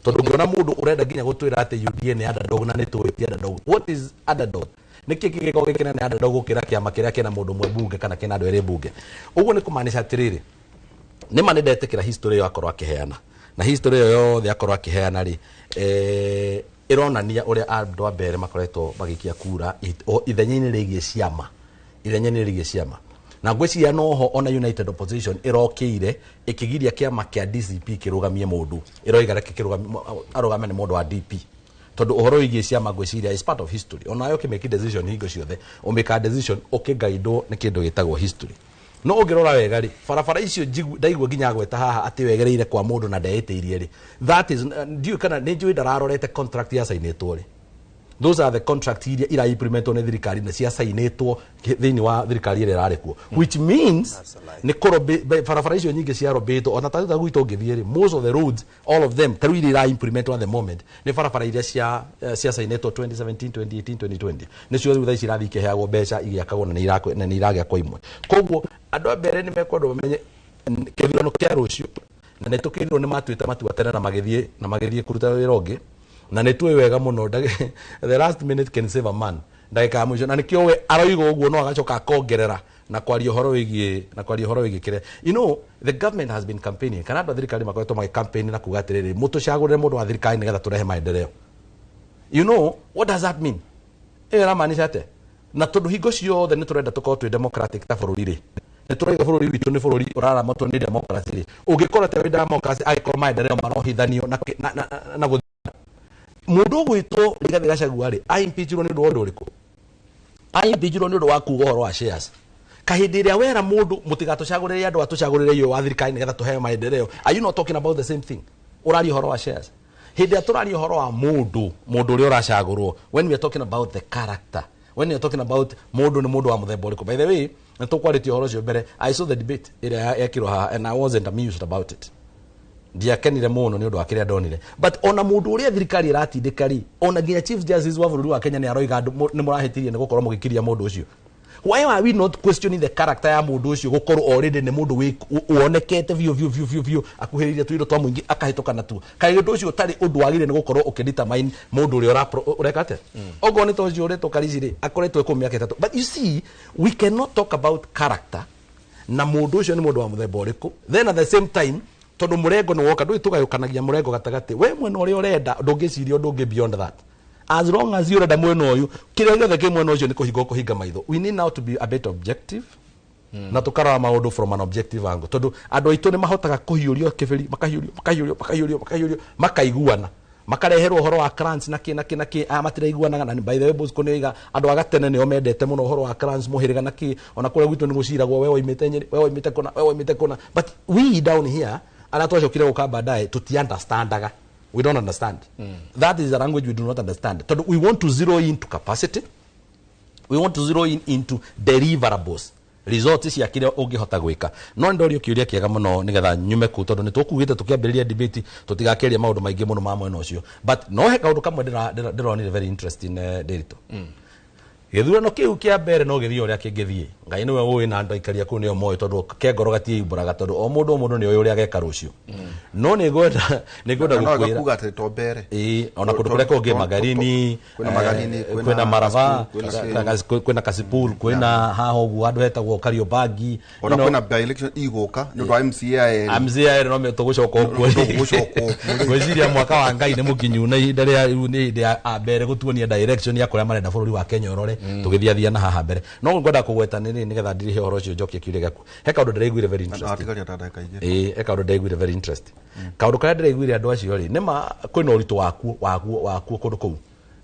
tondũ ũngĩona mũndũ ũrenda nginya gũtwĩra atĩ UDA nĩ underdog na nĩ tũĩ ti underdog. What is underdog? Nĩkĩ kĩgĩkorwo gĩ kĩnene underdog gũkĩra kĩama kĩrĩa kĩna mũndũ ũmwe mbunge kana kĩna andũ erĩ mbunge? Ũguo nĩ kũmaanisha atĩrĩrĩ, nĩma nĩ ndetĩkĩra history ĩyo akorwo akĩheana, na history ĩyo yothe akorwo akĩheana rĩ, ĩronania ũrĩa andũ a mbere makoretwo magĩikia kura ithenya-inĩ rĩgiĩ ciama, ithenya-inĩ rĩgiĩ ciama. Na ngwĩciria noho ona United Opposition ĩrokĩire ĩkĩgiria kĩama kĩa DCP kĩrũgamie mũndũ, ĩroiga reke arũgame nĩ mũndũ wa DP, tondũ ũhoro wĩgiĩ ciama ngwĩciria is part of history. Onawe ũkĩmake decision, hingo ciothe ũmĩka decision ũkĩgaidwo nĩ kĩndũ gĩtagwo history. No ũngĩrora wega rĩ, barabara icio ndaigua nginya agweta haha atĩ wegereire kwa mũndũ na ndeĩtĩirie rĩ, that is, ndiũĩ kana nĩ njũĩ ndararorete contract yacainĩtwo rĩ. Those are the contract iria ira implementwo nĩ thirikari na ciacainĩtwo thĩinĩ wa thirikari ĩrĩa ĩrarĩ kuo, which means nĩ kũrobĩ barabara icio nyingĩ ciarobĩtwo. Ona ta gwitũ ũngĩthiĩ rĩ, most of the roads, all of them, ta rĩu iria ira implementwo at the moment nĩ barabara iria ciacainĩtwo 2017, 2018, 2020, nĩcio rĩu thaa ici irathiĩ ikĩheagwo mbeca igĩakagwo na nĩ iragĩakwo imwe. Koguo andũ a mbere nĩ mekwendwo mamenye kĩthurano kĩa rũciũ, na nĩ tũkĩrirwo nĩ matuĩte matua tene na magĩthiĩ kũruta wĩra ũngĩ, na nĩ tũĩ wega mũno the last minute can save a man, ndagĩka ya mũico. Na nĩkĩo we aroiga ũguo, no agacoka akongerera na kwaria ũhoro wĩgiĩ kĩrĩa the government has been campaigning, kana andũ a thirikari makoretwo magĩ campaign na kuga atĩrĩrĩ, mũtũcagũrĩre mũndũ wa thirikari nĩgetha tũrehe maendeleo. You know what does that mean? Ĩyo ĩramaanisha atĩa? Na tondũ hingo ciothe nĩ tũrenda tũkorwo twĩ democratic ta bũrũri rĩ, nĩ tũrauga bũrũri witũ nĩ bũrũri ũraramatwo nĩ democracy rĩ, ũngĩkorwo atĩa wĩ democracy angĩkorwo maendeleo marohithanio na gũthiĩ? Mũndũ ũgwĩtwo Rigathĩ Gachagua rĩ, aimpeachirwo nĩ ũndũ wa ũndũ ũrĩkũ? Aimpeachirwo nĩ ũndũ wa kuga ũhoro wa shares. Kahĩndĩ ĩrĩa wera mũndũ mũtigatũcagũrĩre andũ atũcagũrĩre iyo wa thirikari nĩgetha tũheo maendeleo, are you not talking about the same thing? Ũraria ũhoro wa shares. Hĩndĩ ĩrĩa tũraria ũhoro wa mũndũ ũrĩa ũracagũrwo, when we are talking about the character, when you are talking about mũndũ nĩ mũndũ wa mũthemba ũrĩkũ. By the way, nĩ tũkwarĩtie ũhoro ũcio mbere. I saw the debate ĩrĩa yekirwo haha and I wasn't amused about it. Ndiakenire mũno nĩ ũndũ wa kĩrĩa ndonire. But ona mũndũ ũrĩa thirikari ĩratindĩka rĩ, ona nginya Chief Justice wa bũrũri wa Kenya nĩ aroiga andũ nĩ mũrahĩtirie nĩ gũkorwo mũgĩkiria mũndũ ũcio. Why are we not questioning the character ya mũndũ ũcio, gũkorwo already nĩ mũndũ wonekete biũ biũ biũ biũ biũ akuhĩrĩirie tũindo twa mũingĩ akahĩtũka natuo? Kaĩ ũndũ ũcio ũtarĩ ũndũ wagĩrĩire nĩ gũkorwo ũkĩdetermine mũndũ ũrĩa ũreka atĩa? Okorwo nĩ ta ũcio ũretwo Karici rĩ, akoretwo kũu mĩaka 3. But you see, we cannot talk about character na mũndũ ũcio nĩ mũndũ wa mũthemba ũrĩkũ, then at the same time, tondũ mũrengo nĩ woka, ndũĩ tũgayũkanagia mũrengo gatagatĩ, we mwena ũrĩa ũrenda ndũngĩciria ũndũ ũngĩ beyond that. As long as ũrenda mwena ũyũ, kĩrĩa gĩothe kĩ mwena ũcio nĩ kũhinga ũkũhinga maitho. We need now to be a bit objective na tũkarora maũndũ from an objective angle, tondũ andũ aitũ nĩ mahotaga kũhiũrio kĩbĩri, makahiũrio, makahiũrio, makahiũrio, makahiũrio, makaiguana, makareherwo ũhoro wa clans na kĩ na kĩ na kĩ, aya matiraiguanaga. Na by the way, Bosco nĩ oiga andũ a gatene nĩo mendete mũno ũhoro wa clans, mũhĩrĩga na kĩ. Ona kũrĩa gwitũ nĩ gũciragwo, we woimĩte Nyĩrĩ, we woimĩte kũna, we woimĩte kũna. But we down here, arĩa twacokire gũka baadaye, tuti understandaga. We don't understand. That is a language we do not understand, tondũ we want to zero in to capacity, we want to zero in into deliverables, results cia kĩrĩa ũngĩhota gwĩka. No nĩ ndorio kĩũria kĩega mũno nĩgetha nyume kũu, tondũ nĩ tũkugĩte tũkĩambĩrĩria debate tũtigakĩaria maũndũ maingĩ mũno ma mwena ũcio, but no he kaũndũ kamwe ndĩronire very interesting, Ndĩritũ. Gĩthurano kĩu kĩa mbere no gĩthiĩ ũrĩa kĩngĩthiĩ. Ngai nĩwe ũĩ na andũ aikaria kũu nĩo moĩ tondũ kengoro gatiĩumbũraga tondũ o mũndũ nĩoĩ ũrĩa ageka rũciũ. No nĩngwenda gũkwĩra kuga atĩ to mbere. Ĩĩ, ona kũndũ kũrĩa kũngĩ Magarini, kwĩna Magarini, kwĩna Marava, kwĩna Kasipul, kwĩna haha ũguo handũ hetagwo Kariobangi. Ona kwĩna by election igũka nĩ ũndũ wa MCA erĩ. MCA erĩ no tũgũcoka ũguo. Ngwĩciria mwaka wa Ngai nĩ mũkinyu na ihinda rĩa rĩu nĩ hĩndĩ ya mbere gũtuonia direction ya kũrĩa marenda bũrũri wa Kenya ũrore tũgĩthiathia na haha mbere. No ngwenda kũgweta nĩ nĩgetha ndirihe ũhoro ũcio njokie kĩũria gĩaku. He kaũndũ ndĩraiguire very interesting. Ĩĩ, he kaũndũ ndĩraiguire very interesting. Kaũndũ karĩa ndĩraiguire andũ acio rĩ, nĩma kwĩna ũritũ wakuo kũndũ kũu.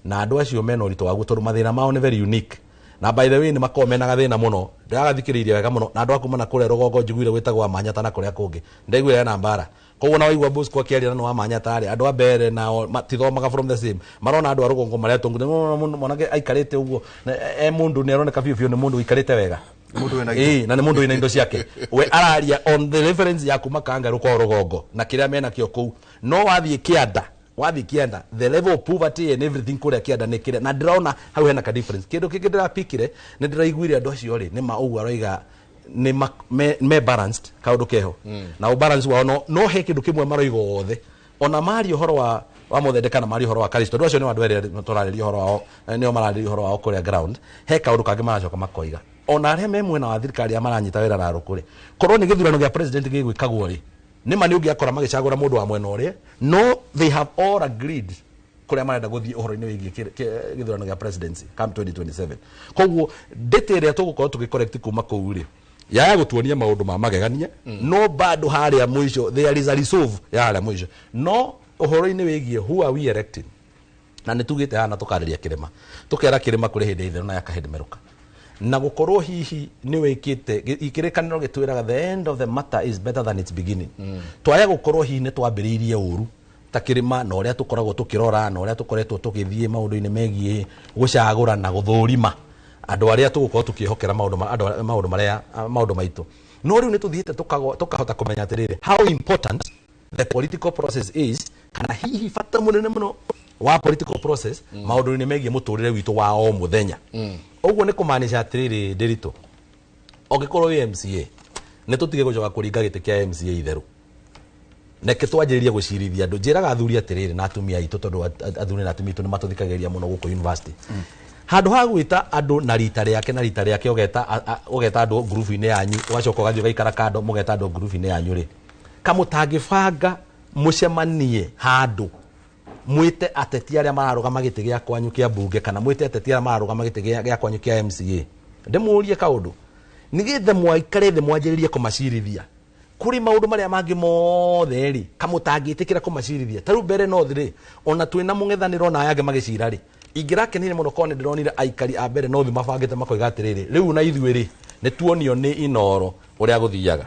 Na andũ acio mena ũritũ waguo tondũ mathĩna mao nĩ very unique. Na by the way nĩ makoragwo mena gathĩna mũno. Ndĩragathikĩrĩirie wega mũno na andũ a kuma na kũrĩa rũgongo njiguire gwĩtagwo Amanyata na kũrĩa kũngĩ. Ndaiguire hena mbara. Koguo na waigua Bosco akĩaria na wa Manyata rĩ, andũ a mbere nao matithomaga from the same. Marona andũ a rũgongo maretwo mwanake aikarĩte ũguo e mũndũ nĩ aroneka biũ biũ nĩ mũndũ ũikarĩte wega. Ĩĩ, na nĩ mũndũ wĩna indo ciake. We araria on the reference ya kuma Kangarũ kwa rũgongo na kĩrĩa menakĩo kũu. No wathiĩ kĩanda the level of poverty and everything kũrĩa kĩanda nĩ kĩrĩa na ndĩrona hau hena ka difference. Kĩndũ kĩngĩ ndĩrapikire nĩ ndĩraiguire andũ acio rĩ nĩ ma ũguo aroiga nĩ me balanced kaũndũ keho. Na balance wao no he kĩndũ kĩmwe maroiga othe. Ona mari ũhoro wa Mũthende kana mari ũhoro wa Karisto andũ acio nĩ andũ erĩ tũrarĩria ũhoro wao nĩo mararĩria ũhoro wao kũrĩa ground. He kaũndũ kangĩ maracoka makoiga ona arĩa me mwena wa thirikari arĩa maranyita wĩra na rũkũ rĩ, korwo nĩ gĩthurano gĩa president gĩgwĩkagwo rĩ, nĩma nĩ ũngĩakora magĩcagũra mũndũ wa mwena ũrĩa, no they have all agreed kũrĩa marenda gũthiĩ ũhoro-inĩ wĩgiĩ gĩthurano gĩa presidency come 2027. Koguo date ĩrĩa tũgũkorwo tũgĩcorrect kuma kũu rĩ, yaya gũtuonia maũndũ ma magegania, no bado harĩa mũico there is a resolve ya harĩa mũico. No ũhoro-inĩ wĩgiĩ who are we electing, na nĩ tugĩte haha na tũkarĩria kĩrĩma, tũkera kĩrĩma kũrĩ hĩndĩ itherũ na ya kahĩndĩ merũka. Na gũkorwo hihi nĩ wĩkĩte ikĩrĩkanĩro gĩtwĩraga the end of the matter is better than its beginning. Twaya gũkorwo hihi nĩ twambĩrĩirie ũru ta kĩrĩma na ũrĩa tũkoragwo tũkĩrora na ũrĩa tũkoretwo tũgĩthiĩ maũndũ-inĩ megiĩ gũcagũra na gũthũrima andũ arĩa tũgũkorwo tũkĩhokera maũndũ marĩa maũndũ maitũ. No rĩu nĩ tũthiĩte tũkahota kũmenya atĩrĩrĩ how important the political process is, kana hihi bata mũnene mũno wa political process maũndũ-inĩ megiĩ mũtũrĩre witũ wa o mũthenya. Ũguo nĩ kũmaanisha atĩrĩrĩ Ndĩritũ, ũngĩkorwo wĩ MCA nĩ tũtige gũcoka kũringa gĩtĩ kĩa MCA itherũ, neke twanjĩrĩrie gũcirithia andũ. Njĩraga athuri atĩrĩrĩ na atumia aitũ tondũ athuri na atumia aitũ nĩ matũthikagĩrĩria mũno gũkũ university. Handũ ha gwĩta andũ na rita rĩake na rita rĩake ũgeta andũ ngurubu-inĩ yanyu ũgacoka ũgathiĩ ũgaikara kando mũgeta andũ ngurubu-inĩ yanyu rĩ, kamũtangĩbanga mũcemanie handũ mwĩte ateti arĩa mararũgama gĩtĩ gĩa kwanyu kĩa mbunge kana mwĩte ateti arĩa mararũgama gĩtĩ gĩa kwanyu kĩa MCA, ndĩmũrie kaũndũ nĩgetha mwaikare thĩ mwanjĩrĩrie kũmacirithia kũrĩ maũndũ marĩa mangĩ mothe rĩ, kamũtangĩtĩkĩra kũmacirithia. Ta rĩu mbere North rĩ, ona twĩna mũng'ethanĩro na aya angĩ magĩcira rĩ, ingĩrakenire mũno korwo nĩ ndĩronire aikari a mbere North mabangĩte makoiga atĩrĩrĩ, rĩu na ithuĩ rĩ nĩ tuonio nĩ Inooro ũrĩa gũthiaga,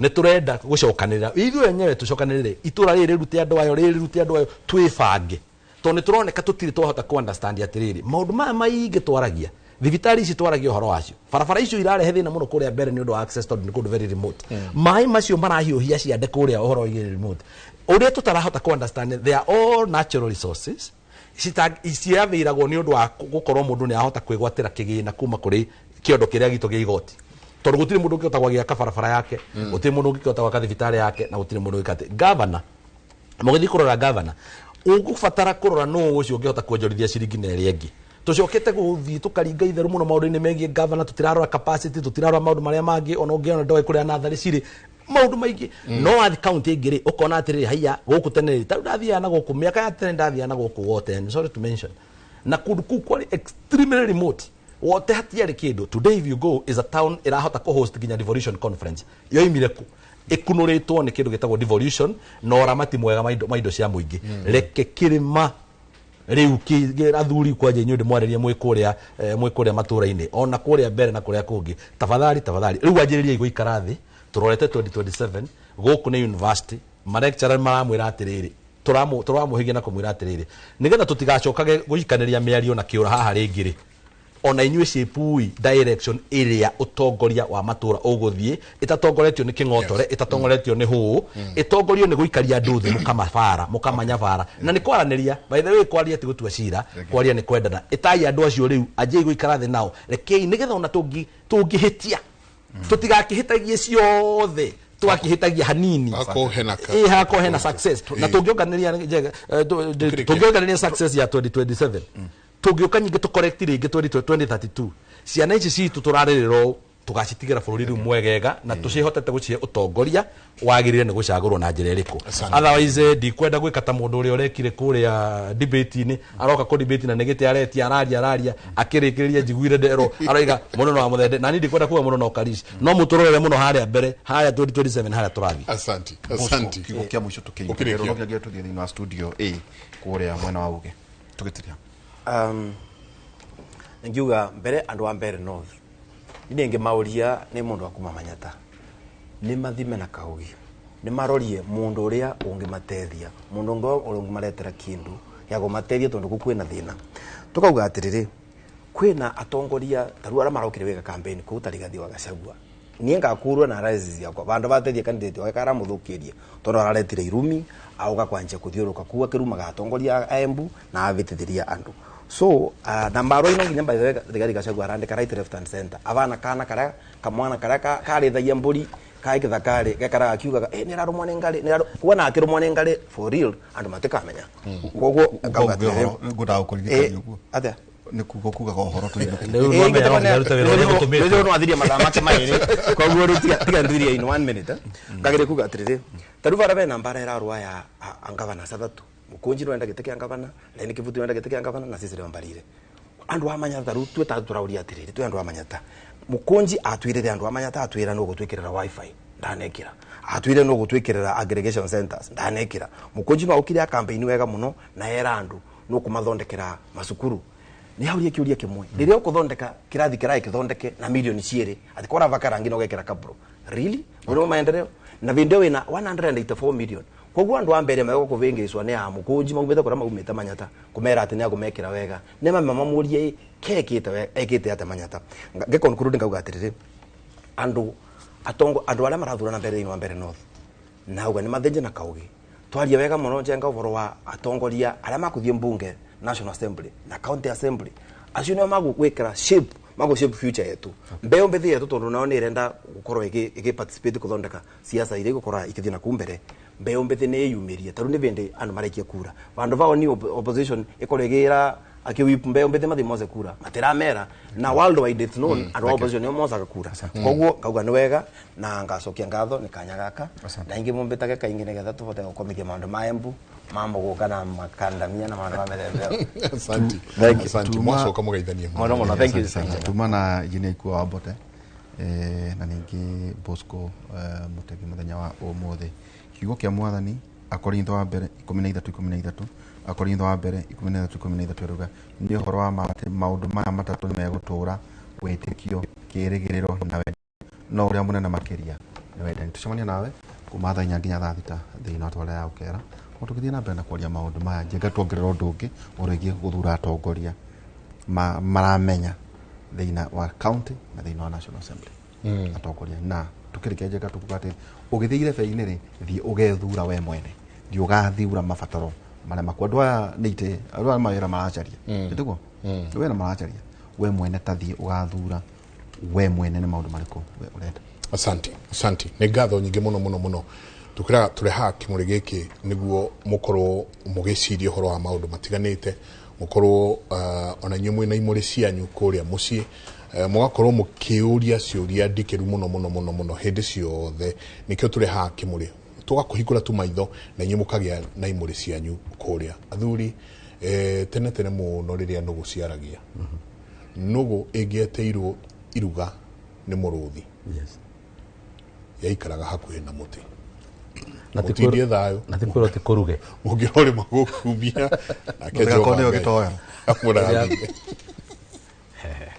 nĩ tũrenda gũcokanĩrĩra ithuĩ enyewe, tũcokanĩrĩre itũra rĩrĩ rĩrute andũ ayo, rĩrĩ rĩrute andũ ayo, twĩbange tondũ nĩ tũroneka tũtirĩ twahota kũ understand atĩrĩrĩ maũndũ maya maingĩ twaragia, thibitarĩ ici twaragia ũhoro wacio, barabara icio irarehe thĩna mũno kũrĩa mbere nĩ ũndũ wa access tondũ nĩ kũndũ very remote, maĩ macio marahiũhia ciande kũrĩa ũhoro wĩgiĩ remote, ũrĩa tũtarahota kũ understand they are all natural resources ciathĩiragwo nĩ ũndũ wa gũkorwo mũndũ nĩ ahota kwĩgwatĩra kĩgĩna kuma kũrĩ kĩondo kĩrĩa gitũ gĩa igoti, tondũ gũtirĩ mũndũ ũngĩhota gwaka barabara yake, gũtirĩ mũndũ ũngĩhota gwaka thibitarĩ yake, na gũtirĩ mũndũ ũngĩka atĩ governor mũgĩthiĩ kũrora governor ũgũbatara kũrora nũũ ũcio ũngĩhota kuonjorithia ciringi na ĩrĩa ĩngĩ. Tũcokete gũthiĩ tũkaringa itherũ mũno maũndũ-inĩ megiĩ governor, tũtirarora capacity, tũtirarora maũndũ marĩa mangĩ, ona ũngĩona ndoĩ kũrĩa natharĩ cirĩ maũndũ maingĩ. No wathi county ĩngĩ rĩ, ũkona atĩrĩrĩ, haiya gũkũ tene rĩ, ta rĩu ndathiaga na gũkũ mĩaka ya tene ndathiaga na gũkũ wote, sorry to mention, na kũndũ kũu kwarĩ extremely remote, wote hatiarĩ kĩndũ. Today if you go is a town ĩrahota kũ-host nginya devolution conference, yoimire kũ ĩkunũrĩtwo nĩ kĩndũ gĩtagwo devolution na ũramati mwega ma indo cia mũingĩ. Reke kĩrĩma rĩu athuri kwanja inyuĩ ndĩmwarĩrie mwĩ kũrĩa matũra-inĩ ona kũrĩa mbere na kũrĩa kũngĩ, tafadhali tafadhali rĩu anjĩrĩriai gũikara thĩ tũrorete 2027 gũkũ nĩ university malecturer maramwĩra atĩrĩrĩ, tũramũhĩgia na kũmwĩra atĩrĩrĩ, nĩgetha tũtigacokage gũikanĩria mĩario na kĩũra haha rĩngĩ rĩ, Ona inyuĩ shape direction ĩrĩa ũtongoria wa matũra ũgũthiĩ ĩtatongoretio nĩ kĩng'otore, ĩtatongoretio nĩ hũũ, ĩtongorio nĩ gũikaria andũ thĩ, mũkamabara mũkamanyabara na nĩ kwaranĩria. By the way, kwaria ti gũtua cira, kwaria nĩ kwendana. Ĩtai andũ acio rĩu, anjĩi gũikara thĩ nao, rekei nĩgetha ona tũngĩhĩtia tũtigakĩhĩtagie ciothe, twakihitagia hanini, hagakorwo hena success. Na tũngĩonganĩria tũngĩonganĩria success ya 2027, tũngĩũka nyingĩ tũ correct rĩngĩ 2032, ciana ici citũ tũrarĩrĩra tugacitigĩra bũrũri rĩu mwegega na tũcihotete gũcihe ũtongoria wagĩrĩire nĩ gũcagũrwo na njĩra ĩrĩkũ. Otherwise ndikwenda gwĩka ta mũndũ ũrĩa ũrekire kũrĩa debate-inĩ, aroka kũ debate na nĩ gĩtĩ aretia, araria araria, akĩrĩkĩrĩria njiguire ndero aroiga mũno no amũthende, na niĩ ndikwenda kuga mũno no Karish, no mũtũrorere mũno harĩa mbere, harĩa 2027 harĩa tũrathiĩ. Asante, asante. Kiugo kĩa mũico tũkĩingĩra no kĩangĩra tũthiĩ thĩinĩ wa studio A kũrĩa mwena wa Uge tũgĩtiria. Ngiuga mbere andũ a Mbere North ninge mauria ni mundu akuma Manyata ni mathime na kaugi, ni marorie mundu uria ungimatethia, mundu ungimaretera kindu ya gumatethia tondu kwina thina. Tukauga atiriri, kwina atongoria taru aria marokire wega campaign kuu ta Rigathi wa Gachagua, nie ngakurwo na analysis yakwa bandu batethia candidate wake aramuthukirie tondu araretire irumi auga kwanja kuthiuruka kuwa kirumaga atongoria a Embu na avitithiria andu. So na mbaro ino nginya by the way Rigathi Gachagua arandika right, left and center, avana kana karia kamwana karia karithagia mburi kai githakari gekaraga akiugaga ni rarumwo ni ngari, kuona akirumwo ni ngari for real andu matikamenya. Koguo ngauga atĩrĩrĩ, ngũndaga gũkũririkania ũguo atia nĩ kuga kugaga ũhoro tũinũke no athirie mathaa make maĩrĩ, koguo rĩu tiga nthirie in 1 minute. Ngageria kuga atĩrĩrĩ, ta rĩu bara bena mbara ĩrarũa ya ngavana athatu, Mukunji no enda gĩtĩ kĩa ngavana, Leni Kivuti no enda gĩtĩ kĩa ngavana, na Cecily Wambarire. Andu a Manyata rĩu twĩ ta tũrauria atĩrĩrĩ, twĩ andu a Manyata. Mukunji atwĩrire andu a Manyata, atwĩra no gũtwĩkĩrĩra wifi, ndanekĩra. Atwĩrire no gũtwĩkĩrĩra aggregation centers, ndanekĩra. Mukunji no aukire campaign wega mũno na era andu no kũmathondekera macukuru. Nĩ haurie kĩũria kĩmwe, rĩrĩa ũkũthondeka kĩrathi kĩraĩ kĩthondeke na milioni 2 atĩ kora vaka rangi no gekĩra kabro, really ũrĩ maendeleo na vindeo wĩna 184 million. Koguo andu a Mbere megũka kũvĩngĩcwo nĩ a Mũkũnji maumĩte kũrĩa maumĩte Manyata kũmera atĩ nĩ agũmekĩra wega, nĩ mamamũrie kekĩte ekĩte atĩa Manyata. Ngĩ conclude ngauga atĩrĩrĩ, andu atongo andu arĩa marathurana mbere thĩinĩ wa Mbere North nauga nĩ mathĩnje na kaugi, twarie wega mũno njenga ũhoro wa atongoria arĩa makũthiĩ mbunge, National Assembly na County Assembly, acio nĩo magwĩkĩra shape, mago shape future yetu, mbeo mbethi yetu, tondu nao nĩ irenda gukorwo igi participate kuthondeka siasa iria igukorwo ikithii na kumbere. Mbeo mbethi nĩ iyumirie taru nĩ vindi andu marekia kura vandu vao ni opposition ikorwo igira akiwip mbeo mbethi mathi mose kura matiramera na worldwide it's known andu opposition nio mosaga kura. Koguo ngauga nĩ wega na ngacokia ngatho nĩ kanya gaka na ingi mumbitage kaingi nigetha tuvote gukomithia maundu ma Embu ma muguka na makandamia na maundu ma mithemba. Asante, asante. Mwacoka mugeithanie muno muno. Thank you. Tuma na engineer Ikua wa Mbote na ningĩ Bosco Mutegi muthenya wa ũmũthĩ. Kiugo kĩa Mwathani, Akorintho wa mbere 13:13, Akorintho wa mbere 13:13 ĩruga nĩ ũhoro wa ma atĩ maũndũ maya matatũ nĩ megũtũũra, wĩtĩkio, kĩĩrĩgĩrĩro na wendo, no ũrĩa mũnene makĩria nĩ wendani. Tũcemania nawe kuma thaa 4 nginya thaa 6 thĩinĩ wa tabarĩra ya Ũkera, o tũgĩthiĩ na mbere na kwaria maũndũ maya. Njenga tuongerera ũndũ ũngĩ ũrĩgiĩ gũthura atongoria maramenya thĩinĩ wa county na thĩinĩ wa National Assembly. Atongoria na tukĩrĩkia njenga tukuga atĩ ũgĩthiĩ irebe-inĩ rĩ, thiĩ ũgethura we mwene, thiĩ ũgathura mabataro marĩa maku. Andũ aya nĩ itĩ, andũ aya mawĩra maracaria, nĩtiguo? Wĩra maracaria we mwene, ta thiĩ ũgathura we mwene nĩ maũndũ marĩkũ we ũrenda. Asante, asante. Nĩ ngatho nyingĩ mũno mũno mũno. Tukĩraga tũrehaga kĩmũrĩ gĩkĩ nĩguo mũkorwo mũgĩciria ũhoro wa maũndũ matiganĩte, mũkorwo ona inyuĩ mwĩna imũrĩ cianyu kũrĩa mũciĩ, mũgakorwo mũkĩũria ciũria ndikĩru mũno mũno mũno mũno hĩndĩ ciothe. Nĩkĩo tũrehaga kĩmũrĩ, tũgakũhingũra tu maitho na inyuĩ mũkagĩa na imũrĩ cianyu kũrĩa. Athuri, tene tene mũno rĩrĩa nũgũ ciaragia, nũgũ ĩngĩeteirwo iruga nĩ mũrũthi, yaikaraga hakuhĩ na mũtĩ. Mũtindie thayũ na ti kwĩrwo ti kũruge, mũngĩrorĩma gũkumia nake Jehova Ngai amũrathime.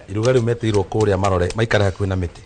Iruga rĩu metĩirwo kũrĩa marore maikare hakuhĩ na mĩtĩ.